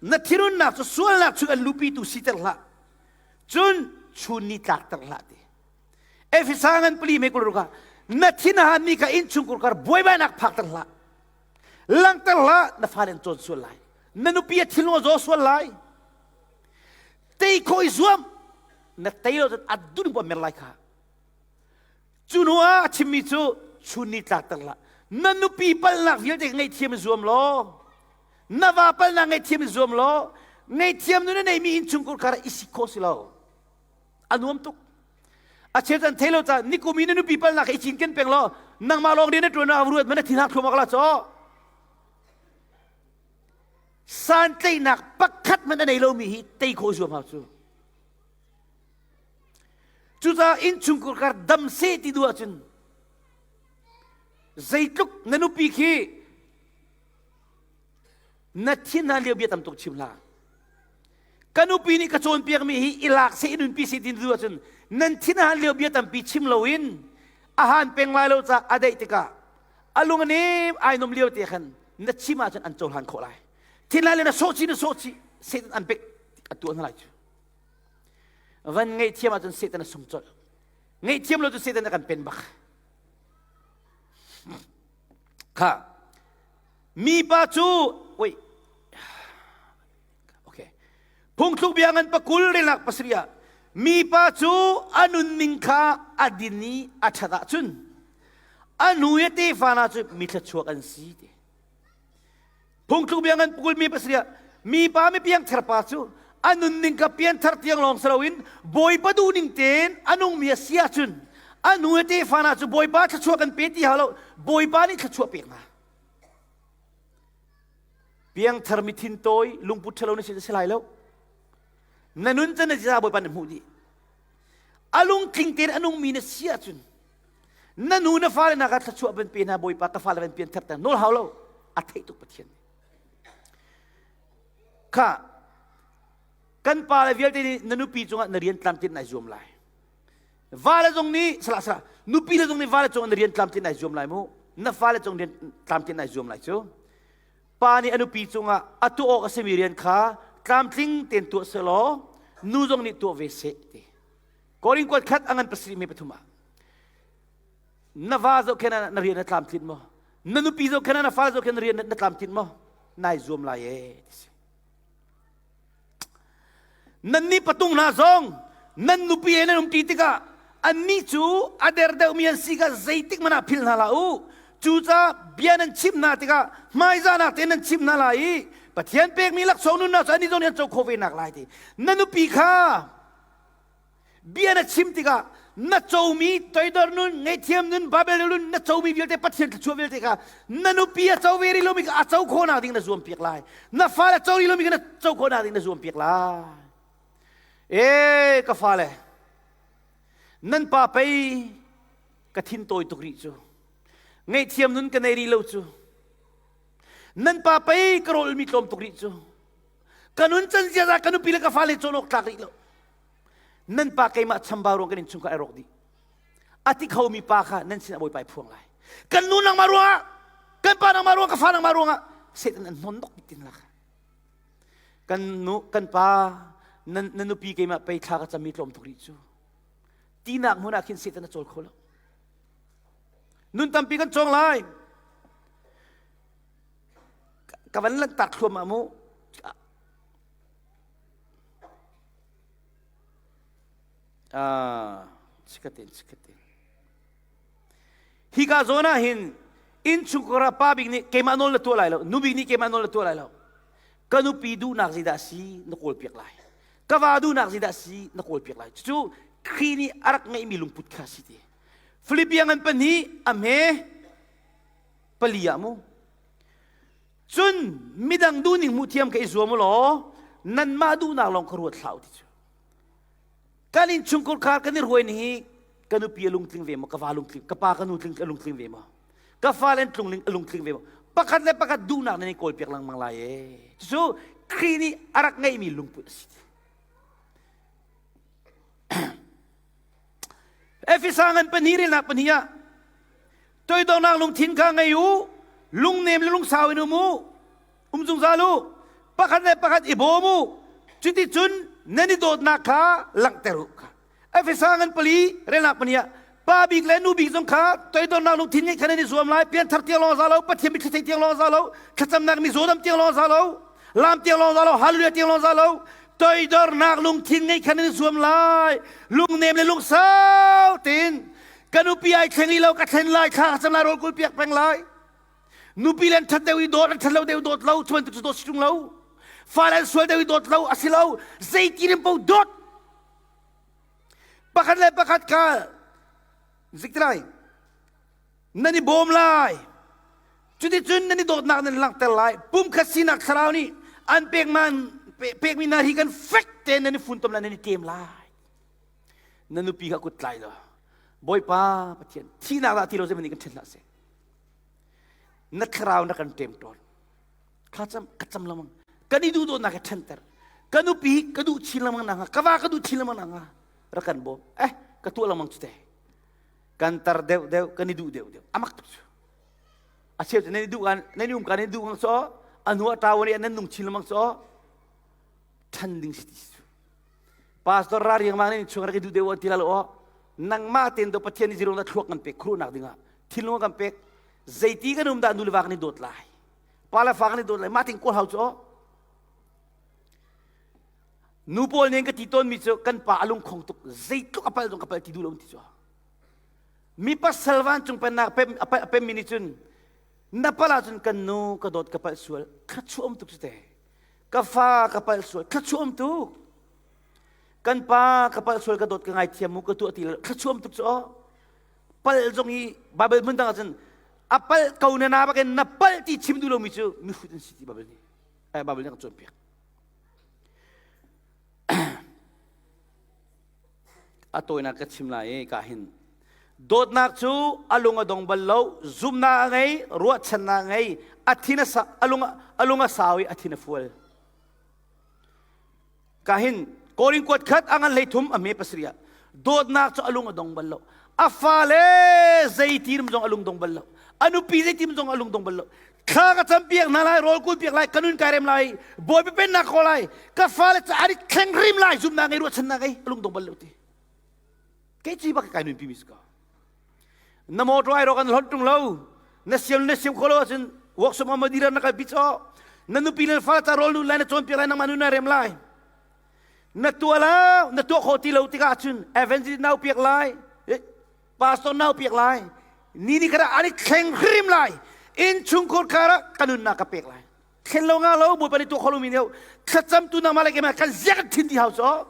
na thinhunnak cu sualnak chung an lupitu siter hlah. Cun chun ni tlakter hlah ti. Efesa ngan pali me kul ruka na thin a hanmi kha innchungkhar kar buaibainak phakter hlah. Langter hlah na fale an cawn sual lai. Na nupi a thinlung a zaw sual lai. Tei khawh i zuam na tei lo cun a dun bu mer lai kha. Cu hnu ah a chimmi cu chun ni tlakter hlah. Na nupi palnak vialte ngaihthiam i zuam law na va palnak ngaihthiam i zuam law ngaihthiam nu na neimi innchungkhar kar i sik khawh si lo. A nuam tuk. A cheu can thei lo ca nikum i na nupi palnak i cinken peng law nangmah lawng rian na ṭuan ah ruat man na thin hak thluamak la caw. Santlaihnak pakhat hmanh a nei lomi hi tei khawh zuam hau cu. Cucaah innchungkhar kar dam seh ti duh ahcun zeitluk na nupi khi na thin hna lio bia tam tuk chim hlah. Ka nupi nih ka cawnpiakmi hi i lak seh i nunpi seh ti duh ahcun nan thin a han lio bia tampi chim loin a han peng lai lo caah a daih tikah a lung a nem ai nom lio te khan na chim ahcun an cohlan khawh lai. Thin lai le na sawh chih na sawh chih Satan an pek a tuah hna lai cu. Van ngaihthiam ahcun Satan a sung colh. Ngaihthiam lo cu Satan a kan pen bak. Kha mipa cu oi okay phungthluk bia ngan pakul relak pasarih ah mipa cu a nunning kha a din i a ṭhat ahcun a nu i tefa hna cu mi thluachuak an si ti phungthluk bia ngan pakul mi pasarih ah mipa mi piangthar pa cu a nunning kha pianthar tiang lawng si loin Bawipa duhning tein a nungmi a si ahcun a nu le tefa hna cu Bawipa thluachuah kan pe ti hau lo Bawipa nih thluachuah pek hna piangthar mi thin tawi lungput ṭhalo na si si lai lo na nun can na ziza Bawipa nih hmuh dih a lungtling tein a nungmi na si ahcun na nu na fale hna kha thluachuah van pe hna Bawipa ka fale van pianthar ter nawl hau lo a theih tuk Pathian Kha kan pa le vialte nih na nupi cungah na rian tlamtlin nai zuam lai. Vale zong nih salah salah nupi le zong nih vale cungah na rian tlamtlin nai zuam lai mu. Na fale cung rian tlamtlin nai zuam lai cu. Pa nih a nupi cungah a tuah awk a simi rian kha tlamtling tein tuah selaw nu zong nih tuah ve seh ti. Korin kuat khat a ngan pasarih me pathum ah na va zohkhen ah na rian na tlamtlin maw na nupi zohkhen ah na fa zohkhen na rian na tlamtlin maw nai zuam lai e ti si nan nih patung hna zong nan nupi he nan umṭi tikah annih cu a der deuhmi an si kha zeitik hmanh ah philh hna hlah u cucaah bia nan chimh hna tikah hmaizahnak tein nan chimh hna lai i Pathian pekmi laksawng nunnak cu annih zong nih an co khawh ve nak lai ti na nupi kha Bia na chim tikah na comi toidor nun, ngaihthiam nun, Babel nun na comi vialte Pathian thluachuah vialte kha na nupi a co ve rih lomi kha a co khawhnak ding na zuam piak lai. Na fale a co rih lomi kha na co khawhnak ding na zuam piak lai. Ee ka fale, nan pa pei ka thin tawi tuk rih cu. Ngaihthiam nun ka nei rih lo cu. Nan pa pei ka rawlmi tlawm tuk rih cu. Ka nun can ziaza ka nupi le ka fale cawn awk tlak rih lo. Nan pa keimah chambau ruang kan innchungkhar ai rawk dih. A ti khomi pa kha nan sinah Bawipa i phuang lai. Kan nu nangmah ruangah, kan pa nangmah ruangah, ka fa nangmah ruangah Satan an hnon dok tin lak. Kan nu, kan pa, nan, na nupi keimah pei thla ka cami tlawm tuk rih cu. Tinak hmun ah khin Satan a cawl kho lo. Nun tampi kan cawng lai. Ka van lanhtak thluahmah mu. Ah, chikatin, chikatin. Hika zawn ah hin innchungkhar ah pa bik nih keimah nawl na tuah lai lo, nu bik nih keimah nawl na tuah lai lo. Ka nupi duhnak zeidah si na kawl piak lai. Ka va duhnak zeidah si na kawl piak lai. Cucu Khrih nih a rak ngeihmi lungput kha si ti. Philippian ngan pahnih a hme pali ah mu. Cun midang duhning hmuh thiam kha i zuam u law nanmah duhnak lawng kha ruat hlah u ti cu. Kan innchungkhar khar kan i ruai ni hi ka nupi a lungtling ve maw, ka va lungtling, ka pa ka nu tling a lungtling ve maw, ka fale an tlungling a lungtling ve maw. Pakhat le pakhat duhnak nan i kawlpiak lengmang lai ee. Cucu Khrih nih a rak ngeihmi lungput a si. Efesa ngan pahnih relnak pahnih ah toidornak lungthin kha ngei u, lungnem le lungsau in um u, um zungzal u, pakhat le pakhat i bawm u, cuticun nan i dawtnak kha langhter u. Efesa ngan pali relnak pahnih ah pa bik le nu bik zong kha toidornak lungthin ngeih kha nan i zuam lai, pianthar tiang lawng za lo, Pathian mitthli theih tiang lawng za lo, thlacamnak mi zawdam tiang lawng za lo, lam tiang lawng za lo, hallelujah tiang lawng za lo, toidornak lungthin ngeih kha nan i zuam lai, lungnem le lungsau tein ka nupi ai thleng i lo ka thlen lai, thla ka cam lai, rawl kul piak peng lai. Nupi le an ṭhat deuh i dawt, an ṭhat lo deuh dawt lo, cu bantuk cu dawt si ṭung lo. Fale an sual deuh i dawt lo, a si lo, zeitin in paoh dawt. Pakhat le pakhat kha zik lai nan i bawm lai cuticun nan i dawtnak nan langhter lai pumkhat sinak thlarau nih an pekman pekmi hna hi kan fek tein nan i funtom lai nan i tem lai na nupi kha kut tlai law Bawipa Pathian thihnak dah ti lo zeihmanh nih kan ṭhen hlah seh na thlarau na kan ṭem tawn Thla cam ka cam lengmang. Kan i duhdawtnak hi ṭhenter. Ka nupi ka duh chin lengmang nakhnga, ka va ka duh chin lengmang nakhnga rak kan bawm. Eh, ka tuah lengmang cu te. Kan tar deuh deuh, kan i duh deuh deuh. Amak tuk cu. A cheu cu nan i duh kan, nan i um kan i duh ngang so, a hnu ah ṭawan i nan nung chin lengmang so, ṭhan ding si ti cu. Pastor ra riangmang nih chung rak i duh deuh ti la lo aw. Nangmah tein do Pathian nih zirong da thluak kan pek, khuruhnak dingah thinlung kan pek. Zeiti kan um dah nu le va kan i dawt lai. Pa le fa kan i dawt lai mah ting kawl hau cu nu pawl nih ka ti tawnmi cu kan pa a lungkhong tuk zeitluk a palh zong ka palh ti duh lo ti cu mi pasal vancung pennak a pemmi nih cun na palh ahcun kan nu ka dawt ka palh sual thluachuah um tuk cu te ka fa ka palh sual thluachuah um tuk kan pa ka palh sual ka dawt ka ngaithiam mu ka tuah ti lo thluachuah um tuk cu pal zong hi Bible hmun dang ahcun a palh ko na na bakin na palh ti chim duh lomi cu mihrut an si ti Bible nih eh, Bible nih a kan cawnpiak a tawinak ka chim lai i ka hin dawtnak cu a lung a dong bal lo zumnak a ngei ruahchannak a ngei a thin a sa a lung a lung a sau i a thin a fual Ka hin Korin kuat khat a ngan hlei thum a me pasarih ah dawtnak cu a lung a dong bal lo. A fale zeitin zong a lung dong bal lo. A nupi zeitin zong a lung dong bal lo. Thla ka cam piak hna lai, rawl kul piak lai, ka nun kai rem lai, Bawipa pennak ko lai, ka fale ca an i thleng rim lai, zumnak ngei ruahchannak ngei, a lung dong bal lo ti. Kei ci bak kai nun pi mi si ko. Na motor ai ro kan hlon tung lo. Na siam na siam kho lo ahcun workshop ma dira na kal pi cho. Na nupi le fa ca rawl nu lai na cawn piak lai nangmah nu na rem lai. Na tua la na tuah kho ti lo tikah cun evangelist nau piak lai. Pastor nau piak lai. Ni ni kara ani thleng hrim lai. In chungkhur kara kanun na ka pek lai. Thlen lo nga lo bawipa nih tuah kho lo mi neu. Thlacam tu nangmah le keimah kan ziak thin ti hau cho.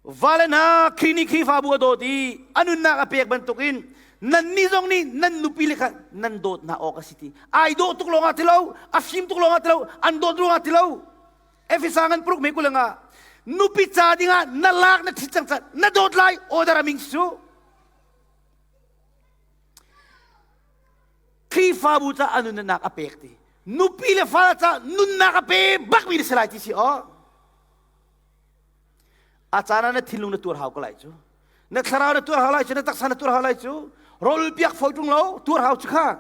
Vale hna Khrih nih Khrihfabu a dawt i a nunnak a pek bantukin nannih zong nih nan nupi le kha nan dawt hna awk a si ti. Ai dawh tuk lawngah ti lo, a fim tuk lawngah ti lo, an dawt ruangah ti lo. Efesa ngan paruk me kulanga nupi ca dingah na lak na ṭhit cang ca na dawt lai order a ming cu. Khrihfabu ca a nunnak a pek ti. Nupi le fale ca nunnak a pe bakmi na si lai ti si aw. A caan ah na thinlung na tuar hau ko lai cu. Na thlarau na tuar hau lai cu, na taksa na tuar hau lai cu. Rawl piak fawi ṭung lo, tuar hau cu kha.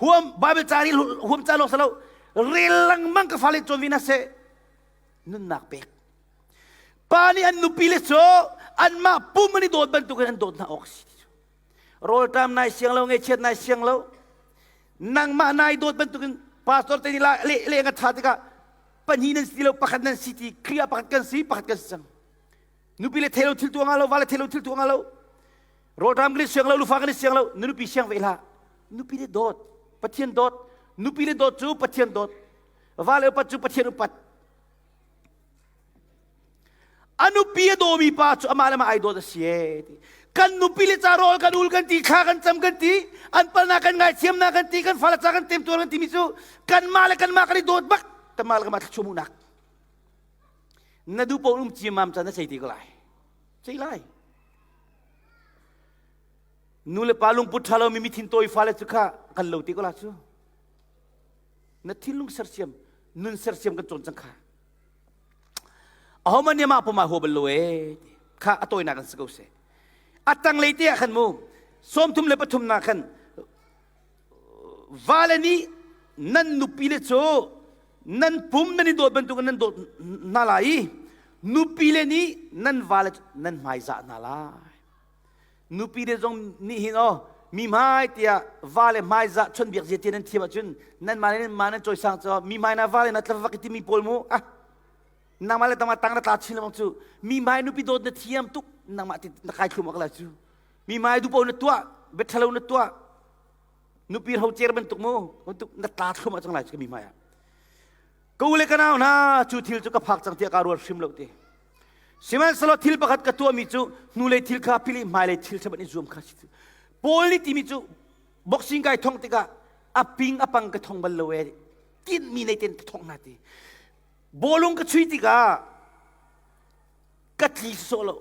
Huam Bible ca rel huam ca lawng salo rel lengmang ka fale cawn vi na seh. Nunnak pek. Pa nih an nupi le cu anmah pum an i dawt bantukin an dawt hna awk a si. Rawlṭam nai siang lo, ngaihchiat nai siang lo. Nangmah nai dawt bantukin pastor te nih le le nga ṭha tikah pahnih nan si lo pakhat nan si ti Khrih ah pakhat kan si pakhat kan si cang nupi le thelo thil tuah nga lo va le thelo thil tuah nga lo rawlṭam kan i siang lo lufa kan i siang lo na nupi siang ve hlah nupi le dawt Pathian dawt nupi le dawt cu Pathian dawt va le upat cu Pathian upat A nupi a dawmi pa cu amah le amah ai dawt a si ee ti. Kan nupi le ca rawl kan ul kan ti, thla kan cam kan ti, an palnak kan ngaithiamnak kan ti, kan fale ca kan temtuar kan timi cu kanmah le kanmah kan i dawt bak. Kanmah le kanmah thluachuah hmuhnak. Na duh paoh um ciammam ca na cei te ko lai. Cei lai. Nu le pa lungput ṭha lomi mithin tawi fale cu kha kan lo te ko la cu. Na thinlung sersiam, nun sersiam kan cawn cang kha. Ahohmanh nih mah pum ah hua bal lo ee kha a tawinak in si ko seh. A tanglei te ah khan mu 33 na khan vale nih nan nupi le cu nan pum nan i dawt bantuk in nan dawt hna lai i nupi le nih nan vale cu nan hmaizah hna lai. Nupi le zong nih hin aw mi hmai tiah vale hmaizah chawnhbiak zia ti nan thiam ahcun nan mah le nan mah nan cawisang cu mi hmai na vale na tlavak i timi pawl mu ah nangmah le tangmah tang na tla chin lengmang cu mi hmai nupi dawt na thiam tuk nangmah ti na kai thlum ak lai cu mi hmai dupo na tuah biathalo na tuah nupi ho cer bantuk mu bantuk na tla thlum ah cang lai cu mi hmai ah ka u le ka nau hna cu thil cu ka phak cang tiah ka ruat hrim lo ti sihmanhsehlaw thil pakhat ka tuahmi cu hnulei thil kha philh i hmailei thil ṭha i zuam kha si Paul nih timi cu boxing kai thong tikah a ping a pang ka thong bal lo e tinhmi nei ten ka thong hna ti Bawlung ka chui tikah ka tli sawh lo.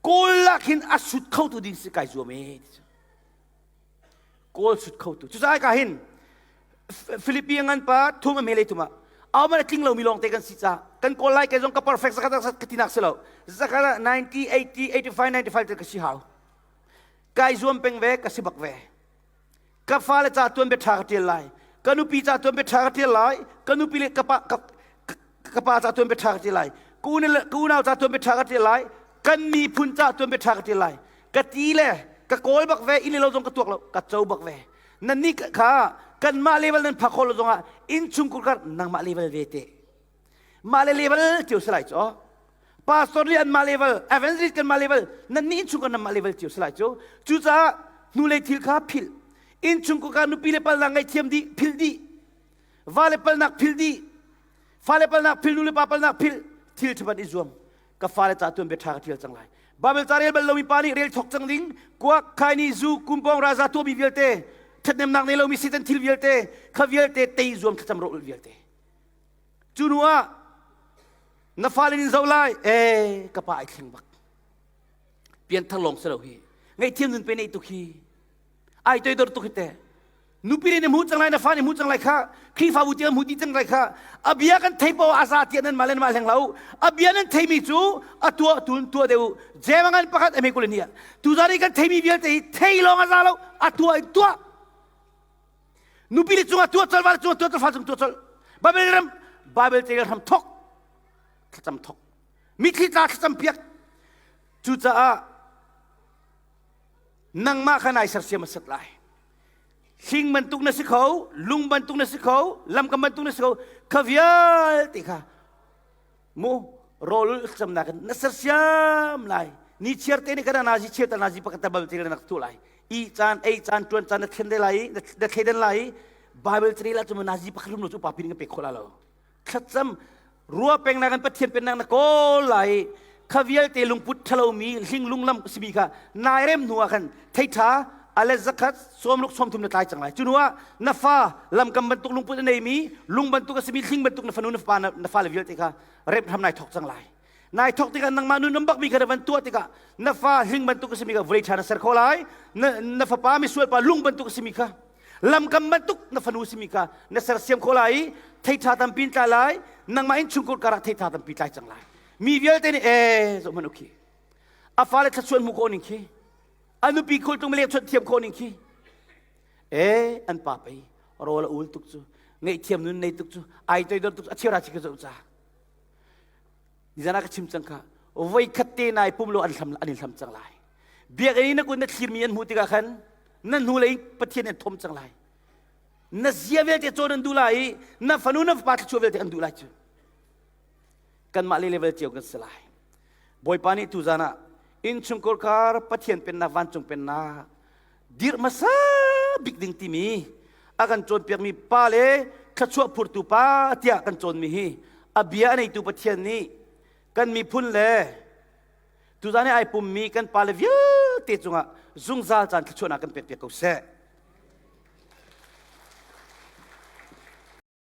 Kawl lak hin a sut khotu ding si kai zuam e. Kawl sut khotu. Cucaah ka hin Philippi ngan pa thum a mele thum ah aw man a tling lomi lawng te kan si ca kan kawl lai kai zong ka perfect zakhat zakhat ka tinak si lo zakhat 90 80 85 95 te ka si hau kai zuam peng ve ka si bak ve Ka fale ca tuan bia ṭha ka ṭial lai. Ka nupi ca tuan bia ṭha ka ṭial lai. Ka nupi le ka pa, ka, ka pa ca tuan bia ṭha ka ṭial lai. Ka unau ca tuan bia ṭha ka ṭial lai. Kan miphun ca tuan bia ṭha ka ṭial lai. Ka ti le ka kawl bak ve, inn le lo zong ka tuak lo, ka co bak ve. Nan nih kha kanmah level nan phak khawh lo zongah innchungkhur kar nangmah level ve te. Mah le level cio si lai cu. Pastor nih anmah level, evangelist kan mah level, nan nih innchungkhar nan mah level cio si lai cu. Cucaah hnulei thil kha philh. Innchungkhar kha nupi le palnak ngaihthiam dih, philh dih. Va le palnak philh dih. Fale palnak philh, nu le pa palnak philh. Thil ṭhaban i zuam. Ka fale ca tuan bia ṭha ka ṭial cang lai. Bible ca rel bal lomi pa nih rel thok cang ding. Kuak, khaini, zu, kumpong, raza tuahmi vialte, ṭhathnemnak nei lomi Satan thil vialte, kha vialte tei zuam thlacam rawh vialte. Cu hnu ah na fale nin zoh lai ee ka pa ai thleng bak pianthar lawng si lo hi ngaihthiam nun pe nei tuk hi ai toidor tuk hi te nupi nih na hmuh cang lai na fa nih hmuh cang lai kha Khrihfabu tiang hmuh dih cang lai kha a bia kan thei paoh a za tiah nan mah le nan mah hleng lo a bia nan theimi cu a tuah tun tuah deuh jemangan pakhat ame kul ni tuzan i kan theimi vialte hi thei lawng a za lo a tuah in tuah Nupi le cungah tuah colh, vale cungah tuah colh, fa cung tuah colh. Bible ram Bible te ram thok thlacam thok. Mitthli tla thlacam piak. Cucaah nangmah kha nai sersiam a sat lai. Hling bantuk na si kho, lung bantuk na si kho, lamkam bantuk na si kho, kha vialte kha mu rawl thlacamnak in na sersiam lai ni chiar te nih kana nazi chiar ta nazi pakhat bal te nak tu lai i caan ei caan tuan caan na thlen de lai na thlen lai bible cari la chu nazi pakhat rum lo chu pa pin ka pe khola lo thlacam rua peng na kan pathian pen nak na kawl lai kha vialte lungput thalo mi hling lunglam simi kha nai rem hnu ah khan thei tha ale zakhat sawmruk sawmthum na tlai cang lai cu hnu ah na fa lamkam bantuk lungput a neimi lung bantuk a simi hling bantuk na fanu na fapa na fale vialte kha rep hram nai thok cang lai nai thok tikah nangmah nun bak mi kha na van tuah tikah na fa hling bantuk a simi kha vawlei ṭha na ser kho lai na, na fapa misual pa lung bantuk a simi kha lamkam bantuk na fanu simi kha na sersiam kho lai i thei ṭha tampi in tlai lai nangmah in chungkhur karah thei ṭha tampi tlai cang lai mi vialte nih ee zoh hmanh u khi a fale thluachuah hmuh khawh ning khi a nupi khultung lek chuan thiam khawh ning khi ee an pa pei rawl a ul tuk cu ngaihthiam nun nei tuk cu ai toidor tuk cu a chera chi ka zoh ca nizan ah ka chim cang kha voi khat te nai pum lo an hlam an in hlam cang lai biakinn na kun na thlirmi an hmuh tikah khan na hnu lei pathian an thom cang lai na zia vialte cawn an duh lai i na fanu na fapa thluachuah vialte an duh lai cu kanmah le level cio kan si lai Bawipa nih tuzan ah innchungkhar kar Pathian pennak vancung pennak dirh hmasa bik ding timi a kan cawnpiakmi pa le thluachuah phurtu pa tiah kan cawnmi hi a bia a neitu Pathian nih kan miphun le tuzan i ai pummi kan pale vialte cungah zungzal caan thluachuahnak kan pekpiak ko seh.